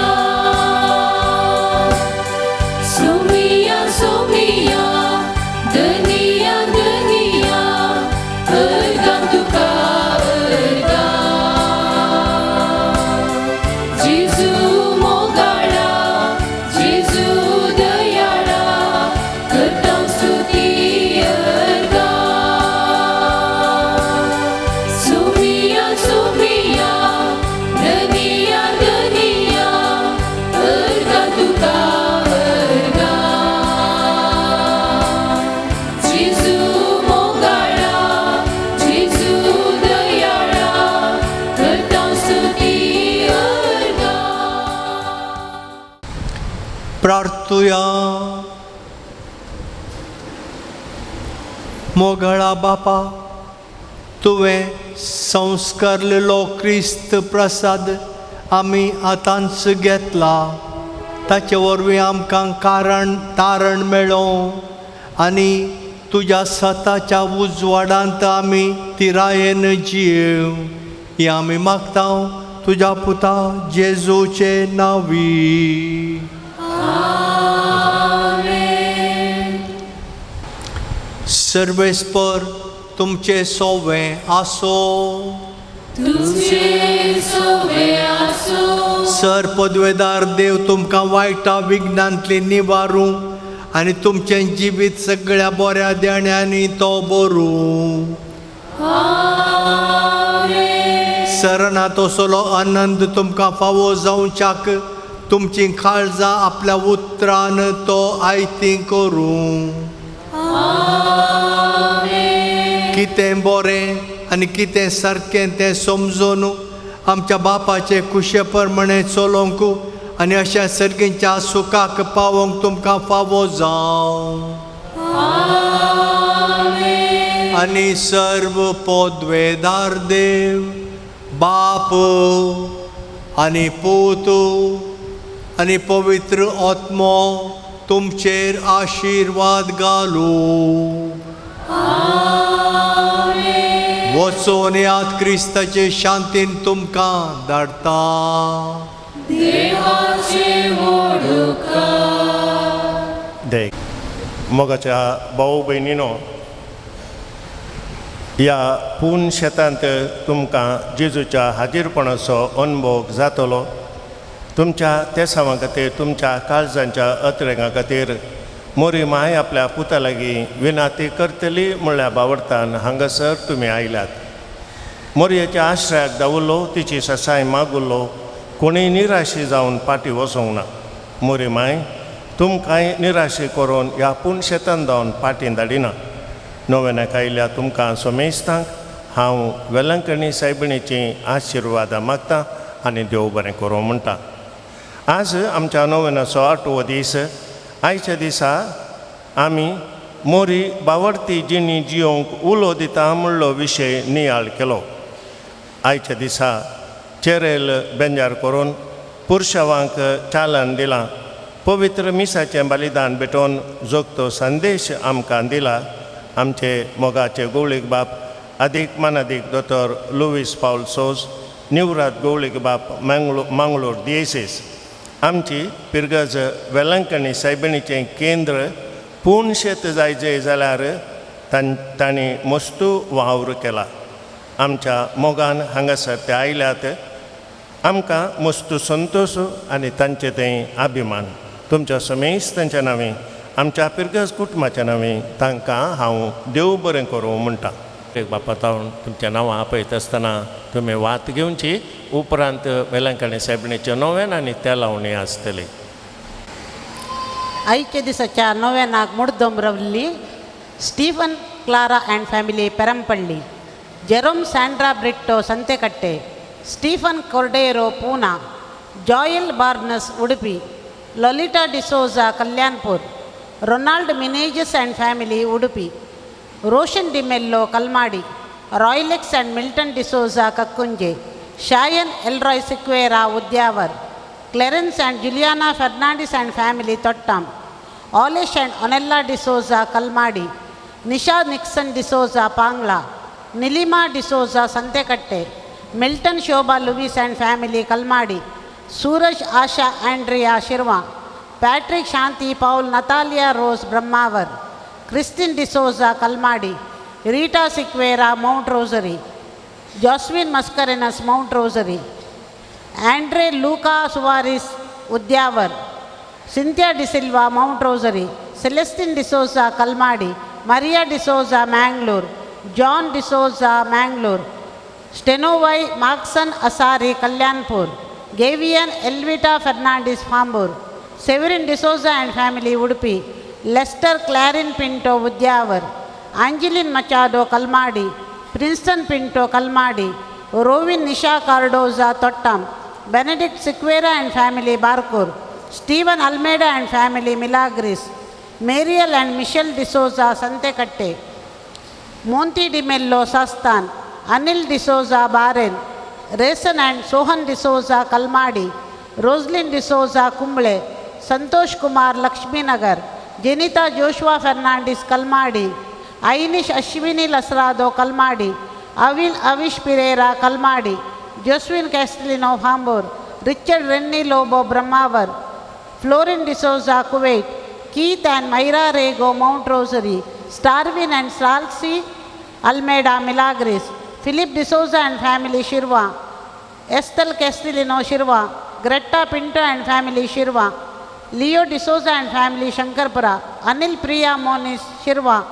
सोमिया सोमिया धनिया धनिया अर्गां तुका अर्गां जेजू मोगाळा जेजू दयाळा करता स्तुती अर्गां सोमिया सोमिया धनिया धनिया अर्गां तुका अर्गां जेजू मोगाळा जेजू दयाळा करता स्तुती अर्गां. प्रार्थुया. मोगळा बापा, तुवें संस्कारलेलो क्रिस्त प्रसाद आमी आतांच घेतला, ताचे वरवीं आमकां कारण तारण मेळों आनी तुज्या सताच्या उजवाडांत आमी तिरायेन जियेव, ही आमी मागता तुज्या पुता जेजूचे नांवी. सर्वेस्पर तुमचे सोवे आसो. तुमचे सोवे आसो. सर पदवेदार देव तुमकां वायटा विघ्नांतली निवारूं आनी तुमचें जिवीत सगळ्या बऱ्या देण्यांनी तो बरूं. सरना तसलो आनंद तुमकां फावो जावच्याक तुमची काळजां आपल्या उतरान तो आयती करूं. कितें बरें आनी कितें सारकें तें समजून आमच्या बापाचे खुशे प्रमाणे चलोवंक आनी अशा सर्गींच्या सुखाक पावोवंक तुमकां फावो जावं. आनी सर्व पदवेदार देव बाप आनी पूत आनी पवित्र आत्मो तुमचेर आशिर्वाद घालूं. वचोन याद क्रिस्ताचे शांतीन तुमकां धाडटा. देख मोगाच्या भाऊ भयणीनो, ह्या पूर्ण शेतांत तुमकां जेजूच्या हाजीरपणाचो अनुभव जातलो. तुमच्या तेसांवा खातीर, तुमच्या काळजांच्या अत्रेंगा खातीर मोरी माय आपल्या पुता लागीं विनाती करतली म्हणल्या बावडतान हांगासर तुमी आयल्यात. मोरयेच्या आश्रयाक दावुल्लो, तिची ससाय मागुल्लो, कोणीय निराशी जावन फाटीं वचोंक ना. मोरी माय तुमकांय निराशी करून ह्या पूर्ण शेतान जावन फाटीं धाडिना. नव्यान आयिल्ल्या तुमकां समेस्तांक हांव वेलंकणी सायबिणीची आशिर्वादां मागता आनी देव बरें करूं म्हणटा. आज आमच्या नव्यानाचो आठवो दीस. आयच्या दिसा आमी मोरी बावडती जिणी जियोंक उलो दिता म्हणलो विशय नियाळ केलो. आयच्या दिसा चेरेल बेंजार करून पुरशावांक चालन दिलां, पवित्र मिसाचें बलिदान भेटोवन जोगतो संदेश आमकां दिला आमचे मोगाचे गौळीक बाप आदीक मानादीक दोतोर लुवीस पावल सोज, निवरात गौळीक बाप मांगलोर दियेसीस. आमची पिरगज वेलंकणी सायबिणीचें केंद्र पूर्ण शेत जायचे जाल्यार तांणी मस्तू वावर केला. आमच्या मोगान हांगासर ते आयल्यात, आमकां मस्तू संतोश आनी तांचे तें अभिमान. तुमच्या समेस्त तांच्या नांवे, आमच्या पिरगज कुटुंबाच्या नांवे तांकां हांव देव बरें करूं म्हणटा. एक बापा तावन तुमच्या नांवां आपयत आसतना तुमी वात घेवची, उपरांत वेलंकणी सायबिणीचें नव्यान आनी तेलावणी आसतली. आयच्या दिसाच्या नव्यानाक मुडदम रवल्ली Stephen Clara and family Perampalli. Jerome Sandra Britto Santhekatte, Stephen Cordero Poona, Joel Barnes Udupi, Lolita D'Souza Kalyanpur, Ronald Menezes and family Udupi, Roshan D'Mello Kalmadi, Roylex and Milton D'Souza Kakkunje, Shayan Elroy Sequeira Udyavar, Clarence and Juliana Fernandes and family Thottam, Olish and Onella D'Souza Kalmadi, Nisha Nixon D'Souza Pangla, Nilima D'Souza Santhekatte, Milton Shobha Louis and family Kalmadi, Suraj Asha Andrea Shirva, Patrick Shanti Paul Natalia Rose Brahmavar, Christine D'Souza Kalmadi, Rita Sequeira Mount Rosary, Joswin Mascarenhas Mount Rosary, Andre Luca Suarez Udyavar, Cynthia D'Silva Mount Rosary, Celestine D'Souza Kalmadi, Maria D'Souza Mangalore, John D'Souza Mangalore, Stenovai Markson Asari Kalyanpur, Gavian Elvita Fernandes Pambur, Severin D'Souza and family Udupi, Lester Clarin Pinto Udyavar, Angeline Machado Kalmadi, Princeton Pinto Kalmadi, Rovin Nisha Cardoza Thottam, Benedict Sequeira and family Barkur, Stephen Almeida and family Milagris, Mariel and Michelle D'Souza Santhekatte, Monty D'Mello Sastan, Anil D'Souza Baren, Rayson and Sohan D'Souza Kalmadi, Roslyn D'Souza Kumble, Santosh Kumar Lakshminagar, Jenita Joshua Fernandes Kalmadi, Ainish Ashwini Lasrado Kalmadi, Avil Avish Pereira Kalmadi, Joswin Castellino Hambur, Richard Rennie Lobo Brahmavar, Florin D'Souza Kuwait, Keith and Myra Rego Mount Rosary, Starvin and Salsi Almeida Milagris, Philip D'Souza and family Shirva, Estel Castellino Shirva, Greta Pinto and family Shirva, Leo D'Souza and family Shankarpura, Anil Priya Moniz Shirva,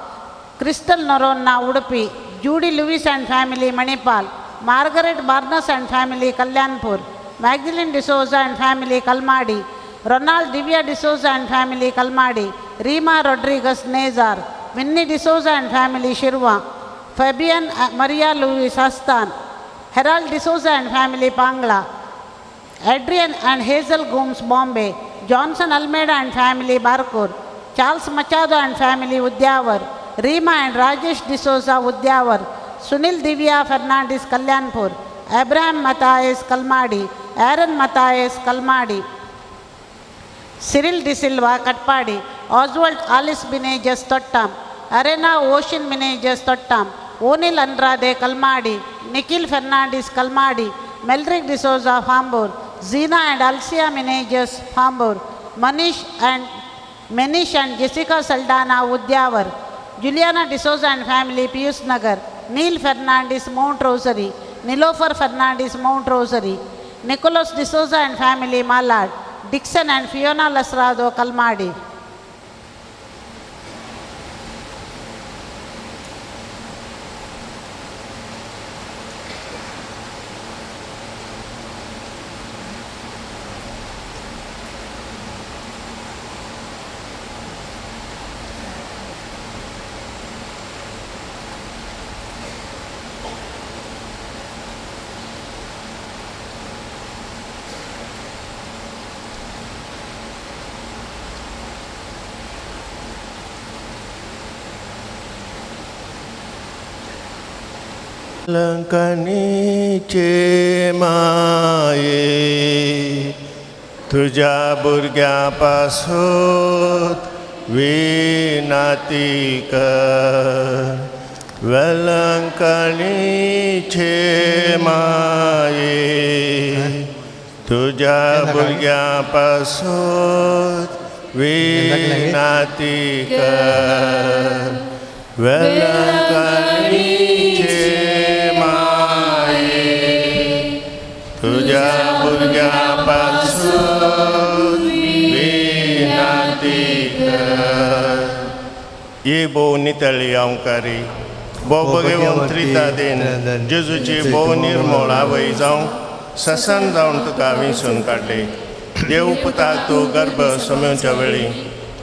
Crystal Noronna Udupi, Judy Lewis and family Manipal, Margaret Barnes and family Kalyanpur, Magdalene D'Souza and family Kalmadi, Ronald Divya D'Souza and family Kalmadi, Reema Rodriguez Nezar, Winnie D'Souza and family Shirva, Fabian Maria Louis Astan, Harold D'Souza and family Pangla, Adrian and Hazel Gomes Bombay, Johnson Almeida and family Barkur, Charles Machado and family Udyavar, Reema and Rajesh D'Souza Udyavar, Sunil Divya Fernandes Kalyanpur, Abraham Matthias Kalmadi, Aaron Matthias Kalmadi, Cyril D'Silva Katpadi, Oswald Alice Menezes Thottam, Arena Ocean Menezes Thottam, Onil Andrade Kalmadi, Nikhil Fernandes Kalmadi, Melrick D'Souza Hambur, Zina and Alcia Menezes Hambur, Manish and Jessica Saldana Udyavar, Juliana D'Souza and family Pius Nagar, Neil Fernandes Mount Rosary, Nilofer Fernandes Mount Rosary, Nicholas D'Souza and family Malad, Dixon and Fiona Lasrado Kalmadi. लंकनीचे माये तुझ्या भुरग्यां पासून विनाती कर, वेलंकणीचे माये तुझ्या भुरग्यां पासून विनाती कर, वेलंकणीचे माये तुझ्या भुरग्यां पासून विनाती कर. ही भोव नितळी अंकारी भोव भगवंत त्रिता then जेजूची भोव निर्मळ आवय जावं ससन जावन तुका विंचून काडली. देव पुताक तूं गर्भ समेवच्या वेळी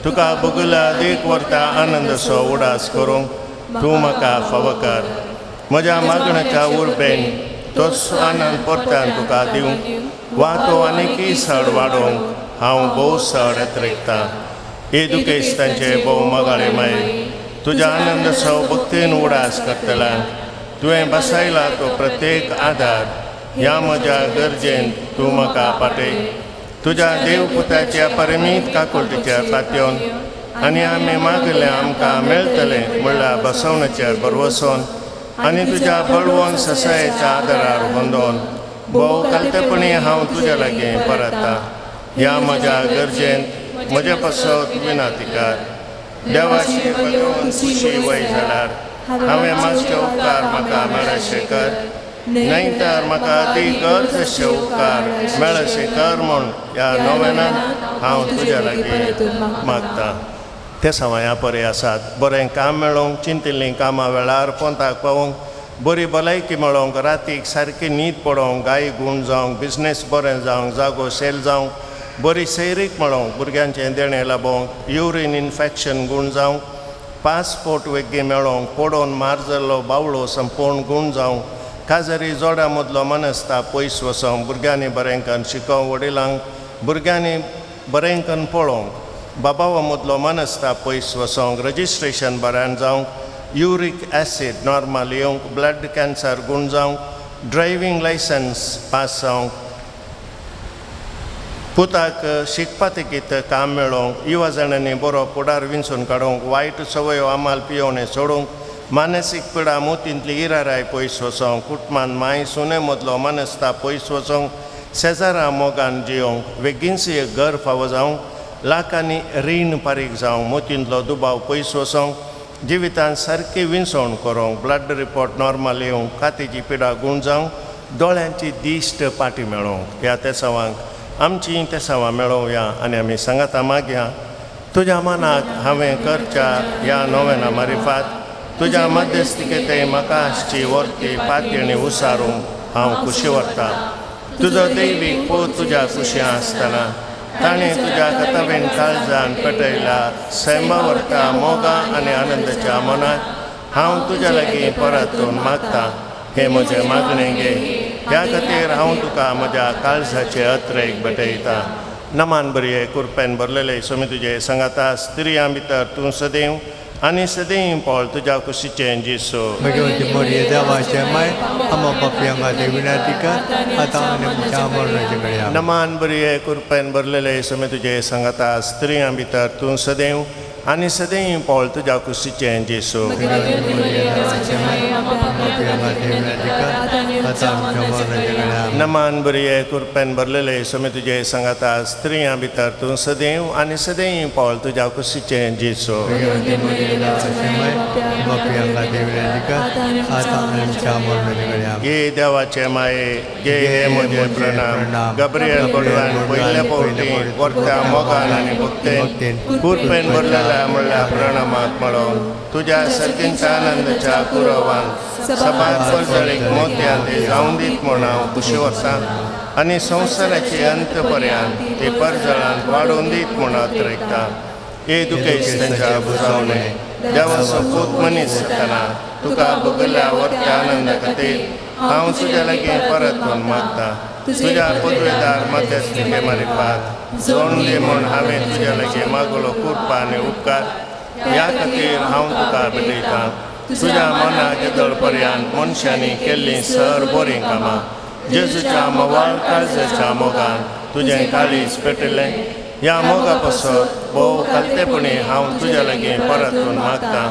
तुका बगुला देख व्हरता आनंदसो उडास करूंक तूं म्हाका फावो कर. म्हज्या मागण्याच्या उर्बेन तोच आनंद परत्यान तुका दिवंक वा तो आनीकय सड वाडोवंक हांव भोव सड अत्रेकतां. हे दुखेस्तांचे भोव मोगाळे माय, तुज्या आनंद सव भक्तीन उडास करतला तुवें बसायला तो प्रत्येक आदार ह्या म्हज्या गरजेन तूं म्हाका पाटय. तुज्या देवपुताच्या परिमीत काकुळटीचेर पातयेवन आनी आमी मागलें आमकां मेळटलें म्हणल्यार बसवण्याचेर भरवसोन आनी तुज्या बळवंत ससायेच्या आदारार गोंदोवन भोव कालतेपणी हांव तुज्या लागीं परता. ह्या म्हज्या गरजेन म्हजे पासत विनातिकार देवाची भगवंत खुशी वय जाल्यार हांवें मागचे उपकार म्हाका मेळशे कर, न्हय तर म्हाका ती गरज उपकार मेळशे कर म्हूण ह्या नोवेनान हांव तुज्या लागीं मागतां. ते सवया बरे आसात, बरें काम मेळोवंक, चिंतिल्लीं कामां वेळार पोंताक पावोवंक, बरी भलायकी मेळोवंक, रातीक सारकी न्हीद पडोवंक, गाय गूण जावंक, बिजनेस बरें जावंक, जागो सेल जावंक, बरी सैरीक मेळोवंक, भुरग्यांचें देणें लाबोवंक, युरीन इन्फेक्शन गूण जावंक, पासपोर्ट वेगळी मेळोवंक, पडोवन मार जाल्लो बावळो संपूर्ण गूण जावंक, काजारी जोडा मदलो मनस्ताप पयस वचोंक, भुरग्यांनी बरें करून शिकोवंक, वडिलांक भुरग्यांनी बरें करून पळोवंक, बाबावा मदलो मनस्ताप पयस वचोंक, रजिस्ट्रेशन बऱ्यान जावंक, युरीक एसीड नॉर्मल येवंक, ब्लड कॅन्सर गूण जावंक, ड्रायव्हींग लायसन्स पास जावंक, पुताक शिकपा तेगीत काम मेळोवंक, युवा जाणांनी बरो फुडार विंचून काडूंक, वायट संवयो आमाल पियोवणें सोडूंक, मानसीक पिडा मोतींतली इराराय पयस वचोंक, कुटुंबान माय सुने मदलो मनस्ताप पयस वचोंक, शेजारा मोगान जियोंक, वेगींच एक घर फावो जावंक, लाखांनी रीण फारीक जावंक, मोतींतलो दुबाव पयस वचोंक, जिवितांत सारकी विंचवण करूंक, ब्लड रिपोर्ट नॉर्मल येवंक, कातीची पिडा गूण जावंक, दोळ्यांची दिश्ट पाटी मेळोवंक. ह्या तेसांवांक आमचीं तेसांवां मेळोवया आनी आमी सांगाता मागया. तुज्या मनाक हांवें करच्या ह्या नोवेना मारिफात तुज्या मध्यस्थिकेते म्हाका आसची वर्ती पातयेणी उसारूंक हांव खुशी व्हरतां. तुजो दैवीक पूत तुज्या खुशी आसतना ताणें तुज्या कथावेन काळजान पेटयला सैमा व्हरता मोगा आनी आनंदाच्या मनाक हांव तुज्या लागीं परतून मागतां. हें म्हजें मागणें घे, ह्या खातीर हांव तुका म्हज्या काळजाचे अत्रेक भेटयतां. नमान बरये कुरपेन भरलेले स्वामी तुजे सांगाता, स्त्रियां भितर तूं सदैव आनी सदैव पळ तुज्या कुशीचें जेसू. भगवती मोरये देवाचे माय, आमा पापयांक खातीर विनंती कर, आतां आनी आमच्या मरणाच्या वेळार. नमान बरये कुरपेन भरलेले स्वामी तुजे सांगाता, स्त्रियां भितर तूं सदैव आनी सदैव पळ तुज्या कुशीचें जेसू. नमान बरये कुरपेन भरलेले स्वामी तुजे सांगाता, स्त्रियां भितर तूं सदैव आनी सदैव पळ तुज्या कुशीचें जेसू. गे देवाचे माये, गे हे म्हजे प्रणाम. गब्रियल बडवान पयल्या फावटी वर्त्या मोगान आनी भक्तेन कुरपेन भरलेल्या म्हणल्या प्रणामाक मेळोवन तुज्या सर्गींच्या आनंदाच्या कुरवान सभार परजळीक मोतयान ते जावन दीत म्हूण हांव खुशी व्हरतां आनी संवसाराचे अंत पर्यंत ते परजळान वाडोवन दीत म्हूण अत्रेकतां. हे दुखेश तांच्या बुजावणे देवाचो पूत मनीस जातना तुका भोगल्या वर्त्या आनंदा खातीर हांव तुज्या लागीं परत म्हूण मागतां. तुज्या पदवेदार मध्यस्थिके मारिफात जोडून दी म्हूण हांवें तुज्या लागीं मागलो कृपा आनी उपकार ह्या खातीर हांव तुका भेटयतां. तुज्या मनाक येदोळ पर्यंत मनशांनी केल्लीं सर बरीं कामां जेजूच्या मोवाळ काळजाच्या मोगान तुजें काळीज पेटिल्लें ह्या मोगा पासत भोव खालतेपणी हांव तुज्या लागीं परतून मागतां.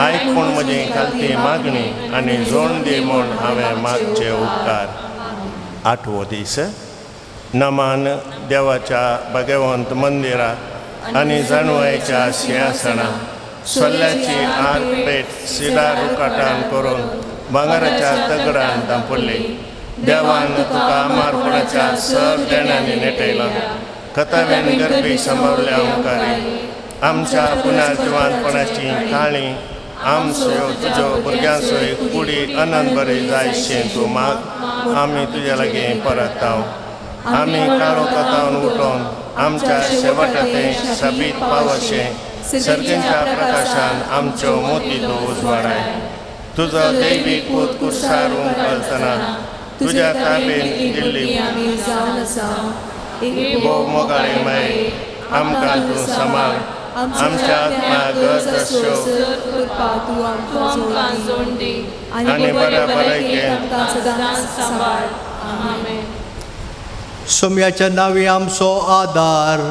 आयक पूण म्हजी खालती मागणी आनी जोड दी म्हूण हांवें मागचे उपकार. आठवो दीस. नमान देवाच्या भगवंत मंदिरा आनी जाणवायच्या सिंहासना सल्ल्याची आर पेट सिदार रुकाटान करून भांगराच्या तगडान धांपल्ली. देवान तुका मारपणाच्या सर देण्यांनी नेटयला. कथावेन गर्भी सांबावल्या ओंकारी आमच्या पुनर्जिवानपणाची काळी आमच्यो तुज्यो भुरग्यांचो कुडी अनंत बरी जायशें तूं माग. आमी तुज्या लागीं परत हांव आमी काळो कथावन उठोवन आमच्या शेवटातें साबीत पावशें सर्गेंच्या प्रकाशान आमच्यो मोती तूं उजवाडाय. तुजो दैवीक पूत कुर्सार घालतना तुज्या ताबेन दिल्ली भोव मोगाळे माये आमकां तूं सांबाळ. आमच्या आत्मा गरज आसच्यो आनी बऱ्या भलायकेन सदांच सांबाळ. आमेन. सोम्याच्या नावी आमचो आदार.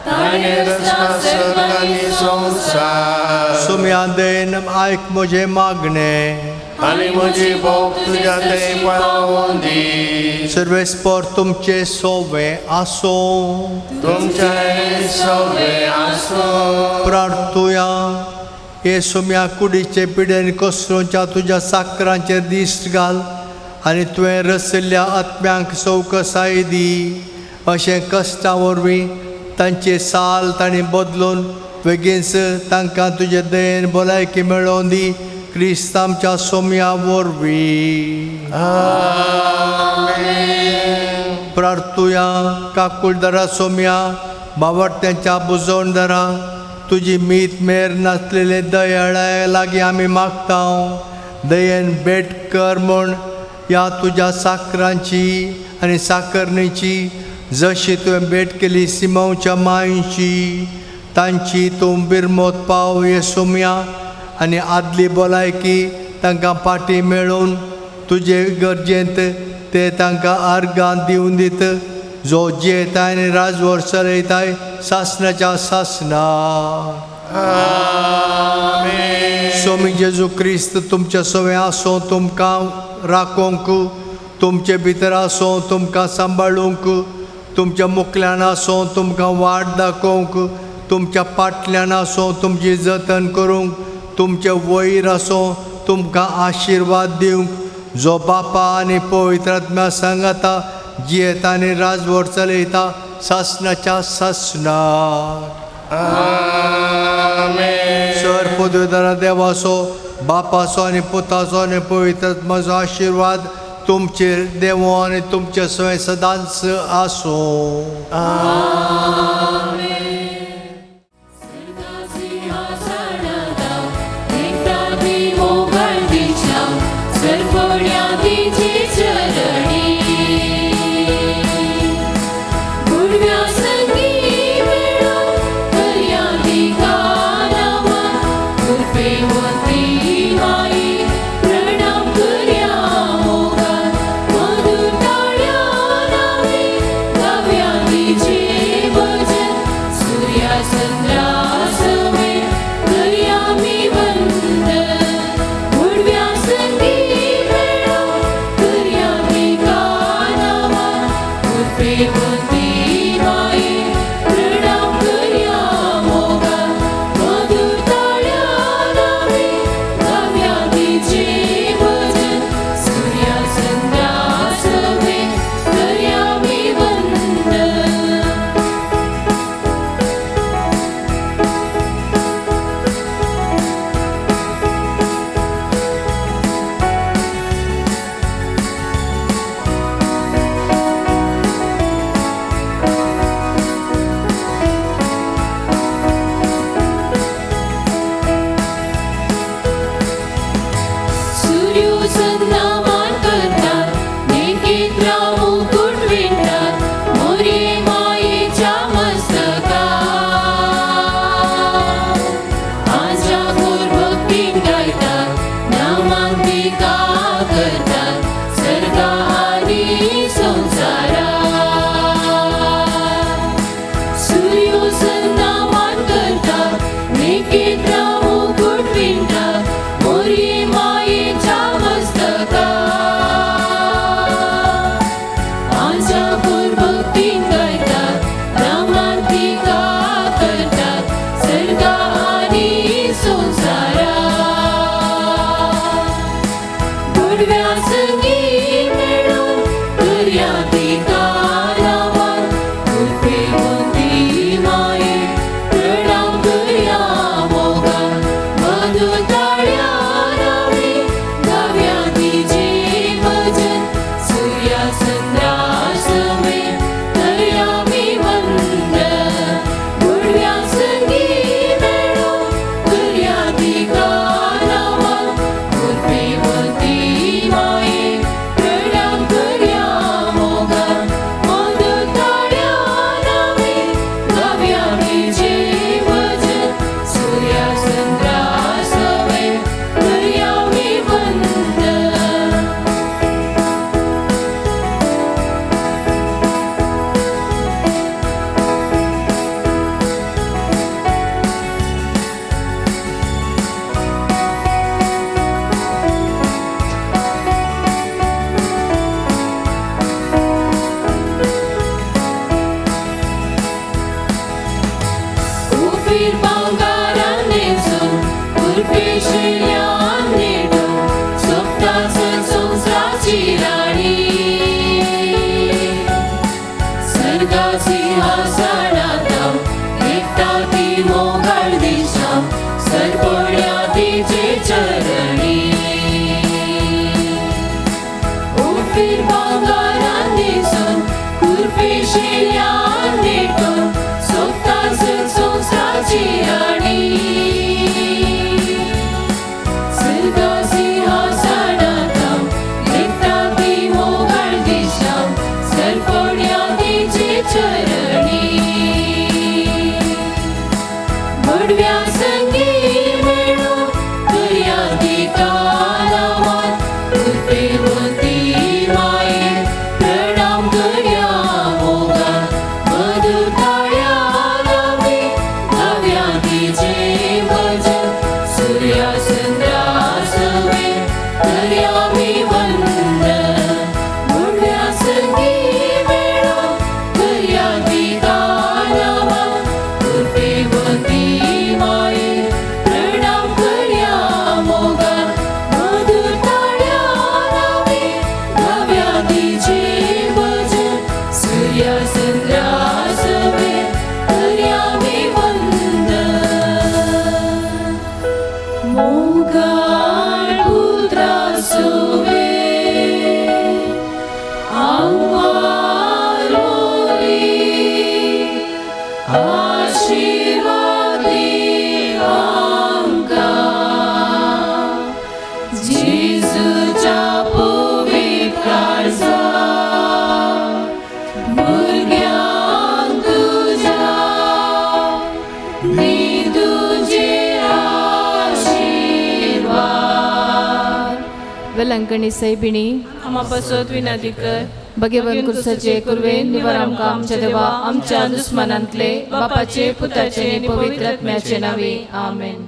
ताणें रचला सर्ग आनी संवसार. सोम्या दयेन आयक म्हजें मागणें आनी म्हजी भोग तुज्या थंय पावोवन दी. सर्वेस्पर तुमचें सोवें आसूं. तुमचें सोवें आसूं. प्रार्थुया. हे सोम्या, कुडीचे पिडेन कोसळोवच्या तुज्या साकरांचेर दिश्ट घाल आनी तुवें रचिल्ल्या आत्म्यांक सवकसाय दी. अशें कश्टां वरवीं तांचे साल तांणी बदलून बेगीनच तांकां तुजे दयेन भलायकी मेळोवन दी, क्रिस्त आमच्या सोम्या वरवीं. प्रार्थुया. काकुळदरा सोम्या, बावडत्यांच्या बुजवणदारा, तुजी मीत मेर नासलेले दयाळा लागीं आमी मागता, दयेन भेट कर म्हूण ह्या तुज्या साकरांची आनी साकरणीची, जशी तुवें भेट केली सिमांवच्या मांयची, तांची तूं बिरमोत पाव हे सोम्या, आनी आदली भलायकी तांकां पाटी मेळोवन तुजे गरजेंत ते तांकां आर्गां दिवन दित, जो जियेताय आनी राजवट चलयताय सासणाच्या सासणा. स्वामी जेजू क्रिस्त तुमच्या सवें आसूं, तुमकां राखोंक, तुमचे भितर आसूं, तुमकां सांबाळूंक, तुमच्या मुखल्यान आसूं, तुमकां वाट दाखोवंक, तुमच्या पाटल्यान आसूं, तुमची जतन करूंक, तुमचे वयर आसूं, तुमकां आशिर्वाद दिवंक, जो बापा आनी पवित्र आत्म्या सांगाता जियेता आनी राजवट चलयता सासणाच्या सासणा. सर पदवीधरा देवाचो, बापाचो आनी पुताचो आनी पवित्र आत्म्याचो आशिर्वाद तुमचेर देवो आनी तुमचे सवें सदांच आसूं. Be संसाराची राणी सर्गा सिंहासनाता एकता ती मोगाळ दिशा सरपड्या तिचे चरणी उफीर भांगारान दिसून कुरपेशिल्यान नेटून सोबता संसाराची राणी सर्गा सिंहासनाता एकता ती मोगाळ दिशा सरपड्या तिचे चरणी बडव्या संगी मेळून करया तिका नमन कृपेवंती माये प्रणाम करया मोगान मधुर ताळ्यान आमी गावया तिचें भजन सुर्या चंद्रा सवें करया आमी वंदन बडव्या संगी मेळून करया तिका नमन कृपेवंती माये प्रणाम करया मोगान मधुर ताळ्यान आमी गावया तिचें भजन सुर्या चंद्रा सवें करया आमी वंदन मोगाळ पुत्रा सवें आंवार मोरी आशीर्वाद दी आमकां जेजूच्या पवित्र काळजा भुरग्यांक तुज्या दी तुजे आशीर्वाद. वेलंकणी सैबिणी आमा पासत विनंती कर. भगेवन कुर्साचे कुर्वेन निवार आमकां आमच्या देवा आमच्या दुस्मनांतले बापाचे पुताचे आनी पवित्र आत्म्याचे नांवे आमेन.